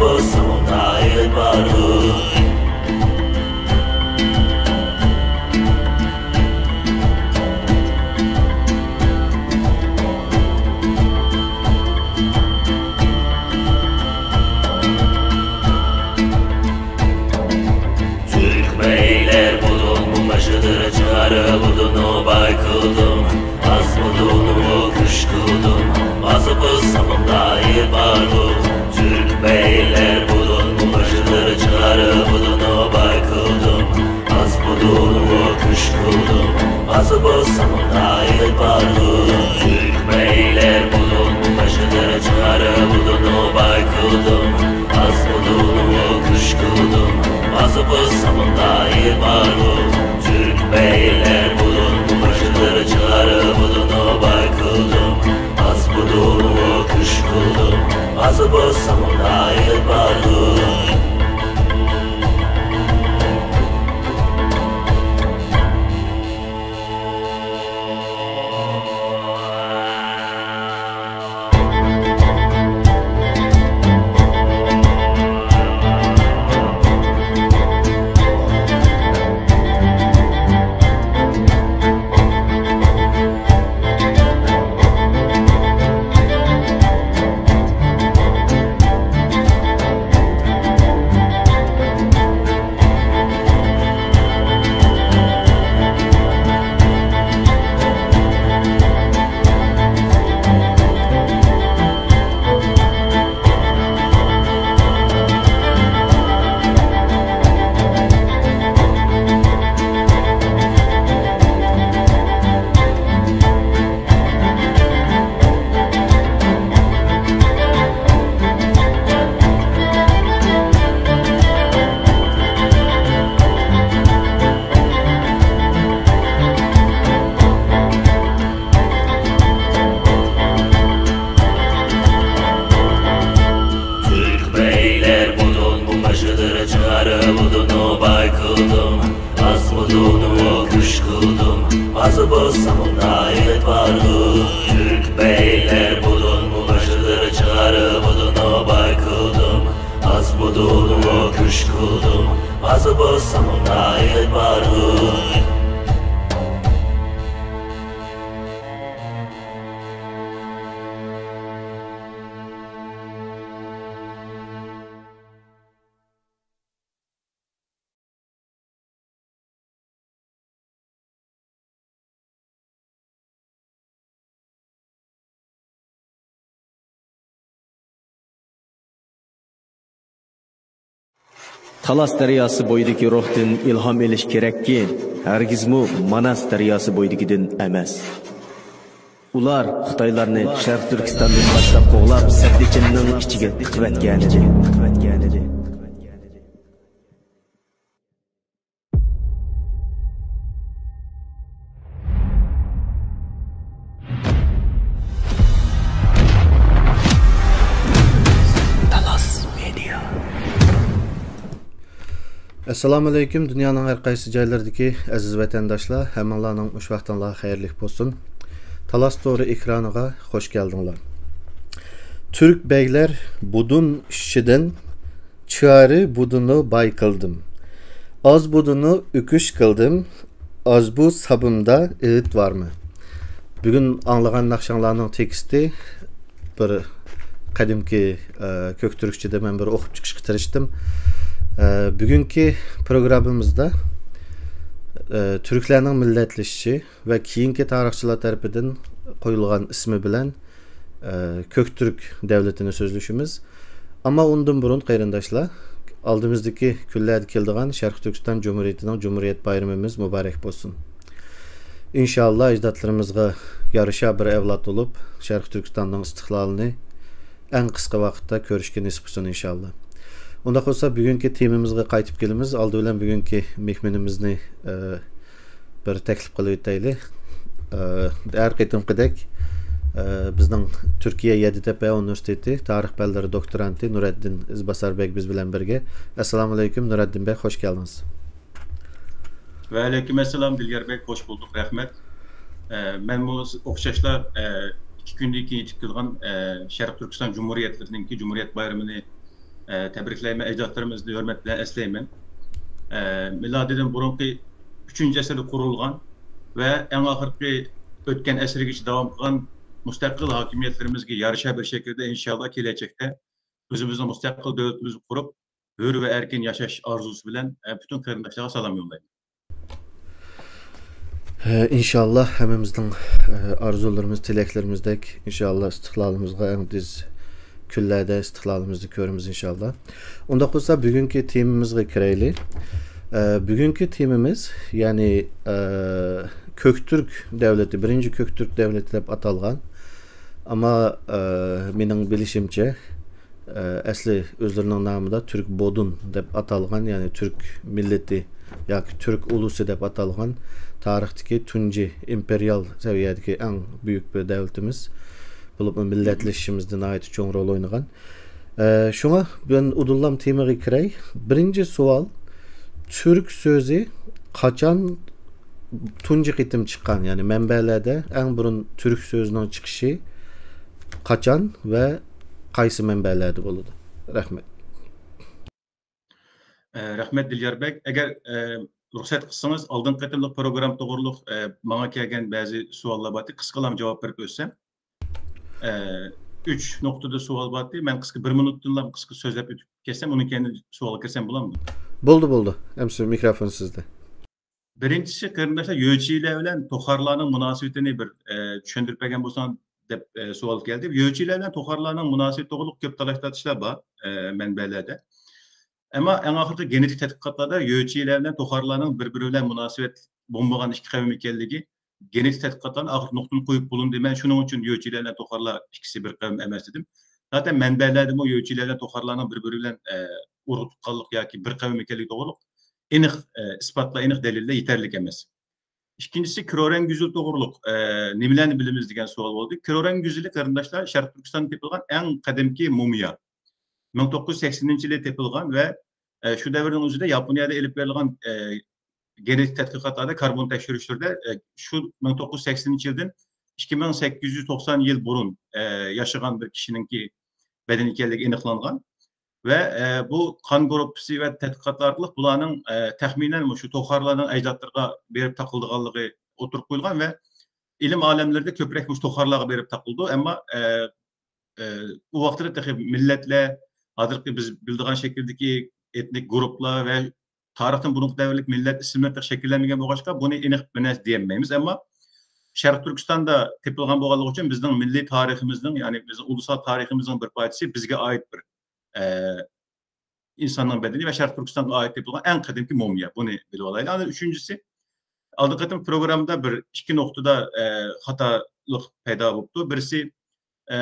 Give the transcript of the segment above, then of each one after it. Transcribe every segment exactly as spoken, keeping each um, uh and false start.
بولسىمۇ دائىر بارغۇ. تۈرك بەگلەر بۇدۇن مۇمەشىدىر چىغارىپ بۇدۇننى باي قىلدىم. ئاز بۇدۇننى كۈش قىلدىم. ئاز بولسىمۇ دائىر بارغۇ. تۈرك بەگلەر بۇدۇن مۇمەشىدىر چىغارىپ بۇدۇننى باي قىلدىم. ئاز بۇدۇننى كۈش قىلدىم. ئاز بولسىمۇ دائىر بارغۇ. تۈرك بەگلەر بۇدۇن مۇمەشىدىر چىغارىپ بۇدۇننى باي قىلدىم. ئاز بۇدۇننى كۈش قىلدىم. ئاز بولسىمۇ دائىر بارغۇ. تۈرك بەگلەر بۇدۇن مۇمەشىدىر چىغارىپ بۇدۇننى باي قىلدىم. ئاز بۇدۇننى كۈش قىلدىم. ئاز بولسىمۇ دائىر بارغۇ. تۈرك بەگلەر بۇدۇن مۇمەشىدىر چىغارىپ بۇدۇننى باي قىلدىم. ئاز بۇدۇننى كۈش قىلدىم. ئاز بولسىمۇ دائىر بارغۇ. تۈرك بەگلەر بۇدۇن مۇمەشىدىر چىغارىپ بۇدۇننى باي قىلدىم. ئاز بۇدۇننى كۈش قىلدىم. ئاز بولسىمۇ دائىر بارغۇ. تالاس دەرياسى بويىدىكى روھتىن ئىلھام ئېلىش كېرەككى، ھەرگىزمۇ ماناس دەرياسى بويىدىكىدىن ئەمەس. ئۇلار خىتايلارنى شەرقىي تۈركىستاندىن باشلاپ قوغلاپ، سەددىچىننىڭ ئىچىگە تىقىۋەتكەنىدى. تالاس مېدىيا. ئەسسالامۇئەلەيكۇم، دۇنيانىڭ ھەر قايسى جايلىرىدىكى ئەزىز ۋەتەنداشلار، ھەممىڭلارنىڭ مۇشۇ ۋاقتىڭلار خەيرلىك بولسۇن. تالاس تورى ئېكرانىغا خوش كەلدىڭلار. تۈرك بەگلەر بۇدۇن ئىشىدىن چىغارىپ بۇدۇننى باي قىلدىم. ئاز بۇدۇننى ئۈكۈش قىلدىم. ئاز بۇ سابىمدا ئىت بارمۇ؟ بۈگۈن ئاڭلىغان ناخشاڭلارنىڭ تېكىستى بىر قەدىمكى، ئە، كۆك تۈركچىدە مەن بىر ئوقۇپ چىقىشقا تىرىشتىم. ئە، بۈگۈنكى پروگراممىمىزدا، ئە، تۈركلەرنىڭ مىللەتلىشىشى ۋە كېيىنكى تارىخچىلار تەرىپىدىن قويۇلغان ئىسمى بىلەن، ئە، كۆك تۈرك دەۋلىتىنى سۆزلىشىمىز. ئەمما ئۇندىن بۇرۇن، قېرىنداشلار، ئالدىمىزدىكى كۈنلەردە كېلىدىغان شەرقىي تۈركىستان جۇمھۇرىيىتىنىڭ جۇمھۇرىيەت بايرىمىمىز مۇبارەك بولسۇن. ئىنشاللا، ئەجدادلىرىمىزغا يارىشا بىر ئەۋلاد بولۇپ، شەرقىي تۈركىستاننىڭ ئىستىقلالىنى ئەڭ قىسقا ۋاقىتتا كۆرۈشكە نېسىپ بولسۇن، ئىنشاللا. ئۇنداق بولسا، بۈگۈنكى تېمىمىزغا قايتىپ كېلىمىز. ئالدى بىلەن بۈگۈنكى مېھمىنىمىزنى، ئە، بىر تەكلىپ قىلىۋېتەيلى. ئە، ھەر قېتىمقىدەك، ئە، بىزنىڭ تۈركىيە يەددىتەپە ئۇنىۋېرسىتېتى تارىخ پەنلىرى دوكتورانتى نۇرەددىن ئىزباسار بەگ بىز بىلەن بىرگە. ئەسسالامۇئەلەيكۇم، نۇرەددىن بەگ، خوش كەلدىڭىز. ۋەئەلەيكۇم ئەسسالام، دىليار بەگ، خوش بولدۇق، رەھمەت. ئە، مەنمۇ ئوخشاشلا، ئە، ئىككى كۈندىن كېيىن يېتىپ كېلىدىغان، ئە، شەرقىي تۈركىستان جۇمھۇرىيەتلىرىنىڭكى جۇمھۇرىيەت بايرىمىنى، ئە، تەبرىكلەيمەن، ئەجدادلىرىمىزنى ھۆرمەت بىلەن ئەسلەيمەن. ئە، مىلادىدىن بۇرۇنقى ئۈچىنچى ئەسىردە قۇرۇلغان ۋە ئەڭ ئاخىرقى ئۆتكەن ئەسىرگىچە داۋام قىلغان مۇستەقىل ھاكىمىيەتلىرىمىزگە يارىشا بىر شەكىلدە ئىنشاللا كېلەچەكتە ئۆزىمىزنىڭ مۇستەقىل دۆلىتىمىزنى قۇرۇپ، ھۆر ۋە ئەركىن ياشاش ئارزۇسى بىلەن، ئە، پۈتۈن قېرىنداشلارغا سالام يوللايمەن. ئىنشاللا ھەممىمىزنىڭ، ئە، ئارزۇلىرىمىز، تىلەكلىرىمىزدەك، ئىنشاللا ئىستىقلالىمىزغا ئەڭ تېز كۈنلەردە ئىستىقلالىمىزنى كۆرىمىز ئىنشاللا. ئۇنداق بولسا بۈگۈنكى تېمىمىزغا كىرەيلى. ئە، بۈگۈنكى تېمىمىز، يەنى، ئە، كۆكتۈرك دەۋلىتى، بىرىنچى كۆكتۈرك دەۋلىتى دەپ ئاتالغان. ئەمما، ئە، مېنىڭ بىلىشىمچە، ئە، ئەسلى ئۆزلىرىنىڭ نامىدا تۈرك بودۇن دەپ ئاتالغان، يەنى تۈرك مىللىتى ياكى تۈرك ئۇلۇسى دەپ ئاتالغان تارىختىكى تۇنجى ئىمپېرىيال سەۋىيەدىكى ئەڭ بۈيۈك بىر دەۋلىتىمىز بولۇپمۇ مىللەتلىشىشىمىزدە ناھايىتى چوڭ رول ئوينىغان. ئە، شۇڭا مەن ئۇدۇللام تېمىغا كىرەي. بىرىنچى سوئال، تۈرك سۆزى قاچان تۇنجى قېتىم چىققان، يەنى مەنبەلەردە ئەڭ بۇرۇن تۈرك سۆزىنىڭ چىقىشى قاچان ۋە قايسى مەنبەلەردە بولىدۇ؟ رەھمەت. ئە، رەھمەت، دىليار بەگ. ئەگەر، ئە، رۇخسەت قىلسىڭىز، ئالدىنقى قېتىملىق پروگرامما توغرۇلۇق، ئە، ماڭا كەلگەن بەزى سوئاللار بار ئىدى. قىسقىلام جاۋاب بېرىپ ئۆتسەم. ئە، ئۈچ نۇقتىدا سوئال بار ئىدى. مەن قىسقا بىر مىنۇتتىنلا قىسقا سۆزلەپ ئۆتۈپ كەتسەم، ئۇنىڭ كەينىدىن سوئالغا كىرسەم بولامدۇ؟ بولدى، بولدى. ئەمسە مىكروفون سىزدە. بىرىنچىسى، قېرىنداشلار، يۆچىلەر بىلەن توخارلارنىڭ مۇناسىۋىتىنى بىر، ئە، چۈشەندۈرۈپ بەرگەن بولساڭ دەپ، ئە، سوئال كەلدى. يۆچىلەر بىلەن توخارلارنىڭ مۇناسىۋىتى توغرۇلۇق كۆپ تالاش-تارتىشلار بار، ئە، مەنبەلەردە. ئەمما ئەڭ ئاخىرقى گېنېتىك تەتقىقاتلاردا يۆچىلەر بىلەن توخارلارنىڭ بىر-بىرى بىلەن مۇناسىۋەت بولمىغان ئىككى قەۋم ئىكەنلىكى گېنېتىك تەتقىقاتلارنىڭ ئاخىرقى نۇقتىنى قويۇپ بولۇندى. مەن شۇنىڭ ئۈچۈن يۆچىلەر بىلەن توخارلار ئىككىسى بىر قەۋم ئەمەس دېدىم. زاتەن مەنبەلەردىمۇ يۆچىلەر بىلەن توخارلارنىڭ بىر-بىرى بىلەن، ئە، ئۇرۇق تۇغقانلىق ياكى بىر قەۋم ئىكەنلىكى توغرۇلۇق ئېنىق، ئە، ئىسپاتلار، ئېنىق دەلىللەر يېتەرلىك ئەمەس. ئىككىنچىسى، كرورەنگۈزىل توغرۇلۇق، ئە، نېمىلەرنى بىلىمىز دېگەن سوئال بولدى. كرورەنگۈزىلى، قېرىنداشلار، شەرقىي تۈركىستاندا تېپىلغان ئەڭ قەدىمكى مۇمىيا. مىڭ توققۇز يۈز سەكسىنىنچى يىلى تېپىلغان ۋە، ئە، شۇ دەۋرنىڭ ئۆزىدە ياپونىيەدە ئېلىپ بېرىلغان، ئە، گېنېتىك تەتقىقاتلاردا، كاربون تەكشۈرۈشلىرىدە، ئە، شۇ مىڭ توققۇز يۈز سەكسىنىنچى يىلدىن ئىككى مىڭ سەككىز يۈز توقسان يىل بۇرۇن، ئە، ياشىغان بىر كىشىنىڭكى بەدىنى ئىكەنلىكى ئېنىقلانغان. ۋە، ئە، بۇ قان گۇرۇپپىسى ۋە تەتقىقاتلار ئارقىلىق بۇلارنىڭ، ئە، تەخمىنەن مۇشۇ توخارلارنىڭ ئەجدادلىرىغا بېرىپ تاقىلىدىغانلىقى ئوتتۇرىغا قويۇلغان ۋە ئىلىم ئالەملىرىدە كۆپرەك مۇشۇ توخارلارغا بېرىپ تاقىلىدۇ. ئەمما، ئە، ئە، ئۇ ۋاقىتتا تېخى مىللەتلەر، ھازىرقى بىز بىلىدىغان شەكىلدىكى ئېتنىك گۇرۇپپىلار ۋە تارىختىن بۇرۇنقى دەۋرلىك مىللەت ئىسىملىرى تېخى شەكىللەنمىگەن بولغاچقا، بۇنى ئېنىق بىر نەرسە دېيەلمەيمىز. ئەمما شەرقىي تۈركىستاندا تېپىلغان بولغانلىقى ئۈچۈن بىزنىڭ مىللىي تارىخىمىزنىڭ، يەنى بىزنىڭ ئۇلۇسلار تارىخىمىزنىڭ بىر پارچىسى، بىزگە ئائىت بىر، ئە، ئىنساننىڭ بەدىنى ۋە شەرقىي تۈركىستانغا ئائىت تېپىلغان ئەڭ قەدىمكى مۇمىيا. بۇنى بىلىۋالايلى. ئاندىن ئۈچىنچىسى، ئالدىنقى قېتىم پروگراممىدا بىر ئىككى نۇقتىدا، ئە، خاتالىق پەيدا بوپتۇ. بىرسى، ئە،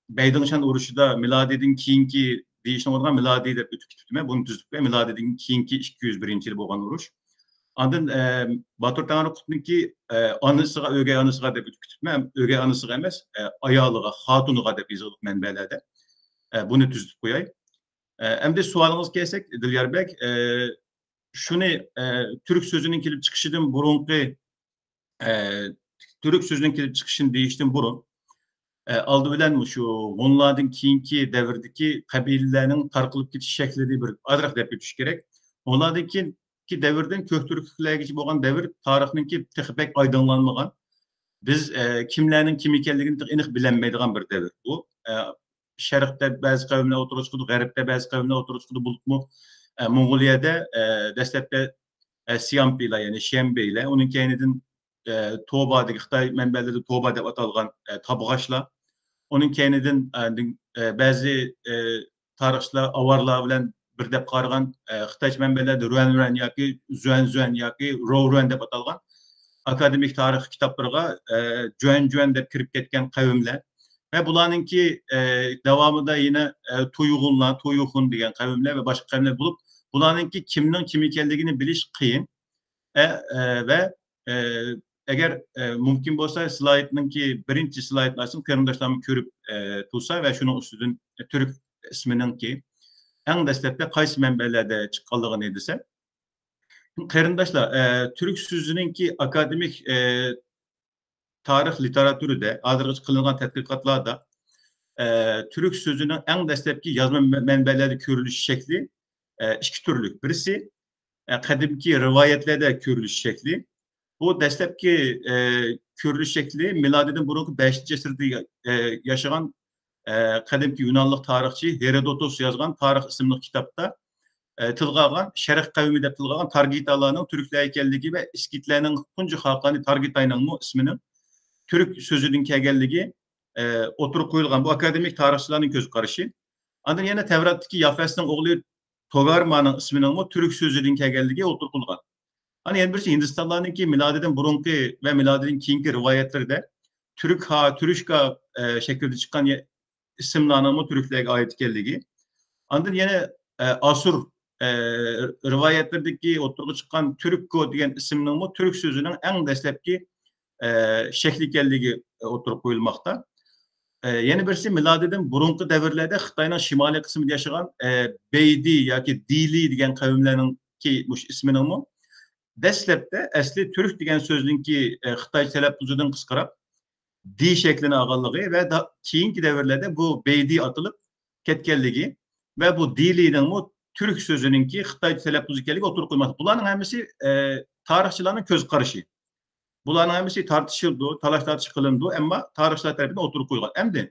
بەيدىڭشان ئۇرۇشىدا مىلادىدىن كېيىنكى دېيىشنىڭ ئورنىغا مىلادىي دەپ ئۆتۈپ كېتىپتىمەن. بۇنى تۈزىتىپ قوياي. مىلادىدىن كېيىنكى ئىككى يۈز بىرىنچى يىل بولغان ئۇرۇش. ئاندىن، ئە، باتۇر تەڭرىقۇتنىڭكى، ئە، ئانىسىغا، ئۆگەي ئانىسىغا دەپ ئۆتۈپ كېتىپتىمەن. ئۆگەي ئانىسىغا ئەمەس، ئە، ئايالىغا، خاتۇنىغا دەپ يېزىلغان مەنبەلەردە. ئە، بۇنى تۈزىتىپ قوياي. ئە، ئەمدى سوئالىڭىزغا كەلسەك، دىليار بەگ، ئە، شۇنى، ئە، تۈرك سۆزىنىڭ كېلىپ چىقىشىدىن بۇرۇنقى، ئە، تۈرك سۆزىنىڭ كېلىپ چىقىشىنى دېيىشتىن بۇرۇن، ئە، ئالدى بىلەن مۇشۇ ھونلاردىن كېيىنكى دەۋردىكى قەبىلىلەرنىڭ تارقىلىپ كېتىش شەكلىنى بىر ئازراق دەپ ئۆتۈش كېرەك. ھونلاردىن كېيىنكى دەۋردىن كۆك تۈركلەرگىچە بولغان دەۋر تارىخنىڭكى تېخى بەك ئايدىڭلانمىغان. بىز، ئە، كىملەرنىڭ كىم ئىكەنلىكىنى تېخى ئېنىق بىلەلمەيدىغان بىر دەۋر بۇ. ئە، شەرقتە بەزى قەۋملەر ئوتتۇرىغا چىقىدۇ، غەربتە بەزى قەۋملەر ئوتتۇرىغا چىقىدۇ، بولۇپمۇ، ئە، موڭغۇلىيەدە، ئە، دەسلەپتە، ئە، سيامپىلار، يەنى شيەنبىيلەر، ئۇنىڭ كەينىدىن، ئە، توبا دېگەن، خىتاي مەنبەلىرىدە توبا دەپ ئاتالغان، ئە، تابغاچلار، ئۇنىڭ كەينىدىن، ئە، دىن-، ئە، بەزى، ئە، تارىخچىلار ئاۋارلار بىلەن بىر دەپ قارىغان، ئە، خىتايچە مەنبەلەردە رۇەن رۇەن ياكى زۈەن زۈەن ياكى روۋ رۇەن دەپ ئاتالغان ئاكادېمىك تارىخ كىتابلىرىغا، ئە، جۈەن جۈەن دەپ كىرىپ كەتكەن قەۋملەر ۋە بۇلارنىڭكى، ئە، داۋامىدا يەنە، ئە، تۇيغۇنلار، تۇيخۇن دېگەن قەۋملەر ۋە باشقا قەۋملەر بولۇپ، بۇلارنىڭكى كىمنىڭ كىم ئىكەنلىكىنى بىلىش قىيىن. ئە، ئە، ۋە، ئە، ئەگەر، ئە، مۇمكىن بولسا، سلايدنىڭكى بىرىنچى سلايدنى ئاچسۇن، قېرىنداشلارمۇ كۆرۈپ، ئە، تۇرسا ۋە شۇنىڭ ئۈستىدىن تۈرك ئىسمىنىڭكى ئەڭ دەسلەپتە قايسى مەنبەلەردە چىققانلىقىنى دېسە. قېرىنداشلار، ئە، تۈرك سۆزىنىڭكى ئاكادېمىك، ئە، تارىخ لىتېراتۇرىدا ھازىرغىچە قىلىنغان تەتقىقاتلاردا، ئە، تۈرك سۆزىنىڭ ئەڭ دەسلەپكى يازما مە-، مەنبەلەردە كۆرۈلۈش شەكلى، ئە، ئىككى تۈرلۈك. بىرسى، ئە، قەدىمكى رىۋايەتلەردە كۆرۈلۈش شەكلى. بۇ دەسلەپكى، ئە، كۆرۈلۈش شەكلى مىلادىدىن بۇرۇنقى بەشىنچى ئەسىردە يا-، ئە، ياشىغان، ئە، قەدىمكى يۇنانلىق تارىخچى ھېرودوتۇس يازغان تارىخ ئىسىملىق كىتابتا، ئە، تىلغا ئالغان، شەرق قەۋمى دەپ تىلغا ئالغان تارگىتالارنىڭ تۇركلار ئىكەنلىكى ۋە ئىسكىتلەرنىڭ تۇنجى خاقانى تارگىتاينىڭمۇ ئىسمىنىڭ تۈرك سۆزىدىن كەلگەنلىكى، ئە، ئوتتۇرىغا قويۇلغان. بۇ ئاكادېمىك تارىخچىلارنىڭ كۆز قارىشى. ئاندىن يەنە تەۋراتتىكى يافەسنىڭ ئوغلى توگارمانىڭ ئىسمىنىڭمۇ تۈرك سۆزىدىن كەلگەنلىكى ئوتتۇرىغا قويۇلغان. ئەنە يەنە بىرسى ھىندىستانلارنىڭكى مىلادىدىن بۇرۇنقى ۋە مىلادىدىن كېيىنكى رىۋايەتلىرىدە تۈرك ھا، تۈرۈشكا، ئە، شەكلىدە چىققان يە-، ئىسىملارنىڭمۇ تۈركلەرگە ئائىت ئىكەنلىكى. ئاندىن يەنە، ئە، ئاسۇر، ئە، رىۋايەتلىرىدىكى ئوتتۇرىغا چىققان تۈرككو دېگەن ئىسىمنىڭمۇ تۈرك سۆزىنىڭ ئەڭ دەسلەپكى، ئە، شەكلى ئىكەنلىكى ئوتتۇرىغا قويۇلماقتا. ئە، يەنە بىرسى، مىلادىدىن بۇرۇنقى دەۋرلەردە خىتاينىڭ شىمالىي قىسمىدا ياشىغان، ئە، بەيدى ياكى دىلى دېگەن قەۋملەرنىڭكى مۇشۇ ئىسمىنىڭمۇ دەسلەپتە ئەسلى تۈرك دېگەن سۆزنىڭكى، ئە، خىتايچە تەلەپپۇزىدىن قىسقىراپ، دى شەكلىنى ئالغانلىقى ۋە دا-، كېيىنكى دەۋرلەردە بۇ بەيدى ئاتىلىپ كەتكەنلىكى ۋە بۇ دىلىنىڭمۇ تۈرك سۆزىنىڭكى خىتايچە تەلەپپۇزى ئىكەنلىكى ئوتتۇرىغا قويۇلماقتا. بۇلارنىڭ ھەممىسى، ئە، تارىخچىلارنىڭ كۆز قارىشى. بۇلارنىڭ ھەممىسى تارتىشىلىدۇ، تالاش-تارتىش قىلىنىدۇ، ئەمما تارىخچىلار تەرىپىدىن ئوتتۇرىغا قويۇلغان. ئەمدى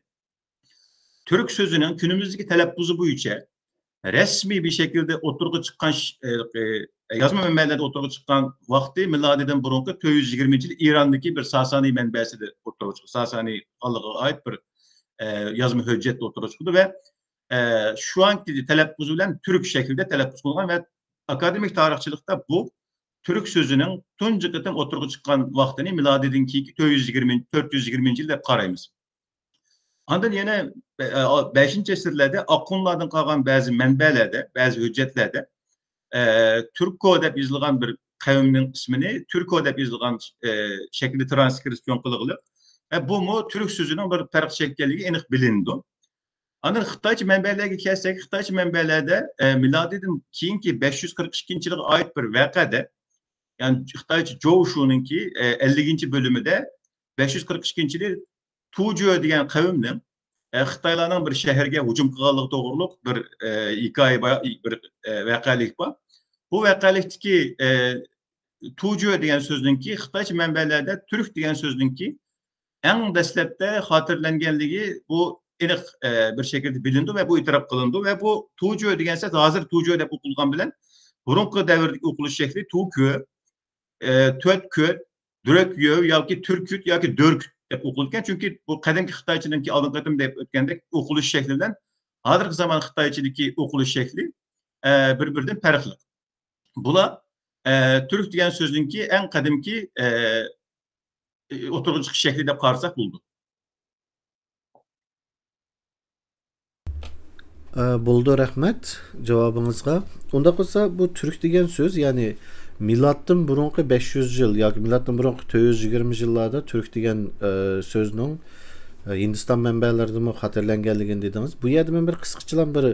تۈرك سۆزىنىڭ كۈنىمىزدىكى تەلەپپۇزى بويىچە رەسمىي بىر شەكىلدە ئوتتۇرىغا چىققان ش-، ئە، ئە، يازما مەنبەلەردە ئوتتۇرىغا چىققان ۋاقتى مىلادىدىن بۇرۇنقى تۆت يۈز يىگىرمىنچى يىل ئىراندىكى بىر ساسانىي مەنبەسىدە ئوتتۇرىغا چىقىدۇ. ساسانىي خانلىقىغا ئائىت بىر، ئە، يازما ھۆججەتتە ئوتتۇرىغا چىقىدۇ ۋە، ئە، شۇ ئانكى تەلەپپۇزى بىلەن تۈرك شەكلىدە تەلەپپۇز قىلغان ۋە ئاكادېمىك تارىخچىلىقتا بۇ تۈرك سۆزىنىڭ تۇنجى قېتىم ئوتتۇرىغا چىققان ۋاقتىنى مىلادىدىن كېيىنكى تۆت يۈز يىگىرمە، تۆت يۈز يىگىرمىنچى يىل دەپ قارايمىز. ئاندىن يەنە بە-، ئە، بەشىنچى ئەسىرلەردە ئاخۇنلاردىن قالغان بەزى مەنبەلەردە، بەزى ھۆججەتلەردە، ئە، تۈركو دەپ يېزىلغان بىر قەۋمنىڭ ئىسمىنى تۈركو دەپ يېزىلغان، ئە، شەكىلدە ترانسكرىپسىيون قىلغىلى. ئە، بۇمۇ تۈرك سۆزىنىڭ بىر پەرق شەكىللىگىنى ئېنىق بىلىنىدۇ. ئاندىن خىتايچە مەنبەلەرگە كەلسەك، خىتايچە مەنبەلەردە، ئە، مىلادىدىن كېيىنكى بەش يۈز قىرىق ئىككىنچى يىلغا ئائىت بىر ۋەقەدە، يەنى خىتايچە جوۋشۇنىڭكى، ئە، ئەللىكىنچى بۆلۈمىدە بەش يۈز قىرىق ئىككىنچى يىلى تۇجۆ دېگەن قەۋمنىڭ، ئە، خىتايلارنىڭ بىر شەھەرگە ھۇجۇم قىلغانلىقى توغرۇلۇق بىر، ئە، ھېكايە بار، بىر، ئە، ۋەقەلىك بار. بۇ ۋەقەلىكتىكى، ئە، تۇجۆ دېگەن سۆزنىڭكى خىتايچە مەنبەلەردە تۈرك دېگەن سۆزنىڭكى ئەڭ دەسلەپتە خاتىرىلەنگەنلىكى بۇ ئېنىق، ئە، بىر شەكىلدە بىلىنىدۇ ۋە بۇ ئېتىراپ قىلىنىدۇ ۋە بۇ تۇجۆ دېگەن سۆز ھازىر تۇجۆ دەپ ئوقۇلغان بىلەن بۇرۇنقى دەۋردىكى ئوقۇلۇش شەكلى تۇكۆ، ئە، تۆتكۆت، دۆرەكيۆ ياكى تۈركۈت ياكى دۆركۈت دەپ ئوقۇلىدىكەن. چۈنكى بۇ قەدىمكى خىتايچىنىڭكى ئالدىنقى قېتىم دەپ ئۆتكەندەك ئوقۇلۇش شەكلى بىلەن ھازىرقى زامان خىتايچىدىكى ئوقۇلۇش شەكلى، ئە، بىر-بىرىدىن پەرقلىق. بۇلار، ئە، تۈرك دېگەن سۆزنىڭكى ئەڭ قەدىمكى، ئە، ئوتتۇرىغا چىقىش شەكلى دەپ قارىساق بولىدۇ. ئە، بولىدۇ، رەھمەت جاۋابىڭىزغا. ئۇنداق بولسا، بۇ تۈرك دېگەن سۆز، يەنى مىلادتىن بۇرۇنقى بەش يۈز يىل ياكى مىلادتىن بۇرۇنقى تۆت يۈز يىگىرمە يىللاردا تۈرك دېگەن، ئە، سۆزنىڭ، ئە، ھىندىستان مەنبەلىرىدىمۇ خاتىرىلەنگەنلىكىنى دېدىڭىز. بۇ يەردە مەن بىر قىسقىچىلا بىر،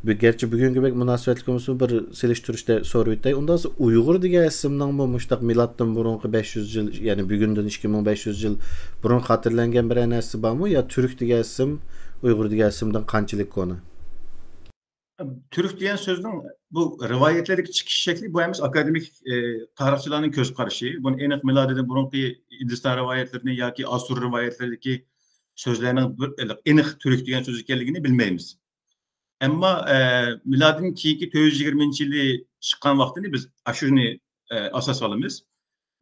بىر، گەرچە بۈگۈنگە بەك مۇناسىۋەتلىك بولمىسىمۇ، بىر سېلىشتۇرۇشتا سورىۋېتەي. ئۇنداق بولسا، ئۇيغۇر دېگەن ئىسىمنىڭمۇ مۇشۇنداق مىلادتىن بۇرۇنقى بەش يۈز يىل، يەنى بۈگۈندىن ئىككى مىڭ بەش يۈز يىل بۇرۇن خاتىرىلەنگەن بىرەر نەرسە بارمۇ؟ يا تۈرك دېگەن ئىسىم ئۇيغۇر دېگەن ئىسىمدىن قانچىلىك كونا؟ تۈرك دېگەن سۆزنىڭ بۇ رىۋايەتلەردىكى چىقىش شەكلى، بۇ ھەممىسى ئاكادېمىك، ئە، تارىخچىلارنىڭ كۆز قارىشى. بۇنى ئېنىق مىلادىدىن بۇرۇنقى ھىندىستان رىۋايەتلىرىنى ياكى ئاسۇر رىۋايەتلىرىدىكى سۆزلەرنىڭ بىر ئېنىق تۈرك دېگەن سۆز ئىكەنلىكىنى بىلمەيمىز. ئەمما، ئە، مىلادىدىن كېيىنكى تۆت يۈز يىگىرمىنچى يىلى چىققان ۋاقتىنى بىز ئاشۇنى، ئە، ئاساس ئالىمىز.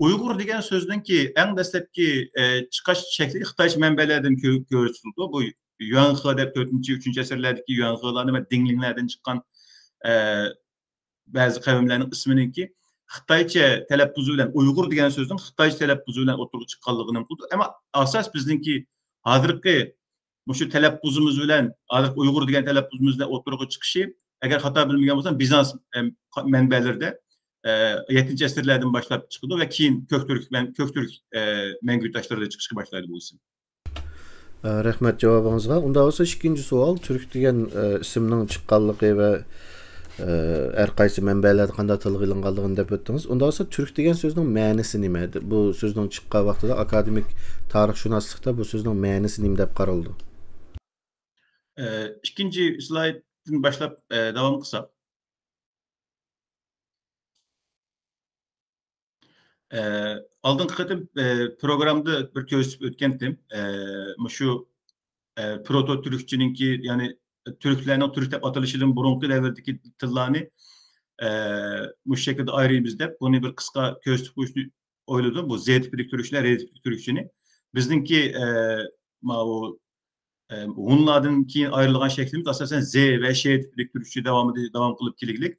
ئۇيغۇر دېگەن سۆزنىڭكى ئەڭ دەسلەپكى، ئە، چىقىش شەكلى خىتايچە مەنبەلەردىن كۆ-، كۆرسىتىلىدۇ. بۇ يۈەنخې دەپ تۆتىنچى، ئۈچىنچى ئەسىرلەردىكى يۈەنخېلارنى ۋە دىڭلىڭلەردىن چىققان، ئە، بەزى قەۋملەرنىڭ ئىسمىنىڭكى خىتايچە تەلەپپۇزى بىلەن، ئۇيغۇر دېگەن سۆزنىڭ خىتايچە تەلەپپۇزى بىلەن ئوتتۇرىغا چىققانلىقىنى ئۇنتۇدۇق. ئەمما ئاساس بىزنىڭكى ھازىرقى مۇشۇ تەلەپپۇزىمىز بىلەن، ھازىرقى ئۇيغۇر دېگەن تەلەپپۇزىمىز بىلەن ئوتتۇرىغا چىقىشى، ئەگەر خاتا بىلمىگەن بولسام، بىزانس، ئەم، مەنبەلىرىدە، ئە، يەتتىنچى ئەسىرلەردىن باشلاپ چىقىدۇ ۋە كېيىن كۆك تۈرك، كۆك تۈرك، ئە، مەڭگۈ تاشلىرىدا چىقىشقا باشلايدۇ بۇ ئىسىم. ئە، رەھمەت جاۋابىڭىزغا. ئۇنداق بولسا، ئىككىنچى سوئال، تۈرك دېگەن، ئە، ئىسىمنىڭ چىققانلىقى ۋە، ئە، ھەر قايسى مەنبەلەردە قانداق تىلغا ئېلىنغانلىقىنى دەپ ئۆتتىڭىز. ئۇنداق بولسا، تۈرك دېگەن سۆزنىڭ مەنىسى نېمە؟ بۇ سۆزنىڭ چىققان ۋاقتىدا ئاكادېمىك تارىخشۇناسلىقتا بۇ سۆزنىڭ مەنىسى نېمە دەپ قارىلىدۇ؟ ئىككىنچى سلايدتىن باشلاپ، ئە، داۋام قىلساق. ئە، ئالدىنقى قېتىم، ئە، پروگراممىدا بىر كۆرسىتىپ ئۆتكەنتىم. ئە، مۇشۇ، ئە، پروتو تۈركچىنىڭكى، يەنى تۈركلەرنىڭ تۈرك دەپ ئاتىلىشىدىن بۇرۇنقى دەۋردىكى تىللارنى، ئە، مۇشۇ شەكىلدە ئايرىيمىز دەپ، بۇنى بىر قىسقا كۆرسىتىپ قويۇشنى ئويلىدىم. بۇ زې تىپلىك تۈركچىلەر، رې تىپلىك تۈركچىنى. بىزنىڭكى، ئە، ماۋۇ، ئە، ھونلاردىن كېيىن ئايرىلغان شەكلىمىز ئاساسەن زې ۋە شې تىپلىك تۈركچە داۋامىدا، داۋام قىلىپ كېلىگلىك.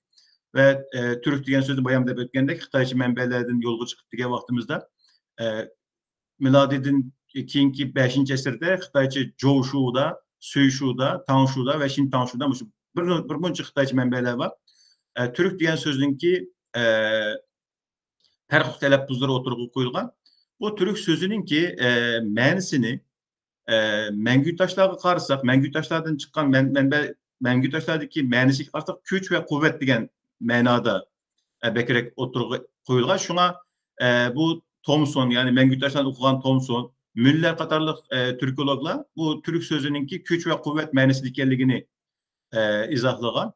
ۋە، ئە، تۈرك دېگەن سۆزنى بايام دەپ ئۆتكەندەك، خىتايچە مەنبەلەردىن يولغا چىقىپ دېگەن ۋاقتىمىزدا، ئە، مىلادىدىن كېيىنكى بەشىنچى ئەسىردە خىتايچە جوۋشۇدا، سۈيشۇدا، تاڭشۇدا ۋە شىن تاڭشۇدا مۇشۇ بىر، بىر مۇنچە خىتايچە مەنبەلەر بار. ئە، تۈرك دېگەن سۆزنىڭكى، ئە، پەرقلىق تەلەپپۇزلىرى ئوتتۇرىغا قويۇلغان. بۇ تۈرك سۆزىنىڭكى، ئە، مەنىسىنى، ئە، مەڭگۈ تاشلارغا قارىساق، مەڭگۈ تاشلاردىن چىققان مەن-، مەنبە، مەڭگۈ تاشلاردىكى مەنىسىگە قارىساق، كۈچ ۋە قۇۋۋەت دېگەن مەنادا، ئە، بەكرەك ئوتتۇرىغا قويۇلغان. شۇڭا، ئە، بۇ تومسون، يەنى مەڭگۈ تاشلاردىن ئوقۇغان تومسون، مۈللەر قاتارلىق، ئە، تۈركولوگلار بۇ تۈرك سۆزىنىڭكى كۈچ ۋە قۇۋۋەت مەنىسىدە ئىكەنلىكىنى ئە، ئىزاھلىغان.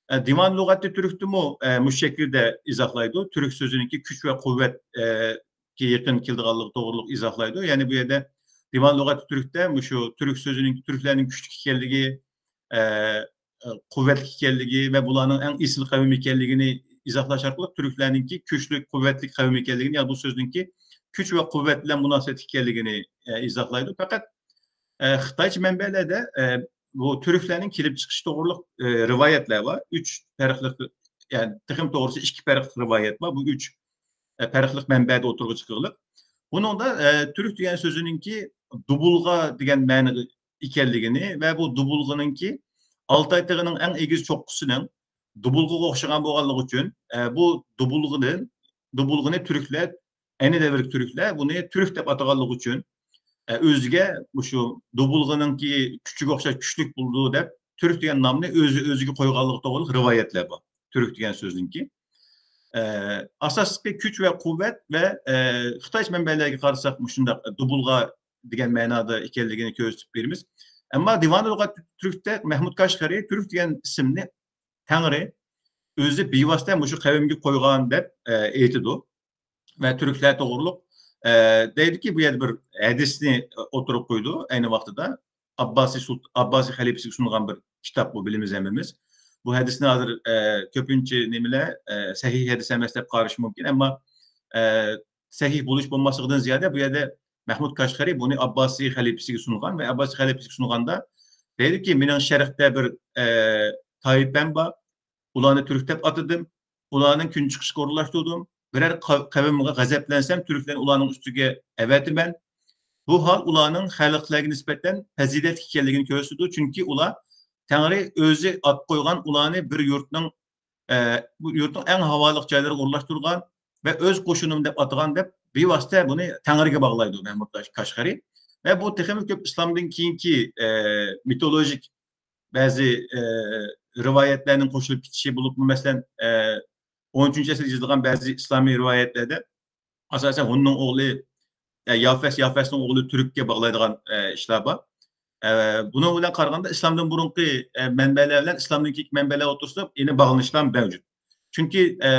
ئە، دىۋان لۇغەتى تۈركتىمۇ، ئە، مۇشۇ شەكىلدە ئىزاھلايدۇ. تۈرك سۆزىنىڭكى كۈچ ۋە قۇۋۋەت، ئە، كە يېقىن كېلىدىغانلىقى توغرۇلۇق ئىزاھلايدۇ. يەنى بۇ يەردە دىۋان لۇغەتى تۈركتە مۇشۇ تۈرك سۆزىنىڭ تۈركلەرنىڭ كۈچلۈك ئىكەنلىكى، ئە، ئە، قۇۋۋەتلىك ئىكەنلىكى ۋە بۇلارنىڭ ئەڭ ئېسىل قەۋم ئىكەنلىكىنى ئىزاھلاش ئارقىلىق تۈركلەرنىڭكى كۈچلۈك، قۇۋۋەتلىك قەۋم ئىكەنلىكىنى، يا بۇ سۆزنىڭكى كۈچ ۋە قۇۋۋەت بىلەن مۇناسىۋەتلىك ئىكەنلىكىنى، ئە، ئىزاھلايدۇ. پەقەت ئە، خىتايچە مەنبەلەردە، ئە، بۇ تۈركلەرنىڭ كېلىپ چىقىشى توغرۇلۇق، ئە، رىۋايەتلەر بار. ئۈچ پەرقلىق، يەنى تېخىمۇ توغرىسى ئىككى پەرقلىق رىۋايەت بار. بۇ ئۈچ، ئە، پەرقلىق مەنبەدە ئوتتۇرىغا چىقىرىلىپ. بۇنىڭدا، ئە، تۈرك دېگەن سۆزىنىڭكى دۇبۇلغا دېگەن مەنىدە ئىكەنلىكىنى ۋە بۇ دۇبۇلغىنىڭكى ئالتاي تېغىنىڭ ئەڭ ئېگىز چوققىسىنىڭ دۇبۇلغىغا ئوخشىغان بولغانلىقى ئۈچۈن، ئە، بۇ دۇبۇلغىدىن، دۇبۇلغىنى تۈركلەر، ئەينى دەۋردىكى تۈركلەر بۇنى تۈرك دەپ ئاتىغانلىقى ئۈچۈن، ئە، ئۆزىگە مۇشۇ دۇبۇلغىنىڭكى كۈچىگە ئوخشاش كۈچلۈك بولىدۇ دەپ، تۈرك دېگەن نامنى ئۆزى ئۆزىگە قويغانلىقى توغرىلىق رىۋايەتلەر بار. تۈرك دېگەن سۆزنىڭكى. ئە، ئاساسلىقى كۈچ ۋە قۇۋۋەت ۋە، ئە، خىتايچە مەنبەلەرگە قارىساق، مۇشۇنداق دۇبۇلغا دېگەن مەنادا ئىكەنلىكىنى كۆرسىتىپ بېرىمىز. ئەمما دىۋانۇ لۇغەت تۈركتە مەھمۇد كاشغەرى تۈرك دېگەن ئىسىمنى تەڭرى ئۆزى بىۋاسىتە مۇشۇ قەۋمگە قويغان دەپ، ئە، ئېيتىدۇ. ۋە تۈركلەر توغرۇلۇق، ئە، دەيدۇكى، بۇ يەردە بىر ھەدىسنى ئوتتۇرىغا قويىدۇ ئەينى ۋاقتىدا. ئابباسىي سۇلت-، ئابباسىي خەلىپىسىگە سۇنغان بىر كىتاب بۇ، بىلىمىز ھەممىمىز. بۇ ھەدىسنى ھازىر، ئە، كۆپىنچە نېمىلەر، ئە، سەھىھ ھەدىس ئەمەس دەپ قارىشى مۇمكىن. ئەمما، ئە، سەھىھ بولۇش بولماسلىقىدىن زىيادە بۇ يەردە مەھمۇد كاشغەرى بۇنى ئابباسىي خەلىپىسىگە سۇنغان ۋە ئابباسىي خەلىپىسىگە سۇنغاندا دەيدۇكى، مېنىڭ شەرقتە بىر، ئە، تائىپەم بار، ئۇلارنى تۈرك دەپ ئاتىدىم، ئۇلارنىڭ كۈن چىقىشىغا ئورۇنلاشتۇردۇم. بىرەر قا-، قەۋمگە غەزەپلەنسەم، تۈركلەرنى ئۇلارنىڭ ئۈستىگە ئەۋەتىمەن. بۇ ھال ئۇلارنىڭ خەلقلەرگە نىسبەتەن پەزىلەتلىك ئىكەنلىكىنى كۆرسىتىدۇ، چۈنكى ئۇلار تەڭرى ئۆزى ئات قويغان ئۇلارنى بىر يۇرتنىڭ، ئە، بۇ يۇرتنىڭ ئەڭ ھاۋالىق جايلىرىغا ئورۇنلاشتۇرغان ۋە ئۆز قوشۇنۇم دەپ ئاتىغان دەپ بىۋاسىتە بۇنى تەڭرىگە باغلايدۇ مەھمۇد كاش-، كاشغەرى. ۋە بۇ تېخىمۇ كۆپ ئىسلامدىن كېيىنكى، ئە، مىتولوژىك بەزى، ئە، رىۋايەتلەرنىڭ قوشۇلۇپ كېتىشى بولۇپمۇ، مەسىلەن، ئە، ئون ئۈچىنچى ئەسىردە يېزىلغان بەزى ئىسلامىي رىۋايەتلەردە ئاساسەن ھۇننىڭ ئوغلى، ئە، يافەس، يافەسنىڭ ئوغلى تۈرككە باغلايدىغان، ئە، ئىشلار بار. ئە، بۇنىڭ بىلەن قارىغاندا ئىسلامدىن بۇرۇنقى، ئە، مەنبەلەر بىلەن ئىسلامدىن كېيىنكى مەنبەلەر ئوتتۇرىسىدا يەنە باغلىنىشلار مەۋجۇت. چۈنكى، ئە،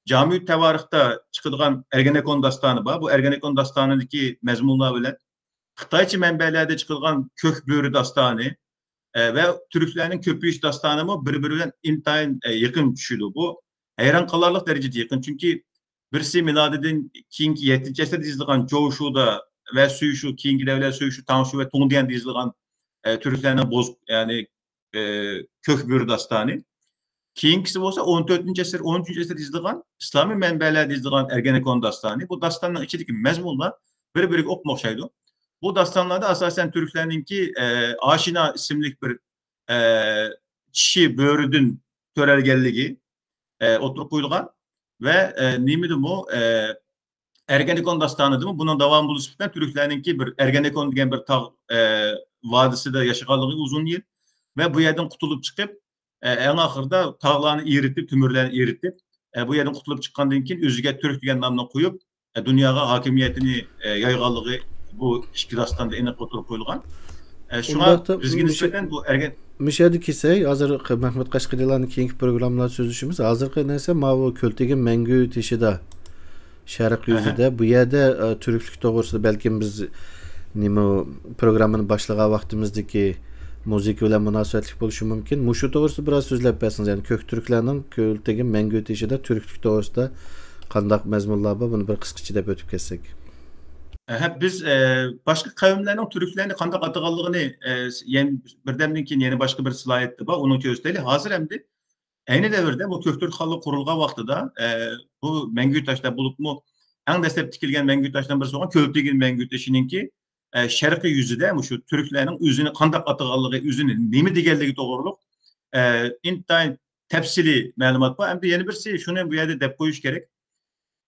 جامۇ تەۋارىختا چىقىدىغان ئەرگەنەكون داستانى بار. بۇ ئەرگەنەكون داستانىدىكى مەزمۇنلار بىلەن خىتايچە مەنبەلەردە چىقىدىغان كۆك بۆرە داستانى، ئە، ۋە تۈركلەرنىڭ كۆپىيىش داستانىمۇ بىر-بىرى بىلەن ئىنتايىن، ئە، يېقىن چۈشىدۇ. بۇ ھەيران قالارلىق دەرىجىدە يېقىن. چۈنكى بىرسى مىلادىدىن كېيىنكى يەتتىنچى ئەسىردە يېزىلغان جوۋشۇدا ۋە سۈيشۇ، كېيىنكى دەۋرلەردە سۈيشۇ، تاڭشۇ ۋە تۇڭدىيەن دېيىلغان، ئە، تۈركلەرنىڭ بوز-، يەنى، ئە، كۆك بۆرە داستانى. كېيىنكىسى بولسا ئون تۆتىنچى ئەسىر، ئون ئۈچىنچى ئەسىردە يېزىلغان ئىسلامىي مەنبەلەردە يېزىلغان ئەرگەنەكون داستانى. بۇ داستاننىڭ ئىچىدىكى مەزمۇنلار بىر-بىرىگە ئوپمۇ ئوخشايدۇ. بۇ داستانلاردا ئاساسەن تۈركلەرنىڭكى، ئە، ئاشىنا ئىسىملىك بىر، ئە، چىشى بۆرىدىن تۆرەلگەنلىكى، ئە، ئوتتۇرىغا قويۇلغان ۋە، ئە، نېمىدىمۇ، ئە، ئەرگەنىكون داستانىدىمۇ بۇنىڭ داۋامى بولۇش سۈپىتىدە تۈركلەرنىڭكى بىر ئەرگەنىكون دېگەن بىر تاغ، ئە، ۋادىسىدا ياشىغانلىقى ئۇزۇن يىل ۋە بۇ يەردىن قۇتۇلۇپ چىقىپ، ئە، ئەڭ ئاخىرىدا تاغلارنى ئېرىتىپ، تۆمۈرلەرنى ئېرىتىپ، ئە، بۇ يەردىن قۇتۇلۇپ چىققاندىن كېيىن ئۆزىگە تۈرك دېگەن نامنى قويۇپ، ئە، دۇنياغا ھاكىمىيىتىنى، ئە، يايغانلىقى بۇ ئىككى داستاندا ئېنىق ئوتتۇرىغا قويۇلغان. ئە، شۇڭا ئۇنداقتا بىزگە مۇشۇ، نىسبەتەن بۇ ئەرگەن مۇشۇ يەردە كېسەي، ھازىر مەھمۇت قەشقەرىلەرنى كېيىنكى پروگراممىلاردا سۆزلىشىمىز. ھازىرقى نەرسە ماۋۇ كۆلتىگىن مەڭگۈ تېشىدا، شەرق ئەھە. يۈزىدە، بۇ يەردە، ئە، تۈركلۈك توغرىسىدا بەلكىم بىز نېمە پروگراممىنى باشلىغان ۋاقتىمىزدىكى مۇزىكا بىلەن مۇناسىۋەتلىك بولۇشى مۇمكىن. مۇشۇ توغرىسىدا بىراز سۆزلەپ بەرسىڭىز، يەنى كۆك تۈركلەرنىڭ كۆلتىگىن مەڭگۈ تېشىدا تۈركلۈك توغرىسىدا قانداق مەزمۇنلار بار، بۇنى بىر قىسقىچە دەپ ئۆتۈپ كەتسەك. ئەھە، بىز، ئە، باشقا قەۋملەرنىڭ تۈركلەرنى قانداق ئاتىغانلىقىنى، ئە، يەنە بىردەمدىن كېيىن يەنە باشقا بىر سلايدتا بار، ئۇنى كۆرسىتەيلى. ھازىر ئەمدى ئەينى دەۋردە بۇ كۆك تۈرك خانلىقى قۇرۇلغان ۋاقتىدا، ئە، بۇ مەڭگۈ تاشلار بولۇپمۇ ئەڭ دەسلەپ تىكىلگەن مەڭگۈ تاشلارنىڭ بىرسى بولغان كۆلتىگىن مەڭگۈ تېشىنىڭكى، ئە، شەرقىي يۈزىدە مۇشۇ تۈركلەرنىڭ ئۆزىنى قانداق ئاتىغانلىقى، ئۆزىنى نېمە دېگەنلىكى توغرۇلۇق، ئە، ئىنتايىن تەپسىلىي مەلۇمات بار. ئەمدى يەنە بىرسى، شۇنى بۇ يەردە دەپ قويۇش كېرەك.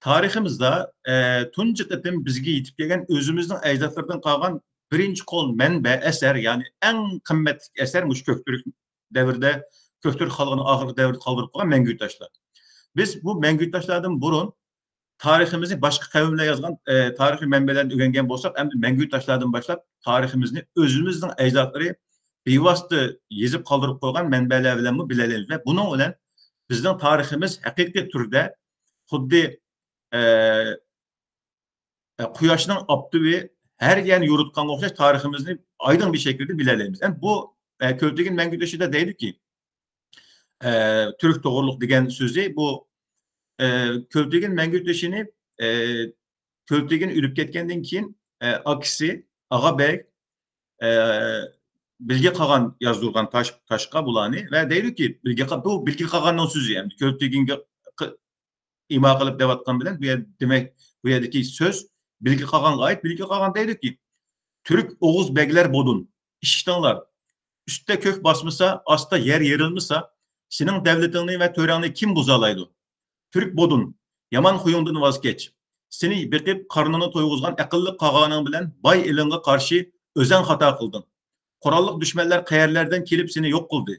تارىخىمىزدا، ئە، تۇنجى قېتىم بىزگە يېتىپ كەلگەن ئۆزىمىزنىڭ ئەجدادلىرىدىن قالغان بىرىنچى قول مەنبە ئەسەر، يەنى ئەڭ قىممەتلىك ئەسەر مۇشۇ كۆك تۈرك دەۋرىدە، كۆك تۈرك خانلىقىنىڭ ئاخىرقى دەۋرىدە قالدۇرۇپ قالغان مەڭگۈ تاشلار. بىز بۇ مەڭگۈ تاشلاردىن بۇرۇن تارىخىمىزنى باشقا قەۋملەر يازغان، ئە، تارىخىي مەنبەلەردىن ئۆگەنگەن بولساق، ئەمدى مەڭگۈ تاشلاردىن باشلاپ تارىخىمىزنى ئۆزىمىزنىڭ ئەجدادلىرى بىۋاسىتە يېزىپ قالدۇرۇپ قويغان مەنبەلەر بىلەنمۇ بىلەلەيمىز ۋە بۇنىڭ بىلەن بىزنىڭ تارىخىمىز ھەقىقىي تۈردە خۇددى، ئە، ئە، قۇياشنىڭ ئاپتىپى ھەر يەرنى يورۇتقانغا ئوخشاش تارىخىمىزنى ئايدىڭ بىر شەكىلدە بىلەلەيمىز. ئەمدى بۇ، ئە، كۆلتىگىن مەڭگۈ تېشىدا دەيدۇكى، ئە، تۈرك توغرۇلۇق دېگەن سۆزى بۇ، ئە، كۆلتىگىن مەڭگۈ تېشىنى، ئە، كۆلتىگىن ئۆلۈپ كەتكەندىن كېيىن، ئە، ئاكىسى ئاغا بەگ، ئە، بىلگە قاغان يازدۇرغان تاش، تاشقا بۇلارنى ۋە دەيدۇكى، بىلگە قا-، بۇ بىلگە قاغاننىڭ سۆزى ئەمدى كۆلتىگىنگە ق-، ئىما قىلىپ دەۋاتقان بىلەن بۇ يەر، دېمەك، بۇ يەردىكى سۆز بىلگە قاغانغا ئائىت. بىلگە قاغان دەيدۇكى، تۈرك ئوغۇز بەگلەر بودۇن، ئىشىتىڭلار. ئۈستتە كۆك باسمىسا، ئاستا يەر يېرىلمىسا، سېنىڭ دەۋلىتىڭنى ۋە تۆرەڭنى كىم بۇزالايدۇ؟ تۈرك بودۇن، يامان خۇيۇڭدىن ۋاز كەچ. سېنى بېقىپ، قارنىنى تويغۇزغان ئەقىللىق قاغانىڭ بىلەن باي ئېلىڭغا قارشى ئۆزەڭ خاتا قىلدىڭ. قوراللىق دۈشمەنلەر قەيەرلەردىن كېلىپ سېنى يوق قىلدى؟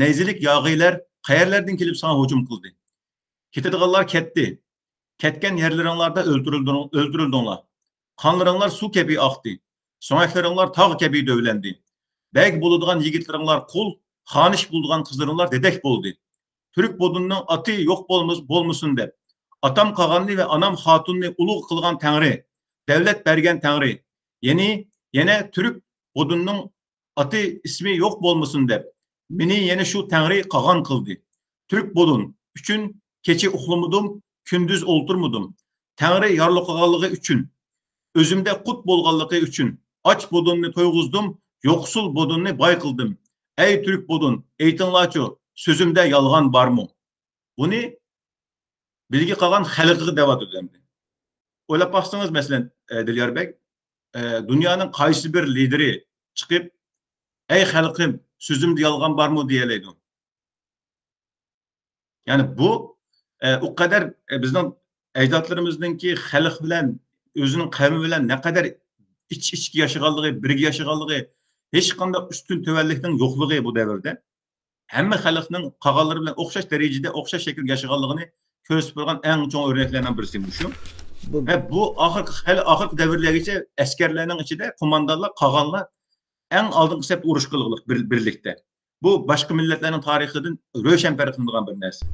نەيزىلىك ياغىيلەر قەيەرلەردىن كېلىپ ساڭا ھۇجۇم قىلدى؟ كېتىدىغانلار كەتتى. كەتكەن يەرلىرىڭلاردا ئۆلتۈرۈلدۈڭ-، ئۆلتۈرۈلدۈڭلار. قانلىرىڭلار سۇ كەبى ئاقتى. سۆڭەكلىرىڭلار تاغ كەبى دۆۋىلەندى. بەگ بولىدىغان يىگىتلىرىڭلار قۇل، خانىش بولىدىغان قىزلىرىڭلار دېدەك بولدى. تۈرك بودۇننىڭ ئاتى يوق بولمىس-، بولمىسۇن دەپ، ئاتام قاغاننى ۋە ئانام خاتۇننى ئۇلۇغ قىلغان تەڭرى، دەۋلەت بەرگەن تەڭرى، يەنى يەنە تۈرك بودۇننىڭ ئاتى ئىسمى يوق بولمىسۇن دەپ، مېنى يەنە شۇ تەڭرى قاغان قىلدى. تۈرك بودۇن ئۈچۈن كېچە ئۇخلىمىدىم، كۈندۈز ئولتۇرمىدىم. تەڭرى يارلىق قىلغانلىقى ئۈچۈن، ئۆزۈمدە قۇت بولغانلىقى ئۈچۈن، ئاچ بودۇننى تويغۇزدۇم، يوقسۇل بودۇننى باي قىلدىم. ئەي تۈرك بودۇن، ئېيتىڭلارچۇ، سۆزۈمدە يالغان بارمۇ؟ بۇنى بىلگە قالغان خەلقىگە دەۋاتىدۇ ئەمدى. ئويلاپ باقسىڭىز، مەسىلەن، ئە، دىليار بەگ، ئە، دۇنيانىڭ قايسى بىر لىدىرى چىقىپ، «ئەي خەلقىم، سۆزۈمدە يالغان بارمۇ؟» دېيەلەيدۇ. يەنى بۇ، ئە، ئۇ قەدەر، ئە، بىزنىڭ ئەجدادلىرىمىزنىڭكى خەلق بىلەن، ئۆزىنىڭ قەۋمى بىلەن نەقەدەر ئىچ-ئىچكە ياشىغانلىقى، بىرگە ياشىغانلىقى، ھېچقانداق ئۈستۈن تۆۋەنلىكنىڭ يوقلۇقى بۇ دەۋردە. ھەممە خەلقنىڭ قالغانلىرى بىلەن ئوخشاش دەرىجىدە، ئوخشاش شەكىلدە ياشىغانلىقىنى كۆرسىتىپ بەرگەن ئەڭ چوڭ ئۆرنەكلەرنىڭ بىرسى مۇشۇ. بۇ ۋە بۇ ئاخىرقى، خېلى ئاخىرقى دەۋرلەرگىچە ئەسكەرلەرنىڭ ئىچىدە قوماندانلار، قاغانلار ئەڭ ئالدىنقى سەپتە ئۇرۇش قىلغۇلۇق بىر-، بىرلىكتە. بۇ باشقا مىللەتلەرنىڭ تارىخىدىن روشەن پەرقلىنىدىغان بىر نەرسە.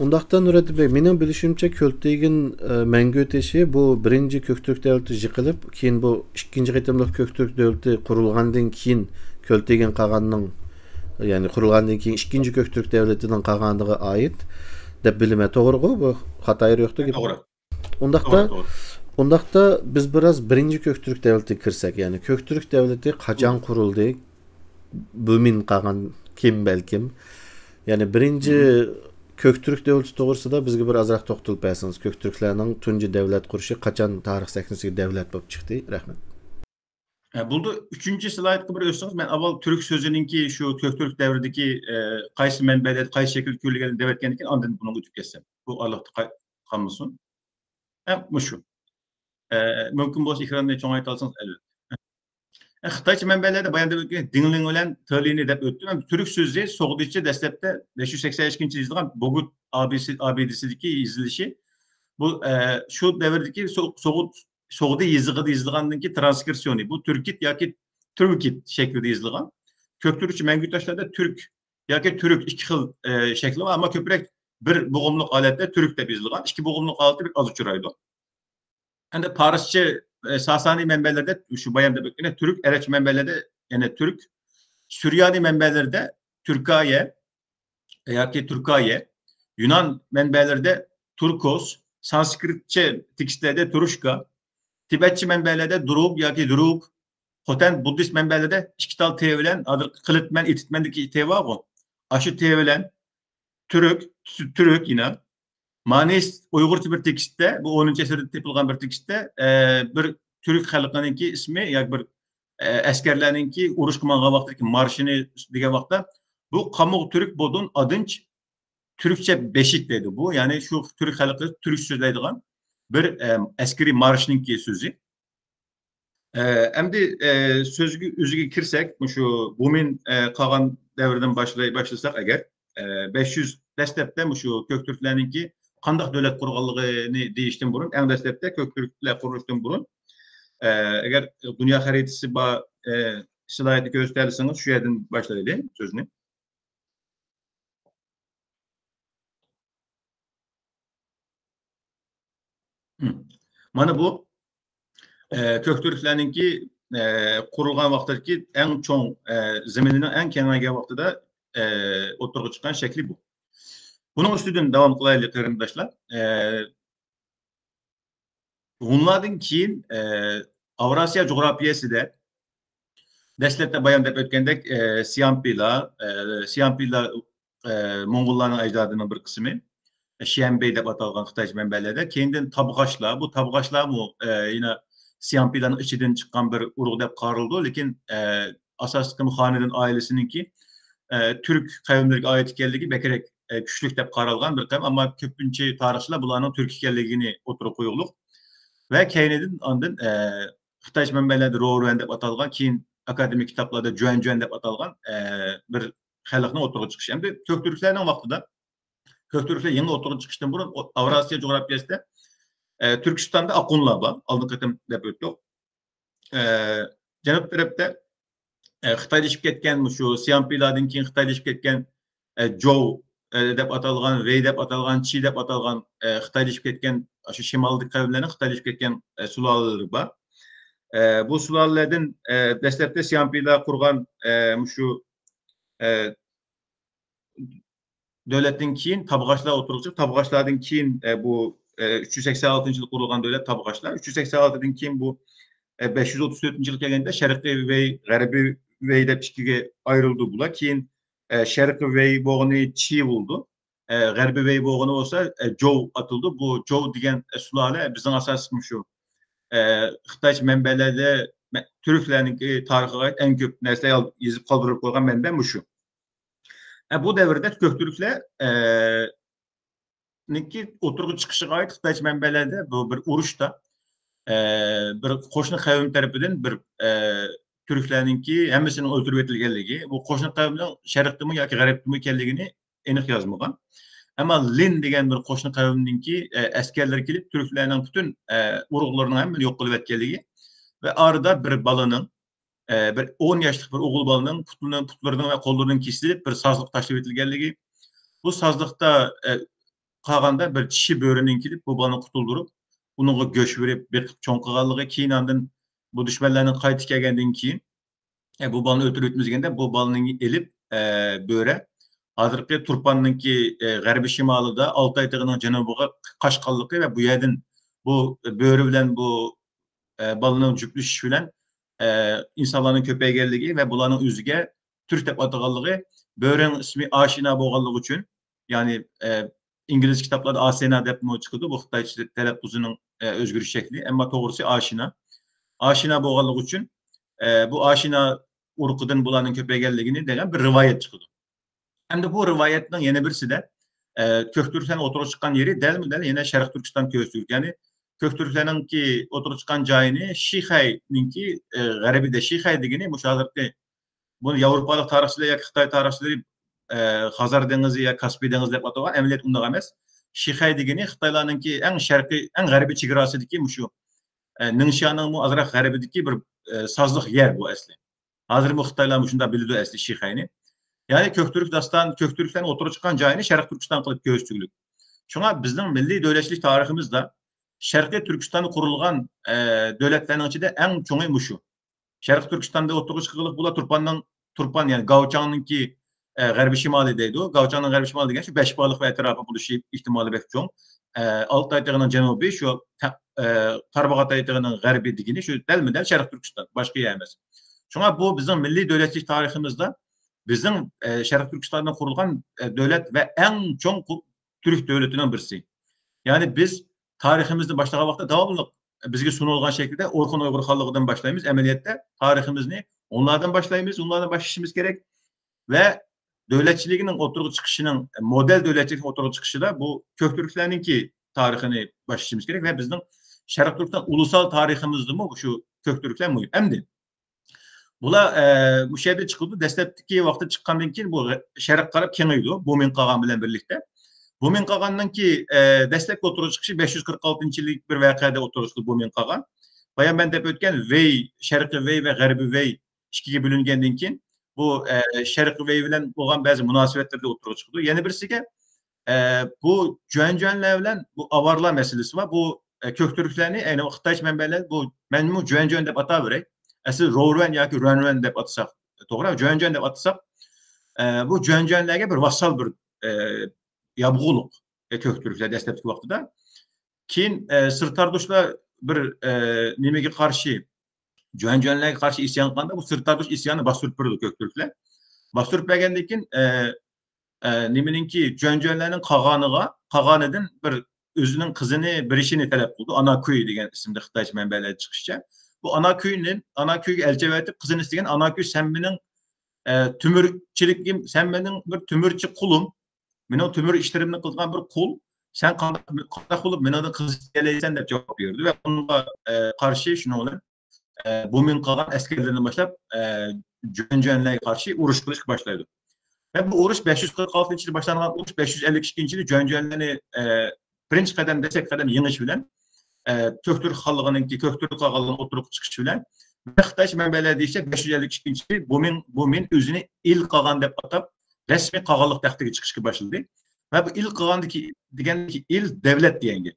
ئۇنداقتا نۇرەتتىن بەگ، مېنىڭ بىلىشىمچە، كۆلتىگىن، ئە، مەڭگۈ تېشى بۇ بىرىنچى كۆكتۈرك دۆلىتى يىقىلىپ، كېيىن بۇ ئىككىنچى قېتىملىق كۆكتۈرك دۆلىتى قۇرۇلغاندىن كېيىن كۆلتىگىن قاغاننىڭ، يەنى قۇرۇلغاندىن كېيىن ئىككىنچى كۆكتۈرك دۆلىتىنىڭ قالغانلىقىغا ئائىت دەپ بىلىمەن. توغرىغۇ؟ بۇ خاتا يېرى يوقتۇ گېپىڭ. توغرا. ئۇنداقتا، توغرا، توغرا. ئۇنداقتا بىز بىراز بىرىنچى كۆكتۈرك دۆلىتىگە كىرسەك، يەنى كۆكتۈرك دۆلىتى قاچان قۇرۇلدى؟ بۈمىن قاغان كىم بەلكىم؟ يەنى بىرىنچى كۆكتۈرك دۆلىتى توغرىسىدا بىزگە بىر ئازراق توختىلىپ بەرسىڭىز، كۆكتۈركلەرنىڭ تۇنجى دۆلەت قۇرۇشى قاچان تارىخ سەھنىسىگە دۆلەت بولۇپ چىقتى؟ رەھمەت. ئە، بولدى، ئۈچىنچى سلايدقا بىر ئۆتسىڭىز، مەن ئاۋۋال تۈرك سۆزىنىڭكى شۇ كۆكتۈرك دەۋرىدىكى، ئە، قايسى مەنبەدە، قايسى شەكىلدە كۆرۈلگەنلىكىنى دەۋەتكەندىن كېيىن ئاندىن بۇنىڭغا ئۆتۈپ كەتسەم. بۇ ئارىلىقتا قا-، قالمىسۇن. ھە، مۇشۇ. ئە، مۇمكىن بولسا ئېكراننى چوڭايتالىسىڭىز، ئەلۋەتتە. ئە، خىتايچە مەنبەلەردە بايان دېدىم، دىڭلىڭ بىلەن تېلىنى دەپ ئۆتتۈم. ھەم تۈرك سۆزى سوغدىچە دەسلەپتە بەش يۈز سەكسەن ئىككىنچى يىلدا يېزىلغان بوگۇت ئابىسى-، ئابىدىسىدىكى يېزىلىشى. بۇ، ئە، شۇ دەۋردىكى سو-، سوغۇت سوغدى يېزىقىدا يېزىلغاندىن كېيىن ترانسكرىپسىيونى، بۇ تۈركىت ياكى تۈركىت شەكلىدە يېزىلغان. كۆكتۈركچە مەڭگۈ تاشلاردا تۈرك ياكى تۈرۈك ئىككى خىل، ئە، شەكلى بار، ئەمما كۆپرەك بىر بوغۇملۇق ھالەتتە تۈرك دەپ يېزىلغان. ئىككى بوغۇملۇق ھالىتى بەك ئاز ئۇچرايدۇ. ئەمدى پارسچە، ئە، ساسانىي مەنبەلەردە شۇ بايام دەپ ئۆتكەن تۈرك، ئەرەبچە مەنبەلەردە يەنە تۈرك، سۈريانىي مەنبەلەردە تۈركايە ياكى تۈركايە، يۇنان مەنبەلىرىدە تۇركوس، سانسكرىتچە تېكىستلەردە تۇرۇشكا، تىبەتچە مەنبەلەردە دۇرۇگ ياكى دۇرۇگ، خوتەن بۇددىست مەنبەلىرىدە ئىككى تال تې بىلەن، ھازىر قىلىتمەن، ئېتىتمەندىكى تې بارغۇ، ئاشۇ تې بىلەن تۈرك، تۈرك يەنە مانىس ئۇيغۇرچە بىر تېكىستتە، بۇ ئونىنچى ئەسىردە تېپىلغان بىر تېكىستتە، ئە، بىر تۈرك خەلقىنىڭكى ئىسمى ياكى بىر، ئە، ئەسكەرلەرنىڭكى ئۇرۇشقا ماڭغان ۋاقتىدىكى مارشىنى دېگەن ۋاقىتتا، بۇ قامۇغ تۈرك بودۇن ئادىنچ تۈركچە بېشىك دەيدۇ. بۇ، يەنى شۇ تۈرك خەلقى تۈركچە سۆزلەيدىغان بىر، ئە، ئەسكىرىي مارشنىڭكى سۆزى. ئە، ئەمدى، ئە، سۆزگە ئۆزىگە كىرسەك، مۇشۇ بۇمىن، ئە، قالغان دەۋردىن باشلاي-، باشلىساق ئەگەر، ئە، بەش يۈز، دەسلەپتە مۇشۇ كۆكتۈركلەرنىڭكى قانداق دۆلەت قۇرغانلىقىنى دېيىشتىن بۇرۇن، ئەڭ دەسلەپتە كۆكتۈركلەر قۇرۇلۇشتىن بۇرۇن، ئە، ئەگەر دۇنيا خەرىتىسى بار، ئە، سلايدنى كۆرسىتەلىسىڭىز، شۇ يەردىن باشلايلى سۆزنى. مم. مانا بۇ، ئە، كۆكتۈركلەرنىڭكى، ئە، قۇرۇلغان ۋاقتىدىكى ئەڭ چوڭ، ئە، زېمىنىنىڭ ئەڭ كېڭەيگەن ۋاقتىدا، ئە، ئوتتۇرىغا چىققان شەكلى بۇ. بۇنىڭ ئۈستىدىن داۋام قىلايلى، قېرىنداشلار. ئە، ھونلاردىن كېيىن، ئە، ئاۋراسىيا جۇغراپىيەسىدە دەسلەپتە بايام دەپ ئۆتكەندەك، ئە، سيامپىلار، ئە، سيامپىلار، ئە، موڭغۇللارنىڭ ئەجدادىنىڭ بىر قىسمى، شيەنبېي دەپ ئاتالغان خىتايچە مەنبەلەردە. كېيىندىن تابغاچلار، بۇ تابغاچلارمۇ، ئە، يەنە سيامپىلارنىڭ ئىچىدىن چىققان بىر ئۇرۇق دەپ قارىلىدۇ، لېكىن، ئە، ئاساسلىقى خانىدىن ئائىلىسىنىڭكى، ئە، تۈرك قەۋملىرىگە ئائىت ئىكەنلىكى بەكرەك، ئە، كۈچلۈك دەپ قارالغان بىر قەۋم، ئەمما كۆپىنچە تارىخچىلار بۇلارنىڭ تۈرك ئىكەنلىكىنى ئوتتۇرىغا قويغۇلۇق. ۋە كەينىدىن ئاندىن، ئە، خىتايچە مەنبەلەردە روۋەن دەپ ئاتالغان، كېيىن ئاكادېمىك كىتابلاردا جۈەنجۈەن دەپ ئاتالغان، ئە، بىر خەلقنىڭ ئوتتۇرىغا چىقىشى. ئەمدى كۆكتۈركلەرنىڭ ۋاقتىدا، كۆكتۈركلەر يېڭى ئوتتۇرىغا چىقىشتىن بۇرۇن ئو-، ئاۋراسىيا جۇغراپىيەسىدە، ئە، تۈركىستاندا ئاقۇنلار بار. ئالدىنقى قېتىم دەپ ئۆتتۇق. ئە، جەنۇب تەرەپتە، ئە، خىتايلىشىپ كەتكەن، مۇشۇ سيامپىلاردىن كېيىن خىتايلىشىپ كەتكەن، ئە، جوۋ، ئە، دەپ ئاتالغان، ۋېي دەپ ئاتالغان، چى دەپ ئاتالغان، ئە، خىتايلىشىپ كەتكەن ئاشۇ شىمالدىكى قەۋملەرنىڭ خىتايلىشىپ كەتكەن، ئە، سۇلالىلىرى بار. ئە، بۇ سۇلالىلەردىن، ئە، دەسلەپتە سيامپىلار قۇرغان، ئە، مۇشۇ، ئە، دۆلەتتىن كېيىن تابغاچلار ئوتتۇرىغا چىقىپ، تابغاچلاردىن كېيىن، ئە، بۇ، ئە، ئۈچ يۈز سەكسەن ئالتىنچى يىلى قۇرۇلغان دۆلەت تابغاچلار. ئۈچ يۈز سەكسەن ئالتىدىن كېيىن بۇ، ئە، بەش يۈز ئوتتۇز تۆتىنچى يىلغا كەلگەندە شەرقىي ۋېي، غەربىي ۋېي دەپ ئىككىگە ئايرىلىدۇ بۇلار. كېيىن، ئە، شەرقىي ۋېي بولغىنى چى بولىدۇ. ئە، غەربىي ۋېي بولغىنى بولسا، ئە، جوۋ ئاتىلىدۇ. بۇ جوۋ دېگەن، ئە، سۇلالە بىزنىڭ ئاساسلىق مۇشۇ، ئە، خىتايچە مەنبەلەردە مە-، تۈركلەرنىڭكى تارىخىغا ئائىت ئەڭ كۆپ نەرسە يېزىپ قالدۇرۇپ قويغان مەنبە مۇشۇ. ئە، بۇ دەۋردە كۆك تۈركلەر، ئە، نىڭكى ئوتتۇرىغا چىقىشىغا ئائىت خىتايچە مەنبەلەردە بۇ بىر ئۇرۇشتا، ئە، بىر قوشنا قەۋم تەرىپىدىن بىر، ئە، تۈركلەرنىڭكى ھەممىسىنىڭ ئۆلتۈرۈپ ئېتىلگەنلىكى، بۇ قوشنا قەۋمنىڭ شەرقتىمۇ ياكى غەربتىمۇ ئىكەنلىكىنى ئېنىق يازمىغان. ئەمما لىن دېگەن بىر قوشنا قەۋمنىڭكى، ئە، ئەسكەرلىرى كېلىپ تۈركلەرنىڭ پۈتۈن، ئە، ئۇرۇقلىرىنىڭ ھەممىنى يوق قىلىۋەتكەنلىكى ۋە ئارىدا بىر بالىنىڭ، ئە، بىر ئون ياشلىق بىر ئوغۇل بالىنىڭ پۇتىنىڭ، پۇتلىرىنىڭ ۋە قوللىرىنىڭ كېسىلىپ، بىر سازلىق تاشلىۋېتىلگەنلىكى، بۇ سازلىقتا، ئە، قالغاندا بىر چىشى بۆرىنىڭ كېلىپ، بۇ بالىنى قۇتۇلدۇرۇپ، ئۇنىڭغا گۆش بېرىپ، بېقىپ چوڭ قىلغانلىقى، كېيىن ئاندىن بۇ دۈشمەنلەرنىڭ قايتىپ كەلگەندىن كېيىن، ئە، بۇ بالىنى ئۆلتۈرۈپ يەتمىزگەندە، بۇ بالىنى ئېلىپ، ئە، بۆرە ھازىرقى تۇرپاننىڭكى، ئە، غەربىي شىمالىدا ئالتاي تېغىنىڭ جەنۇبىغا قاچقانلىقى ۋە بۇ يەردىن بۇ بۆرە بىلەن بۇ، ئە، بالىنىڭ جۈپلىشىشى بىلەن، ئە، ئىنسانلارنىڭ كۆپەيگەنلىكى ۋە بۇلارنىڭ ئۆزىگە تۈرك دەپ ئاتىغانلىقى، بۆرىنىڭ ئىسمى ئاشىنا بولغانلىقى ئۈچۈن، يەنى، ئە، ئىنگلىز كىتابلاردا ئاسېنا دەپمۇ چىقىدۇ، بۇ خىتايچە تەلەپپۇزىنىڭ، ئە، ئۆزگىرىش شەكلى. ئەمما توغرىسى ئاشىنا. ئاشىنا بولغانلىقى ئۈچۈن، ئە، بۇ ئاشىنا ئۇرۇقىدىن بۇلارنىڭ كۆپەيگەنلىكىنى دېگەن بىر رىۋايەت چىقىدۇ. ئەمدى بۇ رىۋايەتنىڭ يەنە بىرسىدە، ئە، كۆك تۈركلەرنىڭ ئوتتۇرىغا چىققان يېرى دەلمۇدەل يەنە شەرقىي تۈركىستان كۆرسىتىلگەن. يەنى كۆك تۈركلەرنىڭكى ئوتتۇرىغا چىققان جايىنى شىخەينىڭكى، ئە، غەربىدە، شىخەي دېگىنى مۇشۇ ھازىرقى بۇنى ياۋروپالىق تارىخچىلار ياكى خىتاي تارىخچىلىرى، ئە، خەزەر دېڭىزى يا كاسپىي دېڭىزى دەپ ئاتىغان، ئەمەلىيەتتە ئۇنداق ئەمەس. شىخەي دېگىنى خىتايلارنىڭكى ئەڭ شەرقىي، ئەڭ غەربىي چېگراسىدىكى مۇشۇ، ئە، نىڭشيانىڭمۇ ئازراق غەربىدىكى بىر، ئە، سازلىق يەر بۇ ئەسلى. ھازىرمۇ خىتايلار مۇشۇنداق بىلىدۇ ئەسلى شىخەينى. يەنى كۆكتۈرك داستان، كۆكتۈركلەرنى ئوتتۇرىغا چىققان جايىنى شەرقىي تۈركىستان قىلىپ كۆرسىتىگۈلۈك. شۇڭا بىزنىڭ مىللىي دۆلەتچىلىك تارىخىمىزدا شەرقىي تۈركىستاندا قۇرۇلغان، ئە، دۆلەتلەرنىڭ ئىچىدە ئەڭ چوڭى مۇشۇ. شەرقىي تۈركىستاندا ئوتتۇرىغا چىققىلىق بۇلار تۇرپاننىڭ، تۇرپان، يەنى گاۋچاڭنىڭكى، ئە، غەربىي شىمالى دەيدۇ. گاۋچاڭنىڭ غەربىي شىمالى دېگەن شۇ بەشبالىق ۋە ئەتراپى بولۇشى ئېھتىمالى بەك چوڭ. ئە، ئالتاي تېغىنىڭ جەنۇبى شۇ تە-، ئە، تارباغاتاي تېغىنىڭ غەربى دېگىنى شۇ دەلمۇدەل شەرقىي تۈركىستان، باشقا يەر ئەمەس. شۇڭا بۇ بىزنىڭ مىللىي دۆلەتچىلىك تارىخىمىزدا بىزنىڭ، ئە، شەرقىي تۈركىستاندا قۇرۇلغان، ئە، دۆلەت ۋە ئەڭ چوڭ قۇ-، تۈرك دۆلىتىنىڭ بىرسى. يەنى بىز تارىخىمىزنى باشلىغان ۋاقىتتا داۋاملىق بىزگە سۇنۇلغان شەكىلدە ئورخۇن ئۇيغۇر خانلىقىدىن باشلايمىز. ئەمەلىيەتتە تارىخىمىزنى ھونلاردىن باشلايمىز، ھونلاردىن باشلىشىمىز كېرەك. ۋە دۆلەتچىلىكنىڭ ئوتتۇرىغا چىقىشىنىڭ، مودېل دۆلەتچىلىكنىڭ ئوتتۇرىغا چىقىشىدا بۇ كۆكتۈركلەرنىڭكى تارىخىنى باشلىشىمىز كېرەك ۋە بىزنىڭ شەرقىي تۈركىستان ئۇلۇسال تارىخىمىزدىمۇ شۇ كۆكتۈركلەر مۇھىم. ئەمدى بۇلار، ئە، مۇشۇ يەردە چىقىدۇ. دەسلەپتىكى ۋاقىتتا چىققاندىن كېيىن بۇ غە-، شەرققە قاراپ كېڭىيىدۇ. بۇمىن قاغان بىلەن بىرلىكتە. بۇمىن قاغاننىڭكى، ئە، دەسلەپكى ئوتتۇرىغا چىقىشى بەش يۈز قىرىق ئالتىنچى يىلى بىر ۋەقەدە ئوتتۇرىغا چىقتى بۇمىن قاغان. بايا مەن دەپ ئۆتكەن ۋېي، شەرقىي ۋېي ۋە غەربىي ۋېي ئىككىگە بۆلۈنگەندىن كېيىن، بۇ، ئە، شەرقىي ۋېي بىلەن بولغان بەزى مۇناسىۋەتلەردە ئوتتۇرىغا چىقىدۇ. يەنە بىرسىگە، ئە، بۇ جۈەنجۈەنلەر بىلەن بۇ ئاۋارلار مەسىلىسى بار. بۇ، ئە، كۆكتۈركلەرنى، ئەينى ۋاقىت خىتايچە مەنبەلەر، بۇ، مەنمۇ جۈەنجۈەن دەپ ئاتاۋېرەي. ئەسلى روۋرۈەن ياكى رۈەنرۈەن دەپ ئاتىساق توغرا، جۈەنجۈەن دەپ ئاتىساق، ئە، بۇ جۈەنجۈەنلەرگە بىر ۋاسسال بىر، ئە، يابغۇلۇق، ئە، كۆكتۈركلەر دەسلەپكى ۋاقتىدا. كېيىن، ئە، سىرتاردۇشلار بىر، ئە، نېمىگە قارشى، جۈەنجۈەنلەرگە قارشى ئىسيان قىلغاندا، بۇ سىرتاردۇش ئىسياننى باستۇرۇپ بېرىدۇ كۆكتۈركلەر. باستۇرۇپ بەرگەندىن كېيىن، ئە، ئە، نېمىنىڭكى، جۈەنجۈەنلەرنىڭ قاغانىغا، قاغانىدىن بىر ئۆزىنىڭ قىزىنى بېرىشىنى تەلەپ قىلىدۇ. ئاناكۈي دېگەن ئىسىمدە خىتايچە مەنبەلەردە چىقىشىچە. بۇ ئاناكۈينى، ئاناكۈيگە ئەلچى ئەۋەتىپ، قىزىنى ئىستىگەن. ئاناكۈي، سەن مېنىڭ، ئە، تۆمۈرچىلىكىم، سەن مېنىڭ بىر تۆمۈرچى قۇلۇم. مېنىڭ تۆمۈر ئىشلىرىمنى قىلىدىغان بىر قۇل. سەن قانداق، قانداق بولۇپ مېنىڭدىن قىز ئېلەيسەن دەپ جاۋاب بېرىدۇ ۋە ئۇنىڭغا، ئە، قارشى شۇنىڭ بىلەن ئە، بۇمىن قاغان ئەسكەرلىرىنى باشلاپ، ئە، جۈەنجۈەنلەرگە قارشى ئۇرۇش قىلىشقا باشلايدۇ. ۋە بۇ ئۇرۇش بەش يۈز قىرىق ئالتىنچى يىلى باشلانغان ئۇرۇش بەش يۈز ئەللىك ئىككىنچى يىلى جۈەنجۈەنلەرنى، ئە، بىرىنچى قەدەم، دەسلەپكى قەدەم يېڭىش بىلەن، ئە، كۆكتۈرك خانلىقىنىڭكى، كۆكتۈرك قاغانلىقى ئوتتۇرىغا چىقىشى بىلەن، خىتايچە مەنبەلەر دېيىشىچە، بەش يۈز ئەللىك ئىككىنچى يىلى بۇمىن، بۇمىن ئۆزىنى ئىل قاغان دەپ ئاتاپ، رەسمىي قاغانلىق تەختىگە چىقىشقا باشلىدى. ۋە بۇ ئىل قاغاندىكى، دېگەندىكى ئىل دەۋلەت دېگەن گەپ.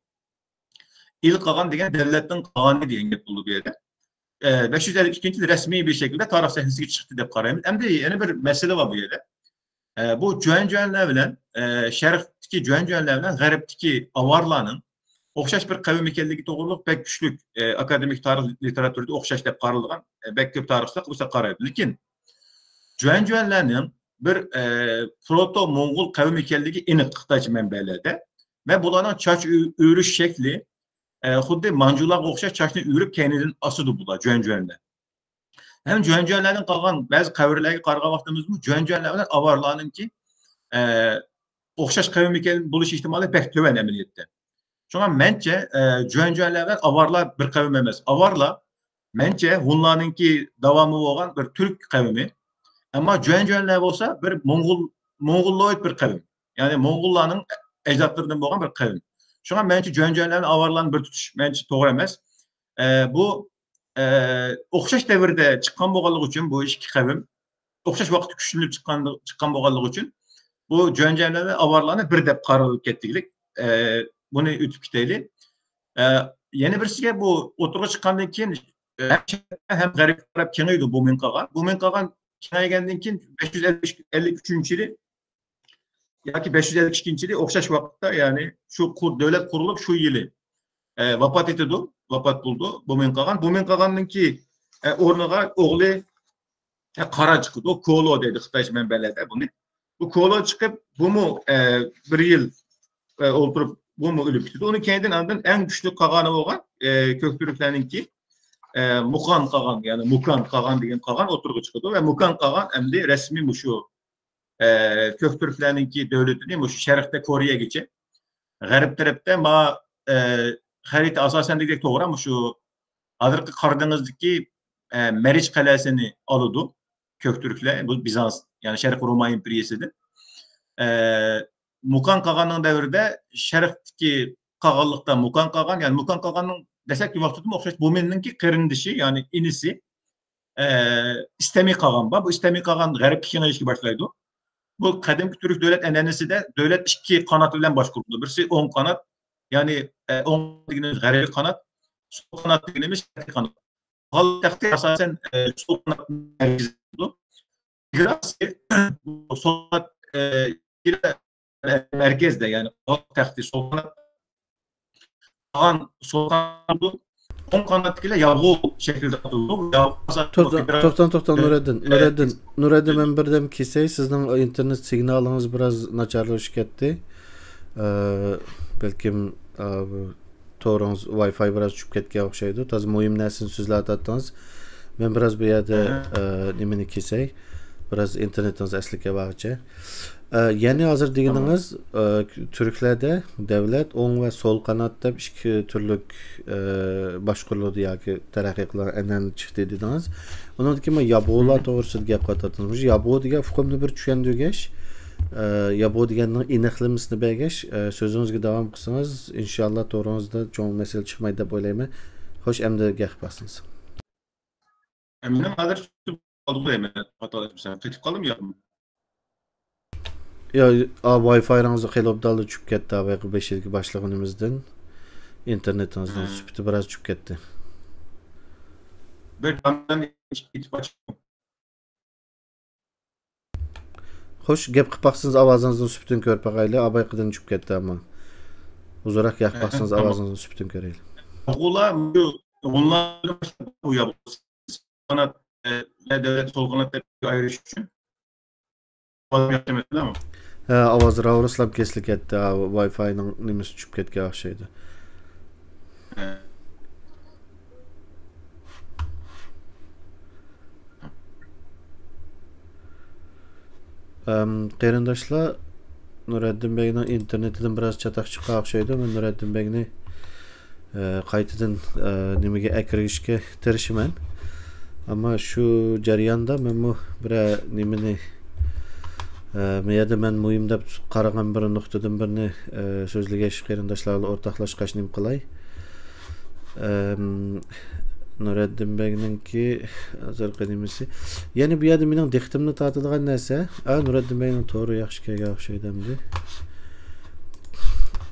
ئىل قاغان دېگەن دەۋلەتنىڭ قاغانى دېگەن گەپ بولىدۇ بۇ يەردە. ئە، بەش يۈز ئەللىك ئىككىنچى يىلى رەسمىي بىر شەكىلدە تارىخ سەھنىسىگە چىقتى دەپ قارايمىز. ئەمدى يەنە بىر مەسىلە بار بۇ يەردە. ئە، بۇ جۈەنجۈەنلەر بىلەن، ئە، شەرقتىكى جۈەنجۈەنلەر بىلەن غەربتىكى ئاۋارلارنىڭ ئوخشاش بىر قەۋم ئىكەنلىكى توغرۇلۇق بەك كۈچلۈك، ئە، ئاكادېمىك تارىخ لىتېراتۇرىدا ئوخشاش دەپ قارالغان، ئە، بەك كۆپ تارىخچىلار بۇ قارايدۇ. لېكىن جۈەنجۈەنلەرنىڭ بىر، ئە، پروتو موڭغۇل قەۋم ئىكەنلىكى ئېنىق خىتايچە مەنبەلەردە. ۋە بۇلارنىڭ چاچ ئۆ-، ئۆرۈش شەكلى، ئە، خۇددى مانجۇلارغا ئوخشاش چاچنى ئۆرۈپ كەينىدىن ئاسىدۇ بۇلار، جۈەنجۈەنلەر. ھەم جۈەنجۈەنلەردىن قالغان بەزى قەبرىلەرگە قارىغان ۋاقتىمىزدىمۇ جۈەنجۈەنلەر بىلەن ئاۋارلارنىڭكى، ئە، ئوخشاش قەۋم ئىكەن بولۇش ئېھتىمالى بەك تۆۋەن ئەمەلىيەتتە. شۇڭا مەنچە، ئە، جۈەنجۈەنلەر بىلەن ئاۋارلار بىر قەۋم ئەمەس. ئاۋارلار مەنچە ھونلارنىڭكى داۋامى بولغان بىر تۈرك قەۋمى. ئەمما جۈەنجۈەنلەر بولسا بىر موڭغۇل، موڭغۇللويد بىر قەۋم. يەنى موڭغۇللارنىڭ ئەجدادلىرىدىن بولغان بىر قەۋم. شۇڭا مەنچە جۈەنجۈەنلەر بىلەن ئاۋارلارنى بىر تۇتۇش مەنچە توغرا ئەمەس. ئە، بۇ، ئە، ئوخشاش دەۋردە چىققان بولغانلىقى ئۈچۈن بۇ ئىككى قەۋم ئوخشاش ۋاقىتتا كۈچلىنىپ چىققان، چىققان بولغانلىقى ئۈچۈن بۇ جۈەنجۈەنلەر بىلەن ئاۋارلارنى بىر دەپ قارىلىپ كەتكىلىك. ئە، بۇنى ئۆتۈپ كېتەيلى. ئە، يەنە بىرسىگە بۇ ئوتتۇرىغا چىققاندىن كېيىن ھەم شەرققە ھەم غەربكە قاراپ كېڭىيىدۇ بۇمىن قاغان. بۇمىن قاغان كېڭەيگەندىن كېيىن بەش يۈز ئەللىك ئۈچىنچى يىلى ياكى بەش يۈز ئەللىك ئىككىنچى يىلى ئوخشاش ۋاقىتتا، يەنى شۇ قۇر-، دۆلەت قۇرۇلۇپ شۇ يىلى، ئە، ۋاپات ئېتىدۇ، ۋاپات بولىدۇ بۇمىن قاغان. بۇمىن قاغاننىڭكى، ئە، ئورنىغا ئوغلى، ئە، قارا چىقىدۇ. كولو دەيدۇ خىتايچە مەنبەلەردە بۇنى. بۇ كولو چىقىپ، بۇمۇ، ئە، بىر يىل، ئە، ئولتۇرۇپ، بۇمۇ ئۆلۈپ كېتىدۇ. ئۇنىڭ كەينىدىن ئاندىن ئەڭ كۈچلۈك قاغانى بولغان، ئە، كۆكتۈركلەرنىڭكى، ئە، مۇقان قاغان، يەنى مۇكان قاغان دېگەن قاغان ئوتتۇرىغا چىقىدۇ ۋە مۇكان قاغان ئەمدى رەسمىي مۇشۇ ئە، كۆكتۈركلەرنىڭكى دۆلىتىنى مۇشۇ شەرقتە كورېيەگىچە، غەرب تەرەپتە ما-، ئە، خەرىتە ئاساسەن دېگەندەك توغرا، مۇشۇ ھازىرقى قارا دېڭىزدىكى، ئە، مەرىج قەلئەسىنى ئالىدۇ كۆكتۈركلەر، بۇ بىزانس، يەنى شەرقىي روما ئىمپېرىيىسىدىن. ئە، مۇكان قاغاننىڭ دەۋرىدە شەرقتىكى قاغانلىقتا مۇكان قاغان، يەنى مۇكان قاغاننىڭ دەسلەپكى ۋاقتىدىمۇ ئوخشاش بۇمىننىڭكى قېرىندىشى، يەنى ئىنىسى، ئىستەمىي قالغان بار. بۇ ئىستەمىي قالغان غەربكە كېڭىيىشكە باشلايدۇ. بۇ قەدىمكى تۈرك دۆلەت ئەنئەنىسىدە دۆلەت ئىككى قانات بىلەن باشقۇرۇلىدۇ. بىرسى ئوڭ قانات، يەنى، ئە، ئوڭ دېگىنىمىز غەربىي قانات، سول قانات دېگىنىمىز شەرقىي قانات. غالىب تەختى ئاساسەن، ئە، سول قانات مەركىزىدە بولىدۇ. سول قانات، ئە، مەركەزدە، يەنى غالىب تەختى سول قانات، قالغان سول قانات، ئوڭ قاناتتىكىلەر يابغۇ شەكلىدە ئاتىلىدۇ. يابغۇ توختاڭ، توختاڭ، توختاڭ، ئە، نۇرەددىن، ئە، نۇرەددىن، نۇرەددىن، مەن بىردەم كېسەي، سىزنىڭ ئىنتېرنېت سىگنالىڭىز بىراز ناچارلىشىپ كەتتى. ئە، بەلكىم، ئە، بۇ تورىڭىز، ۋاي فاي بىراز چۈشۈپ كەتكەن ئوخشايدۇ. تازا مۇھىم نەرسىنى سۆزلەۋاتاتتىڭىز. مەن بىراز بۇ يەردە، ئە، نېمىنى كېسەي، بىراز ئىنتېرنېتىڭىز ئەسلىگە كەلگەنچە. ئە، يەنى ھازىر دېگىنىڭىز، ئە، تۈركلەردە دۆلەت ئوڭ ۋە سول قانات دەپ ئىككى تۈرلۈك، ئە، باشقۇرۇلىدۇ ياكى تەرەققىي قىلغان ئەنئەنە چىقتى دېدىڭىز. ئۇنىڭدىن كېيىن مانا يابغۇلار توغرىسىدا گەپ قىلىۋاتاتتىڭىز. مۇشۇ يابغۇ دېگەن ئۇقۇمنى بىر چۈشەندۈرگەچ، ئە، يابغۇ دېگەننىڭ ئېنىقلىمىسىنى بەرگەچ، ئە، سۆزىڭىزگە داۋام قىلسىڭىز، ئىنشاللا تورىڭىزدا چوڭ مەسىلە چىقمايدۇ دەپ ئويلايمەن. خوش، ئەمدى گەپ قىلسىڭىز. مېنىڭ ھازىر چۈشۈپ قالدىغۇ دەيمەن، خاتالاشمىسام. قېتىپ قالدىم ياقمۇ؟ يا، ئا، ۋاي فايىڭىز خېلى ئوبدانلا چۈشۈپ كەتتى، ھە، بايىقى بېشىدىكى باشلىغىنىمىزدىن. ئىنتېرنېتىڭىزنىڭ سۈپىتى بىراز چۈشۈپ كەتتى. بىر دامدىن ئېچىپ ئاچىمەن. خوش، گەپ قىلىپ باقسىڭىز، ئاۋازىڭىزنىڭ سۈپىتىنى كۆرۈپ باقايلى. ئا، بايىقىدىن چۈشۈپ كەتتى ئەمما. ئۇزۇنراق گەپ قىلىپ باقسىڭىز، ئاۋازىڭىزنىڭ سۈپىتىنى كۆرەيلى. ئوغۇللار، مۇشۇ ئونلاين بۇ يا قانات، ئە، ۋە دۆلەت سول قانات دەپ ئايرىش ئۈچۈن. ھە، ئاۋاز راۋۇرۇسلاپ كېسىلىپ كەتتى. ھا، ۋاي فاينىڭ نېمىسى چۈشۈپ كەتكەن ئوخشايدۇ. ئەم، قېرىنداشلار، نۇرەددىن بەگنىڭ ئىنتېرنېتىدىن بىراز چاتاق چىققان ئوخشايدۇ. مەن نۇرەددىن بەگنى، ئە، قايتىدىن، ئە، نېمىگە ئەكىرگۈچكە تىرىشىمەن. ئەمما شۇ جەرياندا مەنمۇ بىرەر نېمىنى، ئە، بۇ يەردە مەن مۇھىم دەپ قارىغان بىر نۇقتىدىن بىرنى، ئە، سۆزلىگەچ، قېرىنداشلار بىلەن ئورتاقلاشقاچ نېمە قىلاي. ئەم، نۇرەددىن بەگنىڭكى ھازىرقى نېمىسى. يەنە بۇ يەردە مېنىڭ دىققىتىمنى تارتىدىغان نەرسە، ئا، نۇرەددىن بەگنىڭ تورى ياخشى كەلگەن ئوخشايدۇ ئەمدى.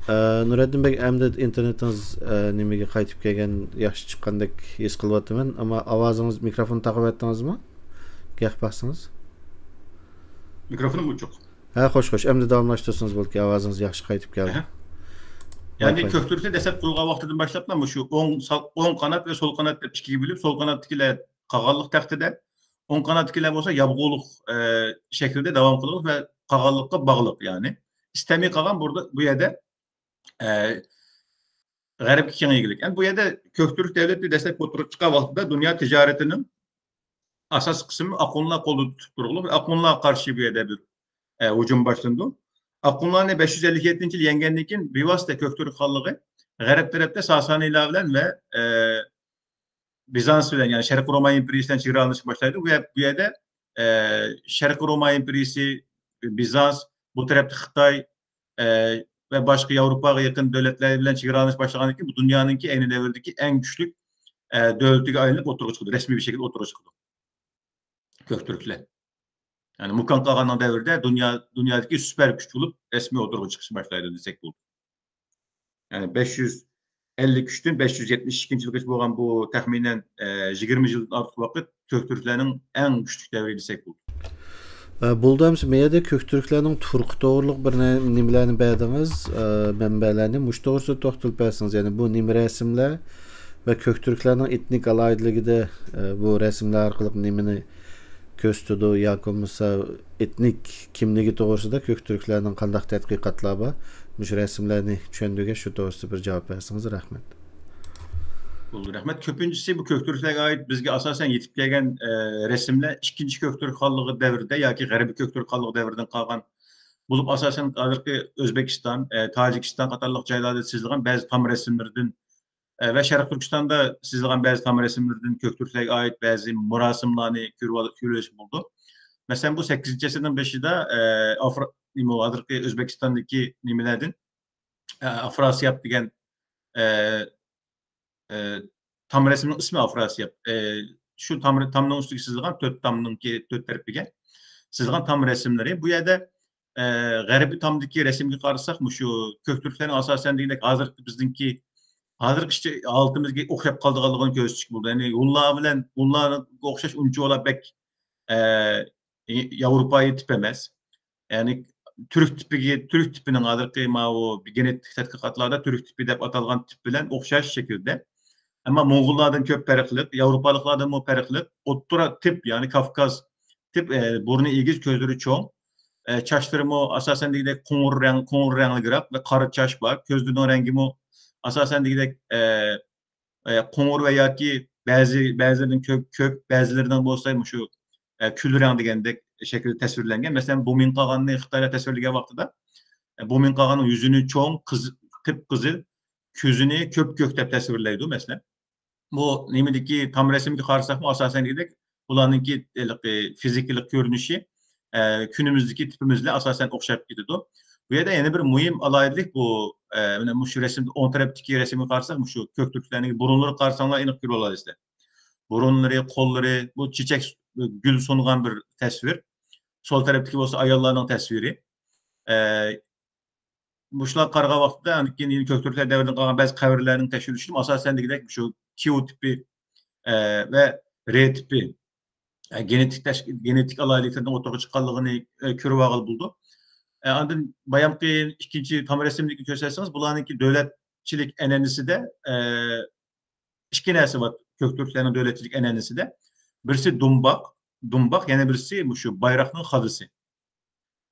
ئە، نۇرەددىن بەگ، ئەمدى ئىنتېرنېتىڭىز، ئە، نېمىگە قايتىپ كەلگەن، ياخشى چىققاندەك ھېس قىلىۋاتىمەن. ئەمما ئاۋازىڭىز، مىكروفون تاقىۋەتتىڭىزمۇ؟ گەپ باقسىڭىز. مىكروفونۇم ئوچۇق. ھە، خوش، خوش. ئەمدى داۋاملاشتۇرسىڭىز بولدى، ئاۋازىڭىز ياخشى قايتىپ كەلدى. ئەھە. يەنى ۋاي فاي. كۆك تۈركنى دەسلەپ قۇرغان ۋاقتىدىن باشلاپلا مۇشۇ ئوڭ، سال-، ئوڭ قانات ۋە سول قانات دەپ ئىككىگە بۆلۈپ، سول قاناتتىكىلەر قالغانلىق تەختىدە، ئوڭ قاناتتىكىلەر بولسا يابغۇلۇق، ئە، شەكلىدە داۋام قىلىدۇ ۋە قالغانلىققا باغلىق، يەنى ئىستەمىي قالغان بۇردا، بۇ يەردە، ئە، غەربكە كېڭىيگۈلۈك. ئەمدى بۇ يەردە كۆك تۈرك دۆلىتى دەسلەپ ئوتتۇرىغا چىققان ۋاقتىدا دۇنيا تىجارىتىنىڭ ئاساسلىق قىسمى ئاقۇنلار قولىدا تۇتۇپ تۇرغۇلۇق. ئاقۇنلارغا قارشى بۇ يەردە بىر، ئە، ھۇجۇم باشلىنىدۇ. ئاقۇنلارنى بەش يۈز ئەللىك يەتتىنچى يىلى يەڭگەندىن كېيىن بىۋاسىتە كۆك تۈرك خانلىقى غەرب تەرەپتە ساسانىيلار بىلەن ۋە، ئە، بىزانس بىلەن، يەنى شەرقىي روما ئىمپېرىيىسى بىلەن چېگرالىنىشقا باشلايدۇ. بۇ يەر-، بۇ يەردە، ئە، شەرقىي روما ئىمپېرىيىسى، بىزانس، بۇ تەرەپتە خىتاي، ئە، ۋە باشقا ياۋروپاغا يېقىن دۆلەتلەر بىلەن چېگرالىنىش باشلىغاندىن كېيىن، بۇ دۇنيانىڭكى ئەينى دەۋردىكى ئەڭ كۈچلۈك، ئە، دۆلىتىگە ئايلىنىپ ئوتتۇرىغا چىقىدۇ، رەسمىي بىر شەكىلدە ئوتتۇرىغا چىقىدۇ. كۆك تۈركلەر. يەنى مۇكان قاغاننىڭ دەۋرىدە دۇنيا، دۇنيادىكى سۈپەر كۈچ بولۇپ رەسمىي ئوتتۇرىغا چىقىشقا باشلايدۇ دېسەك بولىدۇ. يەنى بەش يۈز ئەللىك ئۈچتىن بەش يۈز يەتمىش ئىككىنچى يىلغىچە بولغان بۇ تەخمىنەن، ئە، يىگىرمە يىلدىن ئارتۇق ۋاقىت كۆك تۈركلەرنىڭ ئەڭ كۈچلۈك دەۋرى دېسەك بولىدۇ. ئە، بولدى ئەمىسە، مەيەدە كۆك تۈركلەرنىڭ تۇرقى توغرۇلۇق بىر نە-، نېمىلەرنى بەردىڭىز، ئە، مەنبەلەرنى. مۇشۇ توغرىسىدا توختىلىپ بەرسىڭىز، يەنى بۇ نېمە رەسىملەر ۋە كۆك تۈركلەرنىڭ ئېتنىك ئالاھىدىلىكىدە، ئە، بۇ رەسىملەر ئارقىلىق نېمىنى كۆرسىتىدۇ ياكى بولمىسا ئېتنىك كىملىكى توغرىسىدا كۆك تۈركلەرنىڭ قانداق تەتقىقاتلار بار؟ مۇشۇ رەسىملەرنى چۈشەندۈرگەچ، شۇ توغرىسىدا بىر جاۋاب بەرسىڭىز، رەھمەت. بولدى، رەھمەت. كۆپىنچىسى بۇ كۆك تۈركلەرگە ئائىت بىزگە ئاساسەن يېتىپ كەلگەن، ئە، رەسىملەر ئىككىنچى كۆك تۈرك خانلىقى دەۋرىدە ياكى غەربىي كۆك تۈرك خانلىقى دەۋرىدىن قالغان بولۇپ، ئاساسەن ھازىرقى ئۆزبېكىستان، ئە، تاجىكىستان قاتارلىق جايلاردا سىزىلغان بەزى تام رەسىملىرىدىن، ئە، ۋە شەرقىي تۈركىستاندا سىزىلغان بەزى تام رەسىملىرىدىن كۆك تۈركلەرگە ئائىت بەزى مۇراسىملارنى كۆرۈۋال-، كۆرۈۋېلىشكە بولىدۇ. مەسىلەن، بۇ سەككىزىنچى ئەسىرنىڭ بېشىدا، ئە، ئافر-، نېمە، ھازىرقى ئۆزبېكىستاندىكى نېمىلەردىن، ئە، ئافراسىياب دېگەن، ئە، ئە، تام رەسىمنىڭ ئىسمى ئافراسىياب. ئە، شۇ تام، تامنىڭ ئۈستىگە سىزىلغان، تۆت تامنىڭكى تۆت تەرىپىگە سىزىلغان تام رەسىملىرى. بۇ يەردە، ئە، غەربىي تامدىكى رەسىمگە قارىساق، مۇشۇ كۆك تۈركلەرنىڭ ئاساسەن دېگەندەك ھازىرقى بىزنىڭكى، ھازىرقى ئىشچى ھالىتىمىزگە ئوخشاپ قالىدىغانلىقىنى كۆرسىتىشكە بولىدۇ. يەنى ھونلار بىلەن، ھونلارغا ئوخشاش ئۇنچىۋالا بەك، ئە، ياۋروپائىي تىپ ئەمەس. يەنى تۈرك تىپىگە، تۈرك تىپىنىڭ ھازىرقى ماۋۇ گېنېتىك تەتقىقاتلاردا تۈرك تىپى دەپ ئاتالغان تىپ بىلەن ئوخشاش شەكىلدە. ئەمما موڭغۇللاردىن كۆپ پەرقلىق، ياۋروپالىقلاردىنمۇ پەرقلىق، ئوتتۇرا تىپ، يەنى كافكاز تىپ، ئە، بۇرنى ئېگىز، كۆزلىرى چوڭ، ئە، چاچلىرىمۇ ئاساسەن دېگۈدەك قوڭۇر رەڭ، قوڭۇر رەڭلىكرەك ۋە قارا چاچ بار. كۆزلىرىنىڭ رەڭگىمۇ ئاساسەن دېگۈدەك، ئە، ئە، قوڭۇر ۋە ياكى بەزى، بەزىلىرىنىڭ كۆك، كۆك، بەزىلىرىنىڭ بولسا مۇشۇ، ئە، كۈل رەڭ دېگەندەك شەكىلدە تەسۋىرلەنگەن. مەسىلەن، بۇمىن قاغاننى خىتايلار تەسۋىرلىگەن ۋاقتىدا، ئە، بۇمىن قاغاننىڭ يۈزىنى چوڭ، قىز-، قىپقىزىل، كۆزىنى كۆپكۆك دەپ تەسۋىرلەيدۇ، مەسىلەن. بۇ نېمىدىكى تام رەسىمگە قارىساقمۇ، ئاساسەن دېگۈدەك بۇلارنىڭكى ھېلىقى فىزىكىلىق كۆرۈنۈشى، ئە، كۈنىمىزدىكى تىپىمىز بىلەن ئاساسەن ئوخشاپ كېتىدۇ. بۇ يەردە يەنە بىر مۇھىم ئالاھىدىلىك بۇ، ئە، مانا مۇشۇ رەسىمدە ئوڭ تەرەپتىكى رەسىمگە قارىساق، مۇشۇ كۆك تۈركلەرنىڭ بۇرۇنلىرىغا قارىساڭلار ئېنىق كۆرۈۋالالايسىلەر. بۇرۇنلىرى، قوللىرى، بۇ چېچەك، گۈل سۇنغان بىر تەسۋىر. سول تەرەپتىكى بولسا ئاياللارنىڭ تەسۋىرى. ئە، مۇشۇلارغا قارىغان ۋاقىتتا، ئاندىن كېيىن يەنە كۆك تۈركلەر دەۋرىدىن قالغان بەزى قەبرىلەرنىڭ تەكشۈرۈلۈشىدە ئاساسەن دېگۈدەك شۇ كيۇ تىپى، ئە، ۋە رې تىپى، ئە، گېنېتىك تەشكىل، گېنېتىك ئالاھىدىلىكلىرىنىڭ ئوتتۇرىغا چىققانلىقىنى، ئە، كۆرۈۋالغىلى بولىدۇ. ئە، ئاندىن بايامقى ئىككىنچى تام رەسىمدىكى كۆرسەتسىڭىز، بۇلارنىڭكى دۆلەتچىلىك ئەنئەنىسىدە، ئە، ئىككى نەرسە بار كۆك تۈركلەرنىڭ دۆلەتچىلىك ئەنئەنىسىدە. بىرسى دۇمباق، دۇمباق، يەنە بىرسى مۇشۇ بايراقنىڭ خادىسى.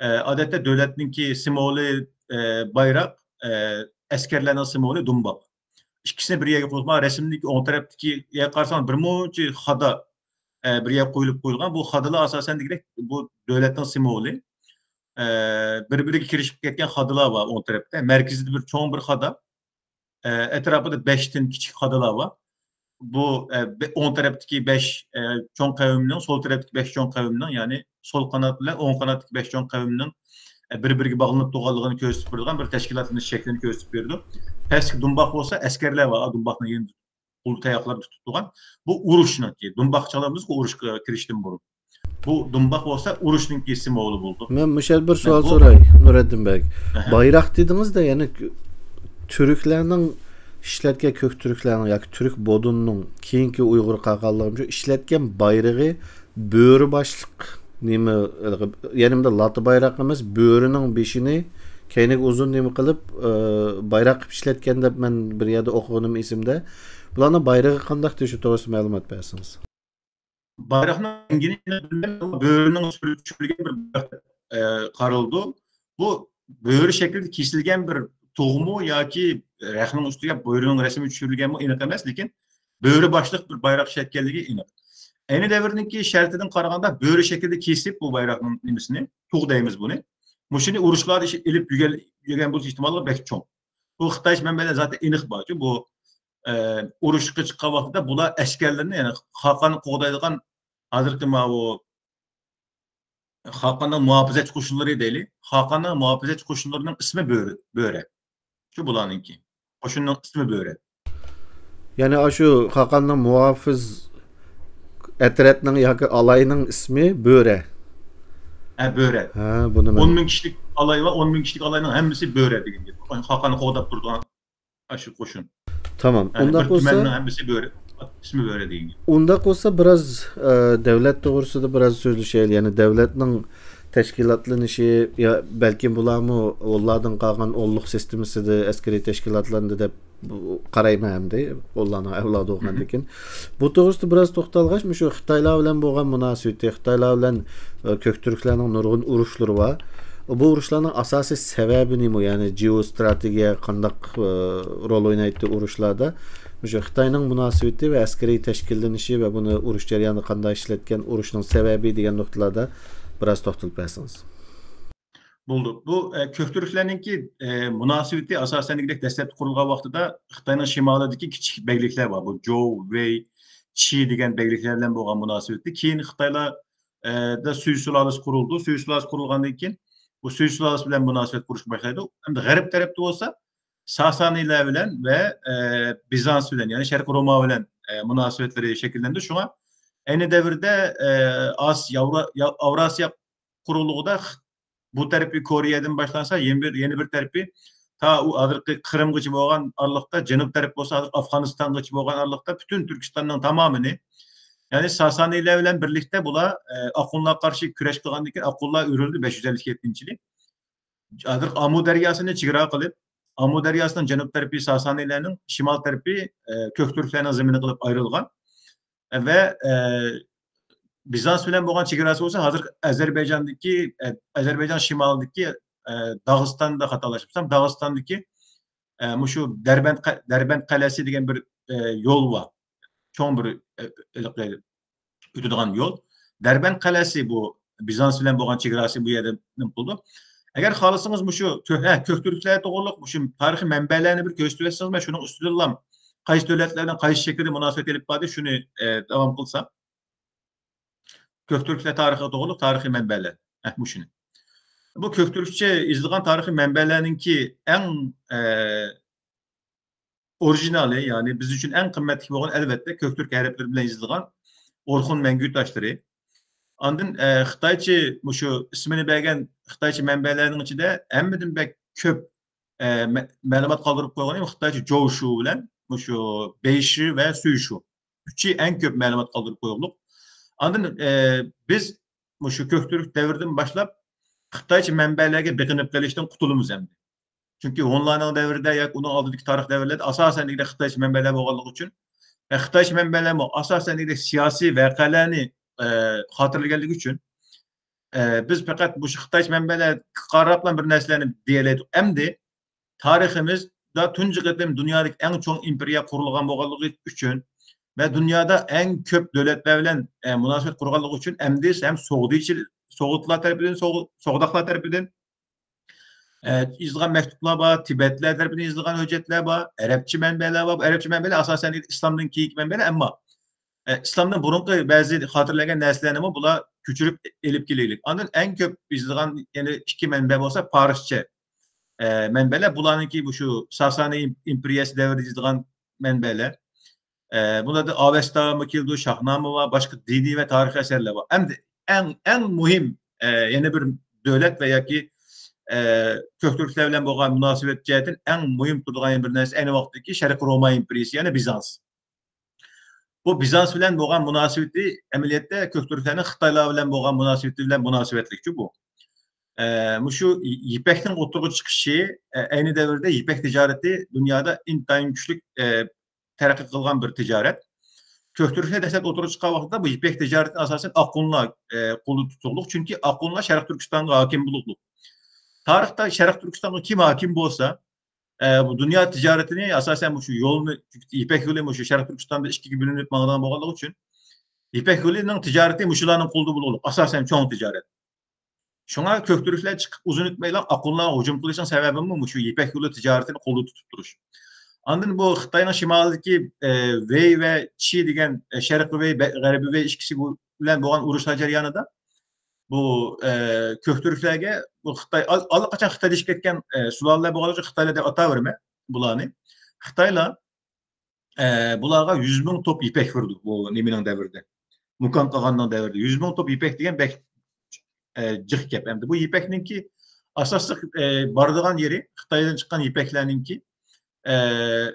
ئە، ئادەتتە دۆلەتنىڭكى سىمۋولى، ئە، بايراق، ئە، ئەسكەرلەرنىڭ سىمۋولى دۇمباق. ئىككىسىنى بىر يەرگە قويۇپ، رەسىمدىكى ئوڭ تەرەپتىكىگە قارىساڭ، بىر مۇنچە خادا، ئە، بىر يەرگە قويۇلۇپ قويۇلغان. بۇ خادىلار ئاساسەن دېگۈدەك بۇ دۆلەتنىڭ سىمۋولى. ئە، بىر-بىرىگە كىرىشىپ كەتكەن خادىلار بار ئوڭ تەرەپتە. مەركىزىدە بىر چوڭ بىر خادا. ئە، ئەتراپىدا بەشتىن كىچىك خادىلار بار. بۇ، ئە، بە-، ئوڭ تەرەپتىكى بەش، ئە، چوڭ قەۋمنىڭ، سول تەرەپتىكى بەش چوڭ قەۋمنىڭ، يەنى سول قانات بىلەن ئوڭ قاناتتىكى بەش چوڭ قەۋمنىڭ، ئە، بىر-بىرىگە باغلىنىپ تۇرغانلىقىنى كۆرسىتىپ بېرىدىغان بىر تەشكىلاتلىنىش شەكلىنى كۆرسىتىپ بېرىدۇ. پەسكى دۇمباق بولسا ئەسكەرلەر بار، دۇمباقنىڭ يېنىدا قول تاياقلار تۇتۇپ تۇرغان. بۇ ئۇرۇشنىڭكى، دۇمباق چالىمىزغۇ ئۇرۇشقا كىرىشتىن بۇرۇن. بۇ دۇمباق بولسا ئۇرۇشنىڭكى سىمۋولى بولىدۇ. مەن مۇشۇ يەردە بىر سوئال بۇ سوراي، نۇرەددىن بەگ. ئەھە. بايراق دېدىڭىز-دە، يەنى تۈركلەرنىڭ ئىشلەتكەن، كۆك تۈركلەرنىڭ ياكى تۈرك بودۇننىڭ كېيىنكى ئۇيغۇر قالغانلىرى ئىشلەتكەن بايرىقى بۆرە باشلىق نېمە، يەنە بۇنداق لاتا بايراق ئەمەس، بۆرىنىڭ بېشىنى كەينىگە ئۇزۇن نېمە قىلىپ، ئى، بايراق قىلىپ ئىشلەتكەن دەپ مەن بىر يەردە ئوقۇغىنىم ئېسىمدە. بۇلارنىڭ بايرىقى قانداق، شۇ توغرىسىدا مەلۇمات بەرسىڭىز. بايراقنىڭ رەڭگىنى بۆرىنىڭ سۈرىتى چۈشۈرۈلگەن بىر بايراق، ئە، قارىلىدۇ. بۇ بۆرە شەكلىدە كېسىلگەن بىر تۇغمۇ ياكى رەختنىڭ ئۈستىگە بۆرىنىڭ رەسىمى چۈشۈرۈلگەنمۇ ئېنىق ئەمەس، لېكىن بۆرە باشلىق بىر بايراق ئىشلەتكەنلىكى ئېنىق. ئەينى دەۋرنىڭكى شەرتىدىن قارىغاندا بۆرە شەكلىدە كېسىپ بۇ بايراقنىڭ نېمىسىنى، تۇغ دەيمىز بۇنى. مۇشۇنى ئۇرۇشلاردا ئېلىپ يۈرگەن، يۈرگەن بولۇش ئېھتىماللىقى بەك چوڭ. بۇ خىتاي مەنبەلەردە زاتەن ئېنىق بارچۇ، بۇ ئە، ئۇرۇشقا چىققان ۋاقتىدا بۇلار ئەسكەرلىرىنى، يەنى خاقاننى قوغدايدىغان ھازىرقى ماۋۇ خاقاننىڭ مۇھاپىزەتچى قوشۇنلىرى دەيلى. خاقاننىڭ مۇھاپىزەتچى قوشۇنلىرىنىڭ ئىسمى بۆرە، بۆرە. شۇ بۇلارنىڭكى. قوشۇننىڭ ئىسمى بۆرە. يەنى ئاشۇ خاقاننىڭ مۇھاپىز ئەترەتنىڭ ياكى ئالاينىڭ ئىسمى بۆرە. ھە، بۆرە. ھە، بۇنى مەن ئون مىڭ كىشىلىك ئالاي بار، ئون مىڭ كىشىلىك ئالاينىڭ ھەممىسى بۆرە دېگەن گەپ. خاقاننى قوغداپ تۇرىدىغان ئاشۇ قوشۇن. تامام. يەنى ئۇنداق بىر بولسا، تۈمەننىڭ ھەممىسى بۆرە، ئىسمى بۆرە دېگەن گەپ. ئۇنداق بولسا، بىراز، ئە، دۆلەت توغرىسىدا بىراز سۆزلىشەيلى. يەنى دۆلەتنىڭ تەشكىلاتلىنىشى، يا بەلكىم بۇلارمۇ ھونلاردىن قالغان ھونلۇق سىستېمىسىدا ئەسكىرىي تەشكىلاتلاندى دەپ بۇ، قارايمەن ئەمدى، ھونلارنىڭ ئەۋلادى بولغاندىكىن. بۇ توغرىسىدا بىراز توختالغاچ، مۇشۇ خىتايلار بىلەن بولغان مۇناسىۋىتى، خىتايلار بىلەن، ئە، كۆك تۈركلەرنىڭ نۇرغۇن ئۇرۇشلىرى بار. بۇ ئۇرۇشلارنىڭ ئاساسىي سەۋەبى نېمە؟ يەنى جېئوستراتېگىيە قانداق، ئە، رول ئوينايتتى ئۇرۇشلاردا؟ مۇشۇ خىتاينىڭ مۇناسىۋىتى ۋە ئەسكىرىي تەشكىللىنىشى ۋە بۇنى ئۇرۇش جەريانىدا قانداق ئىشلەتكەن، ئۇرۇشنىڭ سەۋەبى دېگەن نۇقتىلاردا بىراز توختىلىپ بەرسىڭىز. بولدى. بۇ، ئە، كۆك تۈركلەرنىڭكى، ئە، مۇناسىۋىتى ئاساسەن دېگۈدەك دەسلەپتە قۇرۇلغان ۋاقتىدا خىتاينىڭ شىمالىدىكى كىچىك بەگلىكلەر بار. بۇ جوۋ، ۋېي، چى دېگەن بەگلىكلەر بىلەن بولغان مۇناسىۋىتى. كېيىن خىتايلار، ئە، دا سۈي سۇلالىسى قۇرۇلدى. سۈي سۇلالىسى قۇرۇلغاندىن كېيىن بۇ سۈي سۇلالىسى بىلەن مۇناسىۋەت قۇرۇشقا باشلايدۇ. ئەمدى غەرب تەرەپتە بولسا ساسانىيلار بىلەن ۋە، ئە، بىزانس بىلەن، يەنى شەرقىي روما بىلەن، ئە، مۇناسىۋەتلىرى شەكىللەندى. شۇڭا، ئەينى دەۋردە، ئە، ئاس-، ياۋرا-، يا-، ئاۋراسىيا قۇرۇقلۇقىدا خ-، بۇ تەرىپى كورېيەدىن باشلانسا، يەنە بىر، يەنە بىر تەرىپى تا ئۇ ھازىرقى قىرىمغىچە بولغان ئارىلىقتا، جەنۇب تەرەپ بولسا ھازىر ئافغانىستانغىچە بولغان ئارىلىقتا پۈتۈن تۈركىستاننىڭ تامامىنى، يەنى ساسانىيلار بىلەن بىرلىكتە بۇلار، ئە، ئاقۇنلارغا قارشى كۈرەش قىلغاندىن كېيىن ئاقۇنلار ئۆرۈلدى بەش يۈز ئەللىك يەتتىنچى يىلى. ھازىر ئامۇ دەرياسىنى چېگرا قىلىپ، ئامۇ دەرياسىنىڭ جەنۇب تەرىپى ساسانىيلارنىڭ، شىمال تەرىپى، ئە، كۆك تۈركلەرنىڭ زېمىنى قىلىپ ئايرىلغان. ۋە، ئە، بىزانس بىلەن بولغان چېگراسى بولسا ھازىر ئەزەربەيجاندىكى، ئە، ئەزەربەيجان شىمالىدىكى، ئە، داغىستاندا خاتالاشمىسام، داغىستاندىكى، ئە، مۇشۇ دەربەند قە-، دەربەند قەلئەسى دېگەن بىر، ئە، يول بار. چوڭ بىر، ئە، ئۆتىدىغان يول. دەربەند قەلئەسى بۇ بىزانس بىلەن بولغان چېگراسى بۇ يەردە نېمە قىلىدۇ. ئەگەر خالىسىڭىز مۇشۇ كۆ-، ھە، كۆك تۈركلەر توغرۇلۇق مۇشۇ تارىخىي مەنبەلەرنى بىر كۆرسىتىۋەتسىڭىز، مەن شۇنىڭ ئۈستىدىنلا قايسى دۆلەتلەرنىڭ قايسى شەكىلدە مۇناسىۋەت ئېلىپ باردى، شۇنى، ئە، داۋام قىلسام. كۆك تۈركلەر تارىخى توغرۇلۇق تارىخىي مەنبەلەر. ھە، مۇشۇنى. بۇ كۆك تۈركچە يېزىلغان تارىخىي مەنبەلەرنىڭكى ئەڭ، ئە، ئورىگىنالى، يەنى بىز ئۈچۈن ئەڭ قىممەتلىك بولغان، ئەلۋەتتە، كۆك تۈرك ھەرپلىرى بىلەن يېزىلغان ئورخۇن مەڭگۈ تاشلىرى. ئاندىن، ئە، خىتايچە، مۇشۇ ئىسمىنى بەرگەن خىتايچە مەنبەلەرنىڭ ئىچىدە ھەممىدىن بەك كۆپ، ئە، مە-، مەلۇمات قالدۇرۇپ قويغىنى خىتايچە جوۋشۇ بىلەن مۇشۇ بېيشى ۋە سۈيشۇ. ئۈچى ئەڭ كۆپ مەلۇمات قالدۇرۇپ قويغۇلۇق. ئاندىن، ئە، بىز مۇشۇ كۆك تۈرك دەۋرىدىن باشلاپ خىتايچە مەنبەلەرگە بېقىنىپ قېلىشتىن قۇتۇلىمىز ئەمدى. چۈنكى ھونلارنىڭ دەۋرىدە ياكى ئۇنىڭ ئالدىدىكى تارىخ دەۋرلەردە ئاساسەن دېگۈدەك خىتايچە مەنبەلەر بولغانلىقى ئۈچۈن، ئە، خىتايچە مەنبەلەرمۇ ئاساسەن دېگۈدەك سىياسىي ۋەقەلەرنى، ئە، خاتىرىلىگەنلىكى ئۈچۈن، ئە، بىز پەقەت مۇشۇ خىتايچە مەنبەلەرگە قاراپلا بىر نەرسىلەرنى دېيەلەيدۇق. ئەمدى تارىخىمىزدا تۇنجى قېتىم دۇنيادىكى ئەڭ چوڭ ئىمپېرىيە قۇرۇلغان بولغانلىقى ئۈچۈن ۋە دۇنيادا ئەڭ كۆپ دۆلەتلەر بىلەن، ئە، مۇناسىۋەت قۇرغانلىقى ئۈچۈن ئەمدى ھەم سوغدىچى-، سوغۇتلار تەرىپىدىن، سوغ-، سوغداقلار تەرىپىدىن، ئە، يېزىلغان مەكتۇپلار بار، تىبەتلەر تەرىپىدىن يېزىلغان ھۆججەتلەر بار، ئەرەبچە مەنبەلەر بار. بۇ ئەرەبچە مەنبەلەر ئاساسەن ئىسلامدىن كېيىنكى مەنبەلەر، ئەمما، ئە، ئىسلامدىن بۇرۇنقى بەزى خاتىرىلەنگەن نەرسىلەرنىمۇ بۇلار كۆچۈرۈپ ئېلىپ كېلىگلىك. ئاندىن ئەڭ كۆپ يېزىلغان يەنە ئىككى مەنبە بولسا پارسچە، ئە، مەنبەلەر. بۇلارنىڭكى مۇشۇ ساسانى ئىم-، ئىمپېرىيەسى دەۋرىدە يېزىلغان مەنبەلەر. ئە، بۇلاردا ئاۋەستامۇ كېلىدۇ، شاھنامە بار، باشقا دىنىي ۋە تارىخىي ئەسەرلەر بار. ئەمدى ئەڭ، ئەڭ مۇھىم، ئە، يەنە بىر دۆلەت ۋە ياكى، ئە، كۆك تۈركلەر بىلەن بولغان مۇناسىۋەت جەھەتتىن ئەڭ مۇھىم تۇرىدىغان يەنە بىر نەرسە ئەينى ۋاقىتتىكى شەرقىي روما ئىمپېرىيىسى، يەنى بىزانس. بۇ بىزانس بىلەن بولغان مۇناسىۋىتى ئەمەلىيەتتە كۆك تۈركلەرنىڭ خىتايلار بىلەن بولغان مۇناسىۋىتى بىلەن مۇناسىۋەتلىكچۇ بۇ. ئە، مۇشۇ يىپەكنىڭ ئوتتۇرىغا چىقىشى، ئە، ئەينى دەۋردە يىپەك تىجارىتى دۇنيادا ئىنتايىن كۈچلۈك، ئە، تەرەققىي قىلغان بىر تىجارەت. كۆك تۈركلەر دەسلەپ ئوتتۇرىغا چىققان ۋاقىتتا بۇ يىپەك تىجارىتىنى ئاساسەن ئاقۇنلار، ئە، قولدا تۇتۇقلۇق. چۈنكى ئاقۇنلار شەرقىي تۈركىستانغا ھاكىم بولۇقلۇق. تارىختا شەرقىي تۈركىستانغا كىم ھاكىم بولسا، ئە، بۇ دۇنيا تىجارىتىنى ئاساسەن مۇشۇ يولنى، يىپەك يولى مۇشۇ شەرقىي تۈركىستاندا ئىككىگە بۆلۈنۈپ ماڭىدىغان بولغانلىقى ئۈچۈن، يىپەك يولىنىڭ تىجارىتى مۇشۇلارنىڭ قولىدا بولغانلىق، ئاساسەن چوڭ تىجارەت. شۇڭا كۆك تۈركلەر چىقىپ ئۇزۇن ئۆتمەيلا ئاقۇنلارغا ھۇجۇم قىلىشنىڭ سەۋەبىمۇ مۇشۇ يىپەك يولى تىجارىتىنى قولدا تۇتۇپ تۇرۇش. ئاندىن بۇ خىتاينىڭ شىمالىدىكى، ئە، ۋېي ۋە چى دېگەن، ئە، شەرقىي ۋېي، بە-، غەربىي ۋېي ئىككىسى بۇ بىلەن بولغان ئۇرۇشلار جەريانىدا بۇ، ئە، كۆك تۈركلەرگە بۇ خىتاي، ئال-، ئاللىقاچان خىتايلىشىپ كەتكەن، ئە، سۇلالىلەر بولغانلىقى ئۈچۈن خىتايلار دەپ ئاتاۋېرىمەن بۇلارنى. خىتايلار، ئە، بۇلارغا يۈز مىڭ توپ يىپەك بېرىدۇ بۇ نېمىنىڭ دەۋرىدە. مۇكان قاغاننىڭ دەۋرىدە. يۈز مىڭ توپ يىپەك دېگەن بەك، ئە، جىق گەپ. ئەمدى بۇ يىپەكنىڭكى ئاساسلىق، ئە، بارىدىغان يېرى خىتايدىن چىققان يىپەكلەرنىڭكى، ئە،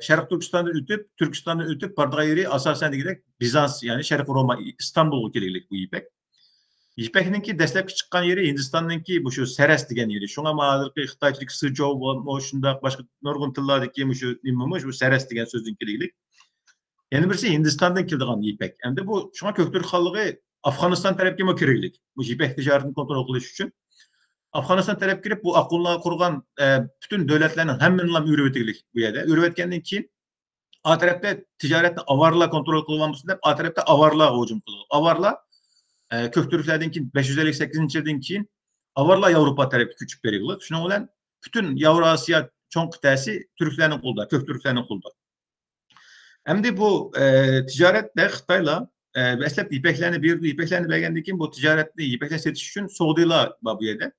شەرقىي تۈركىستاندىن ئۆتۈپ، تۈركىستاندىن ئۆتۈپ بارىدىغان يېرى ئاساسەن دېگۈدەك بىزانس، يەنى شەرقىي روما، ئىستانبۇلغا كېلىگلىك بۇ يىپەك. يىپەكنىڭكى دەسلەپكى چىققان يېرى ھىندىستاننىڭكى مۇشۇ سەرەس دېگەن يېرى. شۇڭا مانا ھازىرقى خىتايچىلىك سىچۇ بولۇپمۇ شۇنداق باشقا نۇرغۇن تىللاردىكى مۇشۇ نېمىمۇ شۇ سەرەس دېگەن سۆزدىن كېلىگلىك. يەنە بىرسى ھىندىستاندىن كېلىدىغان يىپەك. ئەمدى بۇ شۇڭا كۆك تۈرك خانلىقى ئافغانىستان تەرەپكىمۇ كىرگلىك. مۇشۇ يىپەك تىجارىتىنى كونترول قىلىش ئۈچۈن. ئافغانىستان تەرەپ كىرىپ بۇ ئاقۇنلار قۇرغان، ئە، پۈتۈن دۆلەتلەرنىڭ ھەممىنىلا ئۆرۈۋېتىگلىك بۇ يەردە. ئۆرۈۋەتكەندىن كېيىن ئا تەرەپتە تىجارەتنى ئاۋارلار كونترول قىلىۋالمىسۇن دەپ، ئا تەرەپتە ئاۋارلارغا ھۇجۇم قىلىدۇ. ئاۋارلار، ئە، كۆك تۈركلەردىن كېيىن، بەش يۈز ئەللىك سەككىزىنچى يىلدىن كېيىن ئاۋارلار ياۋروپا تەرەپكە كۆچۈپ بېرىدۇ. شۇنىڭ بىلەن پۈتۈن ياۋراسىيا چوڭ قىتئەسى تۈركلەرنىڭ قولىدا، كۆك تۈركلەرنىڭ قولىدا. ئەمدى بۇ، ئە، تىجارەتتە خىتايلار، ئە، دەسلەپ يىپەكلەرنى بېرىدۇ، يىپەكلەرنى بەرگەندىن كېيىن بۇ تىجارەتنى، يىپەكلەرنى سېتىش ئۈچۈن سوغدىلار بار بۇ يەردە.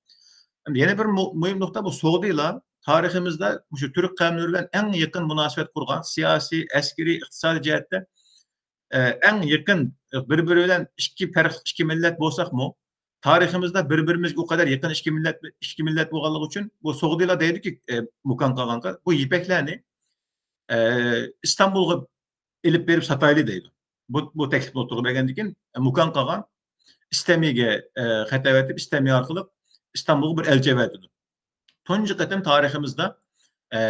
ئەمدى يەنە بىر مۇ-، مۇھىم نۇقتا، بۇ سوغدىلار تارىخىمىزدا مۇشۇ تۈرك قەۋملىرى بىلەن ئەڭ يېقىن مۇناسىۋەت قۇرغان، سىياسىي، ئەسكىرىي، ئىقتىسادىي جەھەتتە، ئە، ئەڭ يېقىن، بىر-بىرى بىلەن ئىككى پەرق، ئىككى مىللەت بولساقمۇ، تارىخىمىزدا بىر-بىرىمىزگە ئۇ قەدەر يېقىن ئىككى مىللەت، ئىككى مىللەت بولغانلىقى ئۈچۈن، بۇ سوغدىلا دەيدۇكى، ئە، مۇكان قاغانغا، بۇ يىپەكلەرنى، ئە، ئىستانبۇلغا ئېلىپ بېرىپ ساتايلى دەيدۇ. بۇ، بۇ تەكلىپنى ئوتتۇرىغا بەرگەندىن كېيىن، مۇكان قاغان ئىستەمىگە، ئە، خەت ئەۋەتىپ، ئىستەمى ئارقىلىق ئىستانبۇلغا بىر ئەلچى ئەۋەتىدۇ. تۇنجى قېتىم تارىخىمىزدا، ئە،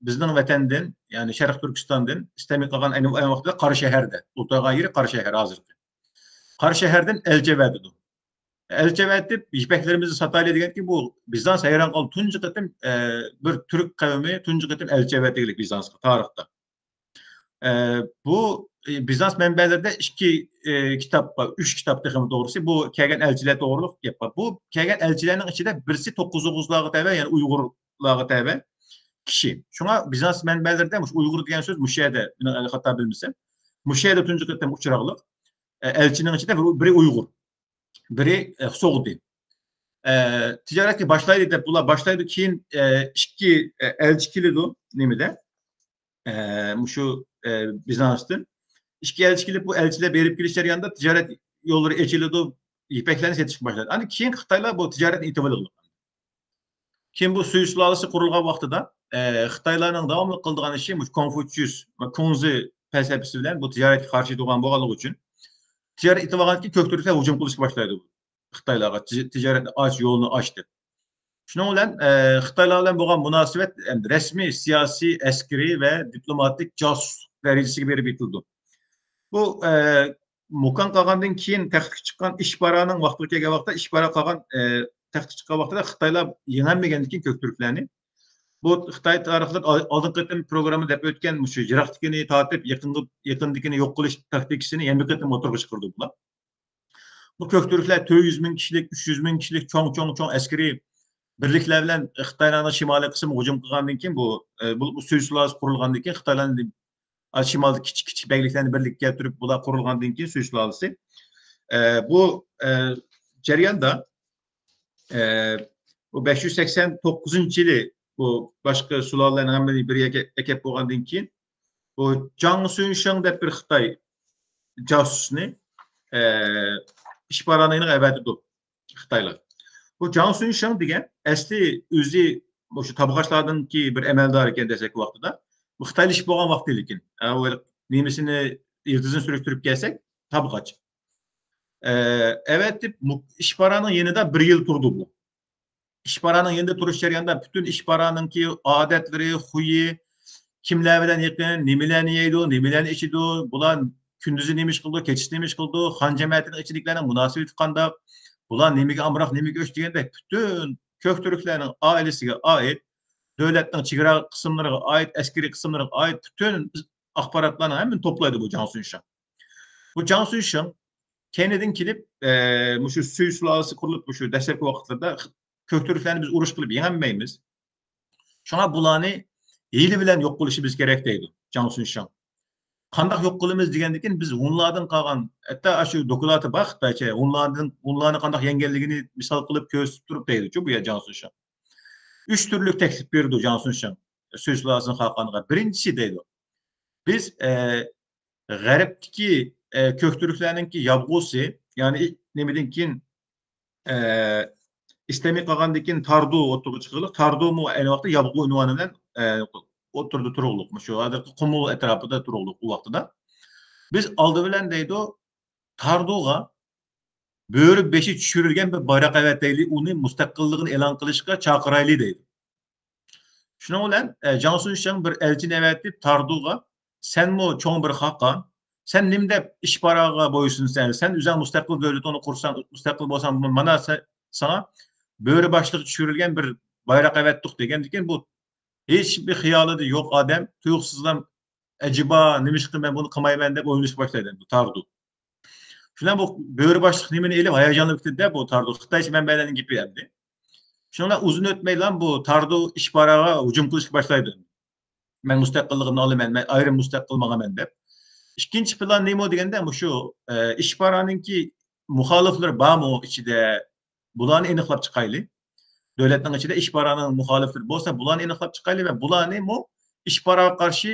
بىزنىڭ ۋەتەندىن، يەنى شەرقىي تۈركىستاندىن ئىستەمى قاغان ئەينى، ئەينى ۋاقىتتا قاراشەھەردە، ئولتۇرغان يېرى قاراشەھەر ھازىرقى. قاراشەھەردىن ئەلچى ئەۋەتىدۇ. ئەلچى ئەۋەتىپ، يىپەكلىرىمىزنى ساتايلى دېگەندىكىن، بۇ بىزانس ھەيران قالدى. تۇنجى قېتىم، ئە، بىر تۈرك قەۋمى تۇنجى قېتىم ئەلچى ئەۋەتكەنلىك بىزانسقا تارىختا. ئە، بۇ، ئە، بىزانس مەنبەلىرىدە ئىككى، ئە، كىتاب بار، ئۈچ كىتاب تېخىمۇ توغرىسى. بۇ كەلگەن ئەلچىلەر توغرىلىق گەپ بار. بۇ كەلگەن ئەلچىلەرنىڭ ئىچىدە بىرسى توققۇز ئوغۇزلارغا تەۋە، يەنى ئۇيغۇرلارغا تەۋە كىشى. شۇڭا بىزانس مەنبەلىرىدە مۇشۇ ئۇيغۇر دېگەن سۆز مۇشۇ يەردە، مېنىڭ ئەگەر خاتا بىلمىسەم، مۇشۇ يەردە تۇنجى قېتىم ئۇچراقلىق. ئە، ئەلچىنىڭ ئىچىدە بىرى، بىرى ئۇيغۇر، بىرى، ئە، سوغدى. ئە، تىجارەتكە باشلايلى دەپ، بۇلار باشلايدۇ، كېيىن، ئە، ئىككى، ئە، ئەلچى كېلىدۇ نېمىدە؟ ئە، مۇشۇ، ئە، بىزانستىن. ئىككى ئەلچى كېلىپ، بۇ ئەلچىلەر بېرىپ كېلىش جەريانىدا تىجارەت يوللىرى ئېچىلىدۇ، يىپەكلەرنى سېتىشقا باشلايدۇ. ئاندىن كېيىن خىتايلار بۇ تىجارەتنى ئېتىۋالىدۇ. كېيىن بۇ سۈي سۇلالىسى قۇرۇلغان ۋاقتىدا، ئە، خىتايلارنىڭ داۋاملىق قىلىدىغان ئىشى مۇشۇ كونفۇچيۇس ۋە كۇڭزى پەلسەپىسى بىلەن بۇ تىجارەتكە قارشى تۇرغان بولغانلىقى ئۈچۈن، تىجارەت ئېتىۋالغاندىن كېيىن كۆك تۈركلەر ھۇجۇم قىلىشقا باشلايدۇ خىتايلارغا، تىج-، تىجارەتنى ئاچ، يولنى ئاچ دەپ. شۇنىڭ بىلەن، ئە، خىتايلار بىلەن بولغان مۇناسىۋەت ئەمدى رەسمىي سىياسىي، ئەسكىرىي ۋە دىپلوماتىك جاسۇسلۇق دەرىجىسىگە بېرىپ يېتىلىدۇ. بۇ، ئە، مۇكان قاغاندىن كېيىن تەختكە چىققان ئىشبارانىڭ ۋاقتىغا كەلگەن ۋاقىتتا ئىشباران قاغان، ئە، تەختكە چىققان ۋاقتىدا خىتايلار يېڭەلمىگەندىن كېيىن كۆك تۈركلەرنى، بۇ خىتاي تارىخىدا ئال-، ئالدىنقى قېتىم پروگرامما دەپ ئۆتكەن مۇشۇ يىراقتىكىنى تارتىپ يېقىنغا، يېقىندىكىنى يوق قىلىش تاكتىكىسىنى يەنە بىر قېتىم ئوتتۇرىغا چىقىرىدۇ بۇلار. بۇ كۆك تۈركلەر تۆت يۈز مىڭ كىشىلىك، ئۈچ يۈز مىڭ كىشىلىك چوڭ، چوڭ، چوڭ ئەسكىرىي بىرلىكلەر بىلەن خىتاينىڭ شىمالىي قىسمىغا ھۇجۇم قىلغاندىن كېيىن، بۇ، ئە، بۇ، بۇ سۈي سۇلالىسى قۇرۇلغاندىن كېيىن خىتايلارنى، ئا، شىمالدا كىچىك، كىچىك بەگلىكلەرنى بىرلىككە كەلتۈرۈپ، بۇلار قۇرۇلغاندىن كېيىن سۈي سۇلالىسى، ئە، بۇ، ئە، جەرياندا، ئە، بۇ بەش يۈز سەكسەن توققۇزىنچى يىلى بۇ باشقا سۇلالىلەرنىڭ ھەممىنى بىر يەرگە ئەكەپ بولغاندىن كېيىن، بۇ جاڭ سۈنشېڭ دەپ بىر خىتاي جاسۇسنى، ئە، ئىشبارانىنى ئەۋەتىدۇ خىتايلار. بۇ جاڭ سۈنشېڭ دېگەن ئەسلى ئۆزى مۇشۇ تابغاچلاردىنكى بىر ئەمەلدار ئىكەن دەسلەپكى ۋاقتىدا. بۇ خىتايلىشىپ بولغان ۋاقتى لېكىن. ئە، ئۇ نېمىسىنى، يىلتىزىنى سۈرۈشتۈرۈپ كەلسەك، تابغاچ. ئە، ئەۋەتىپ، مۇ-، ئىشبارانىڭ يېنىدا بىر يىل تۇردى بۇ. ئىشبارانىڭ يېنىدا تۇرۇش جەريانىدا پۈتۈن ئىشبارانىڭكى ئادەتلىرى، خۇيى، كىملەر بىلەن يېقىن، نېمىلەرنى يەيدۇ، نېمىلەرنى ئىچىدۇ، بۇلار كۈندۈزى نېمە ئىش قىلىدۇ، كېچىسى نېمە ئىش قىلىدۇ، خان جەمەتىنىڭ ئىچىدىكىلەرنىڭ مۇناسىۋىتى قانداق، بۇلار نېمىگە ئامراق، نېمىگە ئۆچ دېگەندەك پۈتۈن كۆك تۈركلەرنىڭ ئائىلىسىگە ئائىت، دۆلەتنىڭ چېگرا قىسىملىرىغا ئائىت، ئەسكىرىي قىسىملىرىغا ئائىت پۈتۈن ئاخباراتلارنىڭ ھەممىنى توپلايدۇ بۇ جاڭ سۈنشېڭ. بۇ جاڭ سۈنشېڭ كەينىدىن كېلىپ، ئە، مۇشۇ سۈي سۇلالىسى قۇرۇلۇپ، مۇشۇ دەسلەپكى ۋاقىتلىرىدا كۆك تۈركلەرنى بىز ئۇرۇش قىلىپ يېڭەلمەيمىز. شۇڭا بۇلارنى ھىيلە بىلەن يوق قىلىشىمىز كېرەك دەيدۇ جاڭ سۈنشېڭ. قانداق يوق قىلىمىز دېگەندىكىن، بىز ھۇنلاردىن قالغان، ھەتتا ئاشۇ دوكلاتى بار خىتايچە، ھۇنلاردىن، ھۇنلارنى قانداق يەڭگەنلىكىنى مىسال قىلىپ كۆرسىتىپ تۇرۇپ دەيدۇچۇ بۇ يەر جاڭ سۈنشېڭ. ئۈچ تۈرلۈك تەكلىپ بېرىدۇ جاڭ سۈنشېڭ سۈي سۇلالىسىنىڭ خاقانىغا. بىرىنچىسى دەيدۇ، بىز، ئە، غەربتىكى، ئە، كۆك تۈركلەرنىڭكى يابغۇسى، يەنى نېمىدىن كېيىن، ئە، ئىستەمى قالغاندىن كېيىن تاردۇ ئوتتۇرىغا چىقىرىلىپ، تاردۇمۇ ئەينى ۋاقىتتا يابغۇ ئۇنۋانى بىلەن، ئە، ئوتتۇرىدا تۇرۇقلۇق. مۇشۇ ھازىرقى قۇمۇل ئەتراپىدا تۇرۇقلۇق ئۇ ۋاقتىدا. بىز ئالدى بىلەن دەيدۇ، تاردۇغا بۆرە بېشى چۈشۈرۈلگەن بىر بايراق ئەۋەتەيلى، ئۇنى مۇستەقىللىقىنى ئېلان قىلىشقا چاقىرايلى دەيدۇ. شۇنىڭ بىلەن، ئە، جاڭ سۈنشېڭ بىر ئەلچىنى ئەۋەتىپ تاردۇغا، سەنمۇ چوڭ بىر خاقان، سەن نېمە دەپ ئىشباراغا بويسۇنىسەن؟ سەن ئۆزۈڭ مۇستەقىل دۆلىتىڭنى قۇرساڭ، مۇستەقىل بولساڭ، مانا سە-، ساڭا بۆرە باشلىقى چۈشۈرۈلگەن بىر بايراق ئەۋەتتۇق دېگەندىكىن، بۇ ھېچ بىر خىيالىدا يوق ئادەم تۇيۇقسىزلا ئەجەبا نېمىشقا مەن بۇنى قىلمايمەن دەپ ئويلىنىشقا باشلايدۇ بۇ تاردۇ. شۇنداق بۇ بۆرە باشلىق نېمىنى ئېلىپ ھاياجانلىنىپ كېتىدۇ بۇ تاردۇ. خىتايچە مەنبەلەرنىڭ گېپى ئەمدى. شۇنىڭ بىلەن ئۇزۇن ئۆتمەيلا بۇ تاردۇ ئىشباراغا ھۇجۇم قىلىشقا باشلايدۇ. مەن مۇستەقىللىقىمنى ئالىمەن، مەن ئايرىم مۇستەقىل ماڭىمەن دەپ. ئىككىنچى پىلان نېمە دېگەندە، مۇشۇ، ئە، ئىشبارانىڭكى مۇخالىفلىرى بارمۇ ئىچىدە؟ بۇلارنى ئېنىقلاپ چىقايلى. دۆلەتنىڭ ئىچىدە ئىشبارانىڭ مۇخالىپلىرى بولسا، بۇلارنى ئېنىقلاپ چىقايلى ۋە بۇلارنىمۇ ئىشباراغا قارشى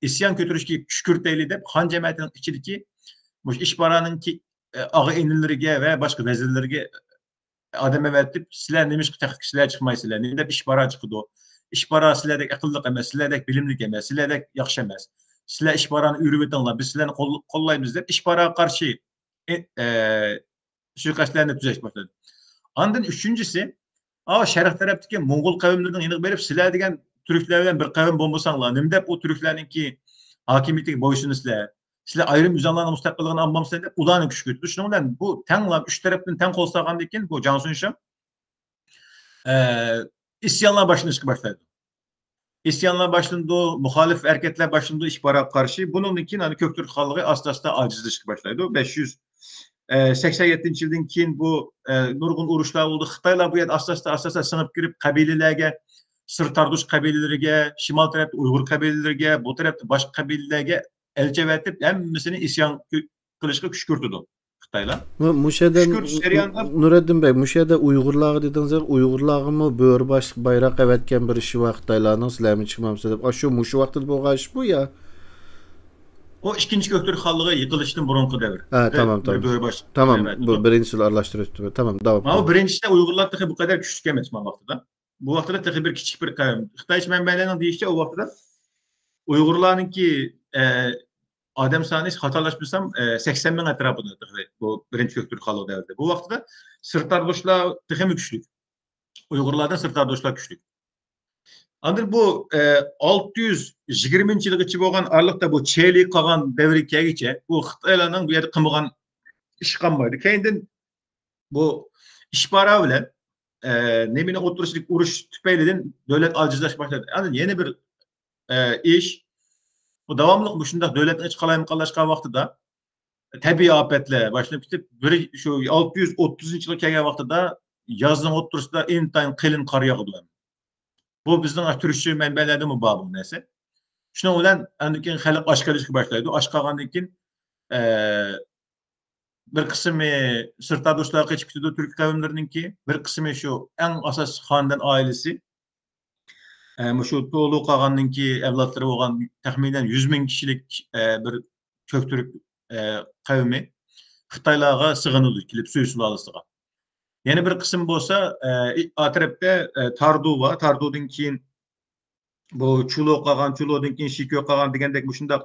ئىسيان كۆتۈرۈشكە كۈشكۈرتەيلى دەپ خان جەمەتىنىڭ ئىچىدىكى مۇشۇ ئىشبارانىڭكى ئاغا ئىنىلىرىگە ۋە باشقا ۋەزىرلىرىگە ئادەم ئەۋەتىپ، سىلەر نېمىشقا تەختكە سىلەر چىقمايسىلەر؟ نېمە دەپ ئىشبارا چىقىدۇ؟ ئىشبارا سىلەردەك ئەقىللىق ئەمەس، سىلەردەك بىلىملىك ئەمەس، سىلەردەك ياخشى ئەمەس. سىلەر ئىشبارانى ئۆرۈۋېتىڭلار، بىز سىلەرنى قول-، قوللايمىز دەپ ئىشباراغا قارشى، ئە، ئە، سۇيىقەستلەرنى تۈزەش باشلىدى. ئاندىن ئۈچىنچىسى، ئا، شەرق تەرەپتىكى موڭغۇل قەۋملىرىنىڭ يېنىغا بېرىپ، سىلەر دېگەن تۈركلەر بىلەن بىر قەۋم بولمىساڭلار، نېمە دەپ ئۇ تۈركلەرنىڭكى ھاكىمىيىتىگە بويسۇنىسىلەر؟ سىلەر ئايرىم ئۆزۈڭلارنىڭ مۇستەقىللىقىنى ئالمامسىلەر دەپ ئۇلارنى كۈشكۈرتتى. شۇنىڭ بىلەن بۇ تەڭلا ئۈچ تەرەپتىن تەڭ قول سالغاندىن كېيىن بۇ جاڭ سۈنشىڭ، ئە، ئىسيانلار باشلىنىشقا باشلايدۇ. ئىسيانلار باشلىنىدۇ، مۇخالىپ ھەرىكەتلەر باشلىنىدۇ ئىشبارغا قارشى. بۇنىڭدىن كېيىن ئانا كۆكتۈرك خانلىقى ئاستا-ئاستا ئاجىزلىشىشقا باشلايدۇ. بەش يۈز سەكسەن يەتتىنچى يىلدىن كېيىن بۇ، ئە، نۇرغۇن ئۇرۇشلار بولدى. خىتايلار بۇ يەردە ئاستا-ئاستا، ئاستا-ئاستا سىڭىپ كىرىپ، قەبىلىلەرگە، سىر تاردۇش قەبىلىلىرىگە، شىمال تەرەپتە ئۇيغۇر قەبىلىلىرىگە، بۇ تەرەپتە باشقا قەبىلىلەرگە ئەلچى ئەۋەتىپ، ھەممىسىنى ئىسيان قىلىشقا كۈشكۈرتىدۇ خىتايلار. مۇ-، مۇشۇ يەردە، كۈشكۈرتۈش جەريانىدا نۇرەددىن بەگ، مۇشۇ يەردە ئۇيغۇرلارغا دېدىڭىز، ئۇيغۇرلارغىمۇ بۆرە باشلىق بايراق ئەۋەتكەن بىر ئىشى بار خىتايلارنىڭ، سىلەرمۇ چىقمامسىلەر دەپ. ئاشۇ مۇشۇ ۋاقىتتا بولغان ئىش بۇ يا؟ ئۇ ئىككىنچى كۆكتۈرك خانلىقى يىقىلىشتىن بۇرۇنقى دەۋر. ھە، تامام، بىر تامام. بۆرە باش تامام، بۇ بىرىنچىسىنى ئارىلاشتۇرۇپ ئۆتتۈم. تامام، داۋام. ماۋۇ بىرىنچىسىدە ئۇيغۇرلار تېخى بۇ قەدەر كۈچلۈك ئەمەس ما ۋاقتىدا. بۇ ۋاقتىدا تېخى بىر كىچىك بىر قەۋم. خىتايچە مەنبەلەرنىڭ دېيىشىچە، ئۇ ۋاقتىدا ئۇيغۇرلارنىڭكى، ئە، ئادەم سانى، خاتالاشمىسام، ئە، سەكسەن مىڭ ئەتراپىدا تېخى بۇ بىرىنچى كۆكتۈرك خانلىقى دەۋرىدە. بۇ ۋاقتىدا سىر تاردۇشلار تېخىمۇ كۈچلۈك. ئۇيغۇرلاردىن سىر تاردۇشلار كۈچلۈك. ئاندىن بۇ، ئە، ئالتە يۈز يىگىرمىنچى يىلغىچە بولغان ئارىلىقتا بۇ چېلى قالغان دەۋرگە كەلگۈچە بۇ خىتايلارنىڭ بۇ يەردە قىلمىغان ئىشى قالمايدۇ. كەينىدىن بۇ ئىشبارا بىلەن، ئە، نېمىنىڭ ئوتتۇرىسىدىكى ئۇرۇش تۈپەيلىدىن دۆلەت ئاجىزلاشقا باشلىدى. ئاندىن يەنە بىر، ئە، ئىش، بۇ داۋاملىق مۇشۇنداق دۆلەتنىڭ ئىچى قالايمىقانلاشقان ۋاقتىدا تەبىئىي ئاپەتلەر باشلىنىپ كېتىپ، بىر شۇ ئالتە يۈز ئوتتۇزىنچى يىلغا كەلگەن ۋاقتىدا يازنىڭ ئوتتۇرىسىدا ئىنتايىن قېلىن قار ياغىدۇ. بۇ بىزنىڭ تۈركچە مەنبەلەردىمۇ بار بۇ نەرسە. شۇنىڭ بىلەن ئاندىن كېيىن خەلق ئاچ قېلىشقا باشلايدۇ. ئاچ قالغاندىن كېيىن، ئە، بىر قىسمى سىر تاردۇشلارغا قېچىپ كېتىدۇ تۈرك قەۋملىرىنىڭكى، بىر قىسمى شۇ ئەڭ ئاساسىي خاندان ئائىلىسى، ئە، مۇشۇ تولۇ قالغاندىن كېيىن ئەۋلادلىرى بولغان تەخمىنەن يۈز مىڭ كىشىلىك، ئە، بىر كۆكتۈرك، ئە، قەۋمى خىتايلارغا سىغىنىدۇ، كېلىپ سۈي سۇلالىسىغا. يەنە بىر قىسىم بولسا، ئە، ئا تەرەپتە، ئە، تاردۇ بار. تاردۇدىن كېيىن بۇ چۇلۇ قالغان، چۇلۇدىن كېيىن شىكۆ قالغان دېگەندەك مۇشۇنداق،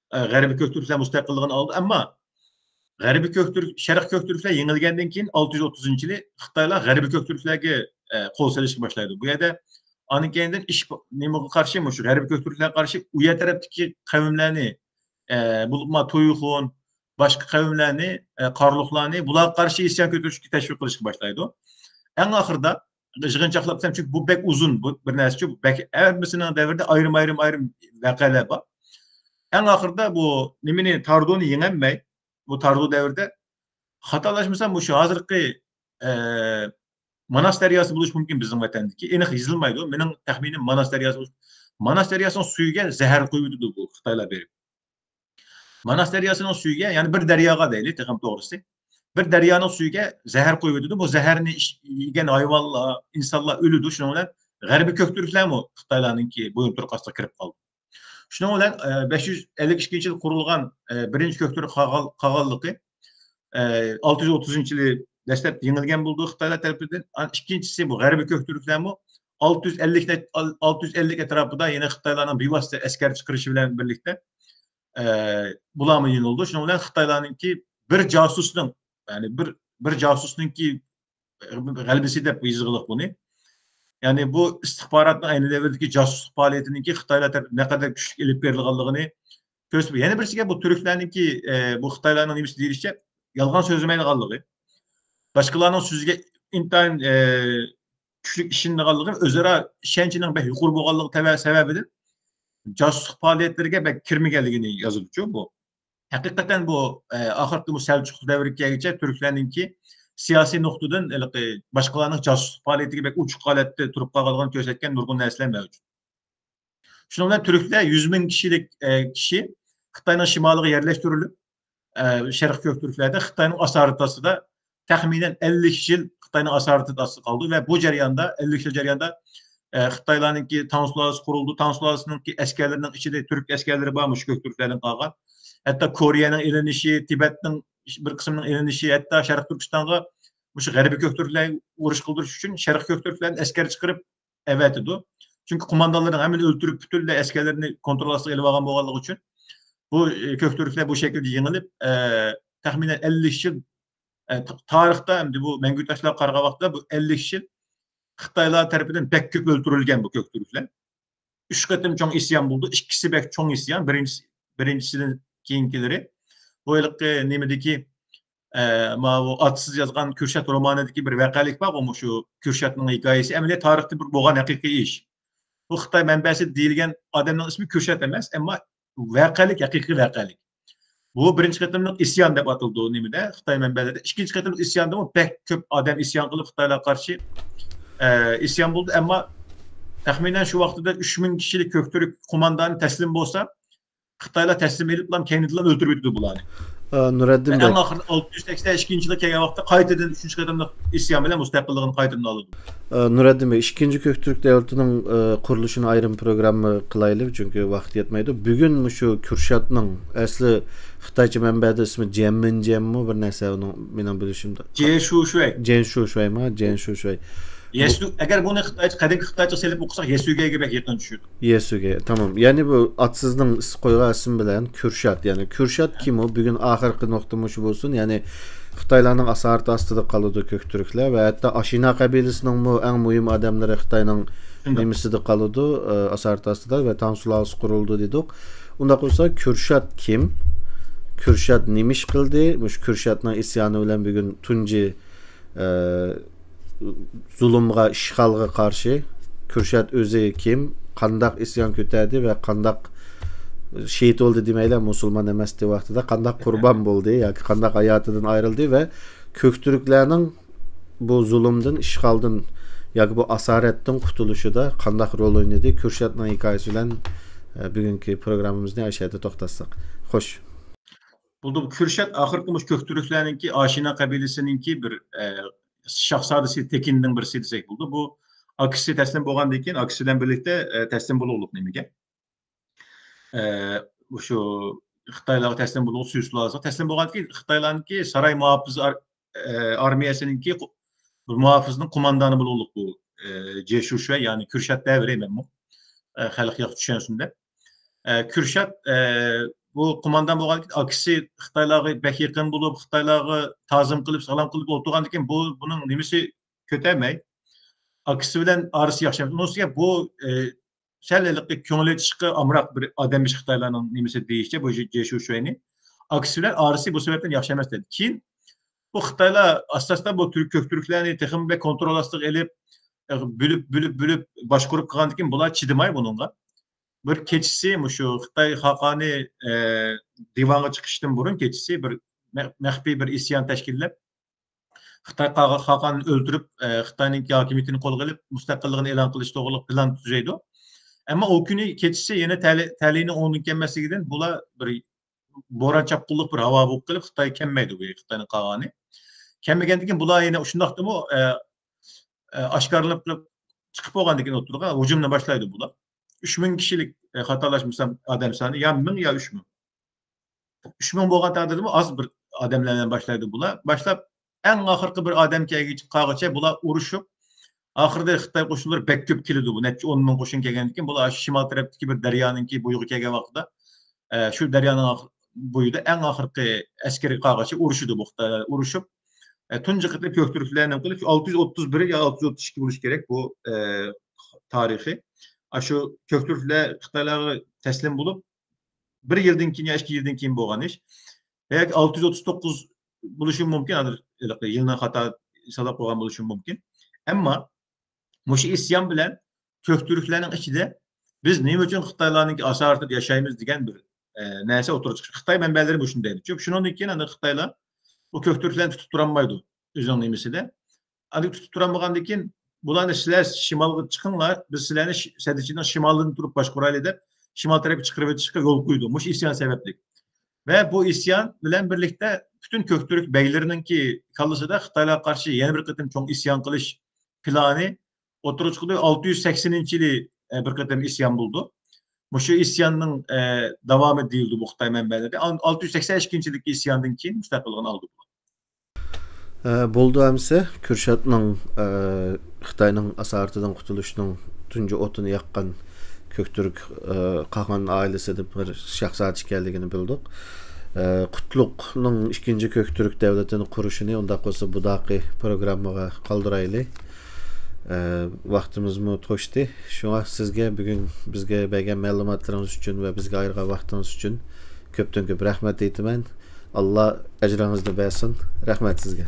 ئە، غەربىي كۆكتۈركلەر مۇستەقىللىقىنى ئالدى. ئەمما غەربىي كۆكتۈرك، شەرقىي كۆكتۈركلەر يېڭىلگەندىن كېيىن ئالتە يۈز ئوتتۇزىنچى يىلى خىتايلار غەربىي كۆكتۈركلەرگە، ئە، قول سېلىشقا باشلايدۇ. بۇ يەردە ئاندىن كېيىندىن ئىش نېمىغا قارشى، مۇشۇ غەربىي كۆكتۈركلەرگە قارشى ئۇ يەر تەرەپتىكى قەۋملەرنى، ئە، بولۇپمۇ تويخۇن، باشقا قەۋملەرنى، ئە، قارلۇقلارنى بۇلارغا قارشى ئىسيان كۆتۈرۈشكە تەشۋىق قىلىشقا باشلايدۇ. ئەڭ ئاخىرىدا يىغىنچاقلاپ دېسەم، چۈنكى بۇ بەك ئۇزۇن، بۇ بىر نەرسە، بۇ بەك ھەممىسىنىڭ دەۋرىدە ئايرىم-ئايرىم، ئايرىم ۋەقەلەر بار. ئەڭ ئاخىرىدا بۇ نېمىنى، تاردۇنى يېڭەلمەي، بۇ تاردۇ دەۋرىدە خاتالاشمىسام، مۇشۇ ھازىرقى، ئە، ماناس دەرياسى بولۇشى مۇمكىن بىزنىڭ ۋەتەندىكى. ئېنىق يېزىلمايدۇ. مېنىڭ تەخمىنىم ماناس دەرياسى بولۇش-، ماناس دەرياسىنىڭ سۈيىگە زەھەر قۇيۇۋېتىدۇ بۇ خىتايلار بېرىپ. ماناس دەرياسىنىڭ سۈيىگە، يەنى بىر دەرياغا دەيلى، تېخىمۇ توغرىسى. بىر دەريانىڭ سۈيىگە زەھەر قۇيۇۋېتىدۇ. بۇ زەھەرنى ئىچ-، يېگەن ھايۋانلار، ئىنسانلار ئۆلىدۇ. شۇنىڭ بىلەن غەربىي كۆكتۈركلەرمۇ خىتايلارنىڭكى بويۇنتۇرۇق ئاستىغا كىرىپ قالدى. شۇنىڭ بىلەن، ئە، بەش يۈز ئەللىك ئىككىنچى يىل قۇرۇلغان، ئە، بىرىنچى كۆكتۈرك قاغان-، قاغانلىقى، ئە، ئالتە يۈز ئوتتۇزىنچى يىلى دەسلەپ يېڭىلگەن بولىدۇ خىتايلار تەرىپىدىن. ئان-، ئىككىنچىسى بۇ غەربىي كۆكتۈركلەرمۇ ئالتە يۈز ئەللىك، ئالتە يۈز ئەللىك ئەتراپىدا يەنە خىتايلارنىڭ بىۋاسىتە ئەسكەر چىقىرىشى بىلەن بىرلىكتە، ئە، بۇلارمۇ يېڭىلىدۇ. شۇنىڭ بىلەن خىتايلارنىڭكى بىر جاسۇسنىڭ، يەنى بىر، بىر جاسۇسنىڭكى غەلىبىسى دەپ يېزىلغۇلۇق بۇنى. يەنى بۇ ئىستىخباراتنىڭ ئەينى دەۋردىكى جاسۇسلۇق پائالىيىتىنىڭكى خىتايلار تەرىپىدىن نەقەدەر كۈچلۈك ئېلىپ بېرىلغانلىقىنى كۆرسىتىپ، يەنە بىرسىگە بۇ تۈركلەرنىڭكى، ئە، بۇ خىتايلارنىڭ نېمىسى دېيىلىشىچە، يالغان سۆزلىمەيدىغانلىقى، باشقىلارنىڭ سۆزىگە ئىنتايىن، ئە، كۈچلۈك ئىشىنىدىغانلىقى، ئۆزئارا ئىشەنچىنىڭ بەك يۇقىرى بولغانلىقى تەۋە-، سەۋەبىدىن جاسۇسلۇق پائالىيەتلىرىگە بەك كىرمىگەنلىكىنى يازىدۇچۇ بۇ. ھەقىقەتەن بۇ، ئە، ئاخىرقى بۇ سەلچۇق دەۋرىگە كەلگۈچە تۈركلەرنىڭكى سىياسىي نۇقتىدىن ھېلىقى باشقىلارنىڭ جاسۇسلۇق پائالىيىتىگە بەك ئوچۇق ھالەتتە تۇرۇپ قالغانلىقىنى كۆرسەتكەن نۇرغۇن نەرسىلەر مەۋجۇت. شۇنىڭ بىلەن تۈركلەر يۈز مىڭ كىشىلىك، ئە، كىشى خىتاينىڭ شىمالىغا يەرلەشتۈرۈلۈپ، ئە، شەرقىي كۆك تۈركلەردە خىتاينىڭ ئاسارىتى ئاستىدا تەخمىنەن ئەللىك يىل خىتاينىڭ ئاسارىتى ئاستىدا قالدى ۋە بۇ جەرياندا، ئەللىك يىل جەرياندا ئە، خىتايلارنىڭكى تاڭ سۇلالىسى قۇرۇلدى. تاڭ سۇلالىسىنىڭكى ئەسكەرلىرىنىڭ ئىچىدە تۈرك ئەسكەرلىرى بار، مۇشۇ كۆك تۈركلەردىن قالغان. ھەتتا كورېيەنىڭ ئېلىنىشى، تىبەتنىڭ بىر قىسمىنىڭ ئېلىنىشى، ھەتتا شەرقىي تۈركىستانغا مۇشۇ غەربىي كۆك تۈركلەرگە ئۇرۇش قىلدۇرۇش ئۈچۈن شەرقىي كۆك تۈركلەردىن ئەسكەر چىقىرىپ ئەۋەتىدۇ. چۈنكى قوماندانلىرىنىڭ ھەممىنى ئۆلتۈرۈپ، پۈتۈنلەي ئەسكەرلىرىنى كونترول ئاستىغا ئېلىپ ئالغان بولغانلىقى ئۈچۈن بۇ، ئە، كۆك تۈركلەر بۇ شەكىلدە يېڭىلىپ، ئە، تەخمىنەن ئەللىك يىل، ئە، تا-، تارىختا ئەمدى بۇ مەڭگۈ تاشلارغا قارىغان ۋاقىتتا بۇ ئەللىك يىل خىتايلار تەرىپىدىن بەك كۆپ ئۆلتۈرۈلگەن بۇ كۆك تۈركلەر. ئۈچ قېتىم چوڭ ئىسيان بولدى. ئىككىسى بەك چوڭ ئىسيان. بىرىنچىسى، بىرىنچىسىدىن كېيىنكىلىرى. بۇ ھېلىقى نېمىدىكى، ئە، ماۋۇ ئاتىسىز يازغان كۈرشات رومانىدىكى بىر ۋەقەلىك بارغۇ، مۇشۇ كۈرشاتنىڭ ھېكايىسى. ئەمەلىيەت تارىختا بىر بولغان ھەقىقىي ئىش. بۇ خىتاي مەنبەسى دېيىلگەن ئادەمنىڭ ئىسمى كۈرشات ئەمەس، ئەمما ۋەقەلىك، ھەقىقىي ۋەقەلىك. بۇ بىرىنچى قېتىملىق ئىسيان دەپ ئاتىلىدۇ نېمىدە، خىتاي مەنبەلىرىدە. ئىككىنچى قېتىملىق ئىسياندىمۇ بەك كۆپ ئادەم ئىسيان قىلىپ، خىتايلارغا قارشى، ئە، ئىسيان بولدى. ئەمما تەخمىنەن شۇ ۋاقتىدا ئۈچ مىڭ كىشىلىك كۆك تۈرك قوماندانى تەسلىم بولسا، خىتايلار تەسلىم ئېلىپلا كەينىدىن ئۆلتۈرۈپ يېتىدۇ بۇلارنى. ئە، نۇرەددىن ۋە بەگ. ئەڭ ئاخىرىدا ئالتە يۈز سەكسەن ئىككىنچى يىلى كەلگەن ۋاقىتتا قايتىدىن ئۈچىنچى قېتىملىق ئىسيان بىلەن مۇستەقىللىقىنى قايتىدىن ئالىدۇ. ئە، نۇرەددىن بەگ، ئىككىنچى كۆك تۈرك دەۋلىتىنىڭ، ئە، قۇرۇلۇشىنى ئايرىم پروگرامما قىلايلى، چۈنكى ۋاقىت يەتمەيدۇ. بۈگۈن مۇشۇ كۈرشاتنىڭ ئەسلى خىتايچە مەنبەدە ئىسمى جيەنمىنجيەنمۇ بىر نەرسە ئۇنىڭ، مېنىڭ بىلىشىمدە. جيەنشۇشۈەي. جيەنشۇشۇەيما؟ جيەنشۇشۇەي. يەسۇ، ئەگەر بۇنى خىتايچە، قەدىمكى خىتايچە سېلىپ ئوقۇساق، يەسۈگەيگە بەك يېقىن چۈشىدۇ. يەسۈگەي، تامام. يەنى بۇ ئاتىسىزنىڭ ئىس-، قويغان ئىسمى بىلەن كۈرشات. يەنى كۈرشات كىم ئۇ؟ بۈگۈن ئاخىرقى نۇقتىمۇ شۇ بولسۇن. يەنى خىتايلارنىڭ ئاسارىتى ئاستىدا قالىدۇ كۆك تۈركلەر ۋە ھەتتا ئاشىنا قەبىلىسىنىڭمۇ ئەڭ مۇھىم ئادەملىرى خىتاينىڭ شۇنداق. نېمىسىدە قالىدۇ، ئە، ئاسارىتى ئاستىدا ۋە تاڭ سۇلالىسى قۇرۇلدى دېدۇق. ئۇنداق بولسا كۈرشات كىم؟ كۈرشات نېمە ئىش قىلدى؟ مۇشۇ كۈرشاتنىڭ ئىسيانى بىلەن بۈگۈن تۇنجى ئە، زۇلۇمغا، ئىشغالغا قارشى كۈرشات ئۆزى كىم، قانداق ئىسيان كۆتەردى ۋە قانداق شېھىت بولدى دېمەيلى، مۇسۇلمان ئەمەستى ۋاقتىدا، قانداق قۇربان بولدى ياكى قانداق ھاياتىدىن ئايرىلدى ۋە كۆك تۈركلەرنىڭ بۇ زۇلۇمدىن، ئىشغالدىن ياكى بۇ ئاسارەتتىن قۇتۇلۇشىدا قانداق رول ئوينىدى؟ كۈرشاتنىڭ ھېكايىسى بىلەن، ئە، بۈگۈنكى پروگراممىمىزنى ئاشۇ يەردە توختاتساق. خوش. بولدى. بۇ كۈرشات ئاخىرقى مۇشۇ كۆك تۈركلەرنىڭكى ئاشىنا قەبىلىسىنىڭكى بىر، ئە، شاھزادىسى، تېكىنىنىڭ بىرسى دېسەك بولىدۇ. بۇ ئاكىسى تەسلىم بولغاندىن كېيىن، ئاكىسى بىلەن بىرلىكتە، ئە، تەسلىم بولغۇلۇق نېمىگە؟ ئە، مۇشۇ خىتايلارغا تەسلىم بولغۇلۇق، سۈي سۇلالىسىغا تەسلىم بولغاندىن كېيىن، خىتايلارنىڭكى ساراي مۇھاپىزە ئار-، ئە، ئارمىيەسىنىڭكى قو-، بىر مۇھاپىزنىڭ قوماندانى بولغۇلۇق بۇ، ئە، جيەنشۇشۈەي، يەنى كۈرشات دەۋېرەي مەنمۇ، ئە، خەلق ياخشى چۈشەنسۇن دەپ. ئە، كۈرشات، ئە، بۇ قوماندان بولغاندىن كېيىن ئاكىسى خىتايلارغا بەك يېقىن بولۇپ، خىتايلارغا تازىم قىلىپ، سالام قىلىپ ئولتۇرغاندىن كېيىن بۇ، بۇنىڭ نېمىسى كۆتەرمەي، ئاكىسى بىلەن ئارىسى ياخشى ئەمەس. ئۇنىڭ ئۈستىگە بۇ، ئە، سەل ھېلىقى كۆڭۈل ئېچىشقا ئامراق بىر ئادەممىش خىتايلارنىڭ نېمىسى دېيىشىچە، بۇ جيەنشۇشۈەينى. ئاكىسى بىلەن ئارىسى بۇ سەۋەبتىن ياخشى ئەمەس دېدى. كېيىن بۇ خىتايلار ئاستا-ئاستا بۇ تۈرك، كۆك تۈركلەرنى تېخىمۇ بەك كونترول ئاستىغا ئېلىپ، ئە، بۆلۈپ، بۆلۈپ، بۆلۈپ باشقۇرۇپ قىلغاندىن كېيىن بۇلار چىدىماي بۇنىڭغا. بىر كېچىسى مۇشۇ خىتاي خاقانى، ئە، دىۋانغا چىقىشتىن بۇرۇن كېچىسى بىر مە-، مەخپىي بىر ئىسيان تەشكىللەپ، خىتاي قاغا-، خاقانىنى ئۆلتۈرۈپ، ئە، خىتاينىڭكى ھاكىمىيىتىنى قولغا ئېلىپ، مۇستەقىللىقىنى ئېلان قىلىش توغرىلىق پىلان تۈزەيدۇ. ئەمما ئۇ كۈنى كېچىسى يەنە تەلە-، تەلىيىنىڭ ئون كۈن كەلمەسلىكىدىن بۇلار بىر بوران چاپقۇنلۇق بىر ھاۋا بولۇپ قېلىپ، خىتاي كەلمەيدۇ بۇ خىتاينىڭ قاغانى. كەلمىگەندىن كېيىن بۇلار يەنە شۇنداقتىمۇ، ئە، ئە، ئاشكارىلىنىپ قېلىپ، چىقىپ بولغاندىن كېيىن ئوتتۇرىغا ھۇجۇمنى باشلايدۇ بۇلار. ئۈچ مىڭ كىشىلىك، ئە، خاتالاشمىسام ئادەم سانى يا مىڭ يا ئۈچ مىڭ. ئۈچ مىڭ بولغان تەقدىردىمۇ ئاز بىر ئادەملەر بىلەن باشلايدۇ بۇلار. باشلاپ، ئەڭ ئاخىرقى بىر ئادەم كەلگۈچە، قالغۇچە بۇلار ئۇرۇشۇپ، ئاخىرىدا خىتاي قوشۇنلىرى بەك كۆپ كېلىدۇ. بۇ نەچچە ئون مىڭ قوشۇن كەلگەندىن كېيىن، بۇلار شىمال تەرەپتىكى بىر دەريانىڭكى بويىغا كەلگەن ۋاقتىدا، ئە، شۇ دەريانىڭ ئاخ-، بويىدا ئەڭ ئاخىرقى ئەسكىرىگە قالغۇچە ئۇرۇشىدۇ بۇ خىتايلار. ئۇرۇشۇپ، ئە، تۇنجى قېتىم كۆك تۈركلەرنى قىلىپ، شۇ ئالتە يۈز ئوتتۇز بىر يا ئالتە يۈز ئوتتۇز ئىككى بولۇشى كېرەك بۇ، ئە، تارىخى. ئاشۇ كۆك تۈركلەر خىتايلارغا تەسلىم بولۇپ، بىر يىلدىن كېيىن يا ئىككى يىلدىن كېيىن بولغان ئىش. ياكى ئالتە يۈز ئوتتۇز توققۇز بولۇشى مۇمكىن، ھازىر ھېلىقى يىلنى خاتا ساناپ قويغان بولۇشۇم مۇمكىن. ئەمما مۇشۇ ئىسيان بىلەن كۆك تۈركلەرنىڭ ئىچىدە بىز نېمە ئۈچۈن خىتايلارنىڭكى ئاسارىتىدە ياشايمىز دېگەن بىر، ئە، نەرسە ئوتتۇرىغا چىقتى. خىتاي مەنبەلىرى مۇشۇنى دەيدۇ. چۈنكى شۇنىڭدىن كېيىن ئاندىن خىتايلار بۇ كۆك تۈركلەرنى تۇتۇپ تۇرالمايدۇ ئۆزىنىڭ نېمىسىدە. ئاندىن تۇتۇپ تۇرالمىغاندىن كېيىن، بۇلارنى سىلەر شىمالغا چىقىڭلار، بىز سىلەرنى ش-، سەددىچىنىڭ شىمالىدىن تۇرۇپ باشقۇرايلى دەپ، شىمال تەرەپكە چىقىرىۋېتىشقا يول قويىدۇ. مۇشۇ ئىسيان سەۋەبلىك. ۋە بۇ ئىسيان بىلەن بىرلىكتە پۈتۈن كۆك تۈرك بەگلىرىنىڭكى كاللىسىدا خىتايلارغا قارشى يەنە بىر قېتىم چوڭ ئىسيان قىلىش پىلانى ئوتتۇرىغا چىقىدۇ. ئالتە يۈز سەكسىنىنچى يىلى، ئە، بىر قېتىم ئىسيان بولىدۇ. مۇشۇ ئىسياننىڭ، ئە، داۋامى دېيىلىدۇ بۇ خىتاي مەنبەلىرىدە. ئان-، ئالتە يۈز سەكسەن ئىككىنچى يىلدىكى ئىسياندىن كېيىن مۇشۇنداق قىلغان ئالدى بۇلار. ئە، بولدى ئەمسە، كۈرشاتنىڭ، ئە، خىتاينىڭ ئاسارىتىدىن قۇتۇلۇشنىڭ تۇنجى ئوتىنى ياققان كۆكتۈرك، ئە، قاغان ئائىلىسىدىن بىر شەخسىيەت ئىكەنلىكىنى بىلدۇق. ئە، قۇتلۇقنىڭ ئىككىنچى كۆكتۈرك دەۋلىتىنى قۇرۇشىنى ئۇنداق بولسا بۇداقى پروگراممىغا قالدۇرايلى. ئە، ۋاقتىمىزمۇ توشتى. شۇڭا سىزگە بۈگۈن بىزگە بەرگەن مەلۇماتلىرىڭىز ئۈچۈن ۋە بىزگە ئايرىغان ۋاقتىڭىز ئۈچۈن كۆپتىن كۆپ رەھمەت ئېيتىمەن. ئاللا ئەجرىڭىزنى بەرسۇن. رەھمەت سىزگە.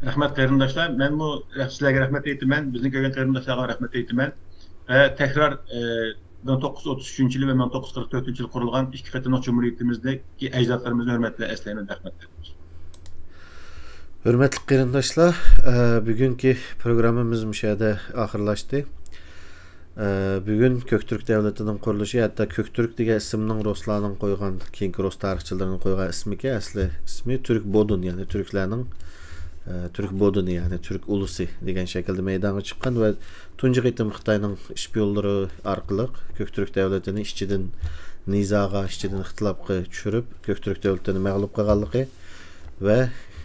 رەھمەت قېرىنداشلار. مەنمۇ رەھ-، سىلەرگە رەھمەت ئېيتىمەن. بىزنى كۆرگەن قېرىنداشلارغا رەھمەت ئېيتىمەن. ۋە تەكرار، ئە، مىڭ توققۇز يۈز ئوتتۇز ئۈچىنچى يىلى ۋە مىڭ توققۇز يۈز قىرىق تۆتىنچى يىلى قۇرۇلغان ئىككى قېتىملىق جۇمھۇرىيىتىمىزدىكى ئەجدادلىرىمىزنى ھۆرمەت بىلەن ئەسلەيمەن. رەھمەت. ھۆرمەتلىك قېرىنداشلار، ئە، بۈگۈنكى پروگراممىمىز مۇشۇ يەردە ئاخىرلاشتى. ئە، بۈگۈن كۆكتۈرك دەۋلىتىنىڭ قۇرۇلۇشى، ھەتتا كۆكتۈرك دېگەن ئىسىمنىڭ رۇسلارنىڭ قويغان، كېيىنكى رۇس تارىخچىلىرىنىڭ قويغان ئىسمىكەن، ئەسلى ئىسمى تۈرك بودۇن، يەنى تۈركلەرنىڭ، ئە، تۈرك بودۇنى، يەنى تۈرك ئۇلۇسى دېگەن شەكىلدە مەيدانغا چىققان ۋە تۇنجى قېتىم خىتاينىڭ ئىشپىيونلىرى ئارقىلىق كۆكتۈرك دەۋلىتىنى ئىچىدىن نىزاغا، ئىچىدىن ئىختىلاپقا چۈشۈرۈپ، كۆكتۈرك دەۋلىتىنى مەغلۇپ قىلغانلىقى ۋە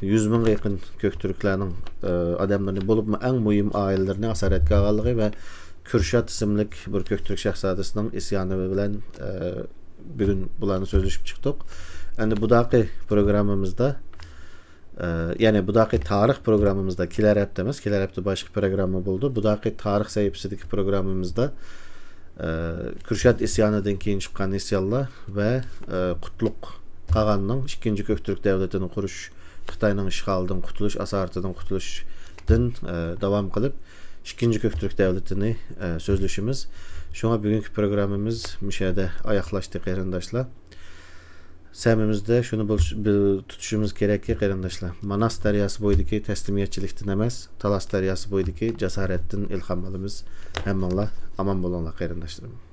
يۈز مىڭغا يېقىن كۆكتۈركلەرنىڭ، ئە، ئادەملىرىنى، بولۇپمۇ ئەڭ مۇھىم ئائىلىلىرىنى ئاسارەتكە ئالغانلىقى ۋە كۈرشات ئىسىملىك بىر كۆكتۈرك شاھزادىسىنىڭ ئىسيانى بىلەن، ئە، بۈگۈن بۇلارنى سۆزلىشىپ چىقتۇق. ئەمدى بۇداقى پروگراممىمىزدا، ئە، يەنى بۇداقى تارىخ پروگراممىمىزدا، كېلەر ھەپتە ئەمەس، كېلەر ھەپتە باشقا پروگرامما بولىدۇ. بۇداقى تارىخ سەھىپىسىدىكى پروگراممىمىزدا، ئە، كۈرشات ئىسيانىدىن كېيىن چىققان ئىسيانلار ۋە، ئە، قۇتلۇق قاغاننىڭ ئىككىنچى كۆكتۈرك دەۋلىتىنى قۇرۇش، خىتاينىڭ ئىشغالىدىن قۇتۇلۇش، ئاسارىتىدىن قۇتۇلۇشتىن، ئە، داۋام قىلىپ، ئىككىنچى كۆكتۈرك دەۋلىتىنى، ئە، سۆزلىشىمىز. شۇڭا بۈگۈنكى پروگراممىمىز مۇشۇ يەردە ئاياغلاشتى، قېرىنداشلار. سەمىمىزدە شۇنى بىل-، تۇتۇشىمىز كېرەككى، قېرىنداشلار، ماناس دەرياسى بويىدىكى تەسلىمىيەتچىلىكتىن ئەمەس، تالاس دەرياسى بويىدىكى جاسارەتتىن ئىلھام ئالىمىز. ھەممىڭلار ئامان بولۇڭلار، قېرىنداشلىرىم.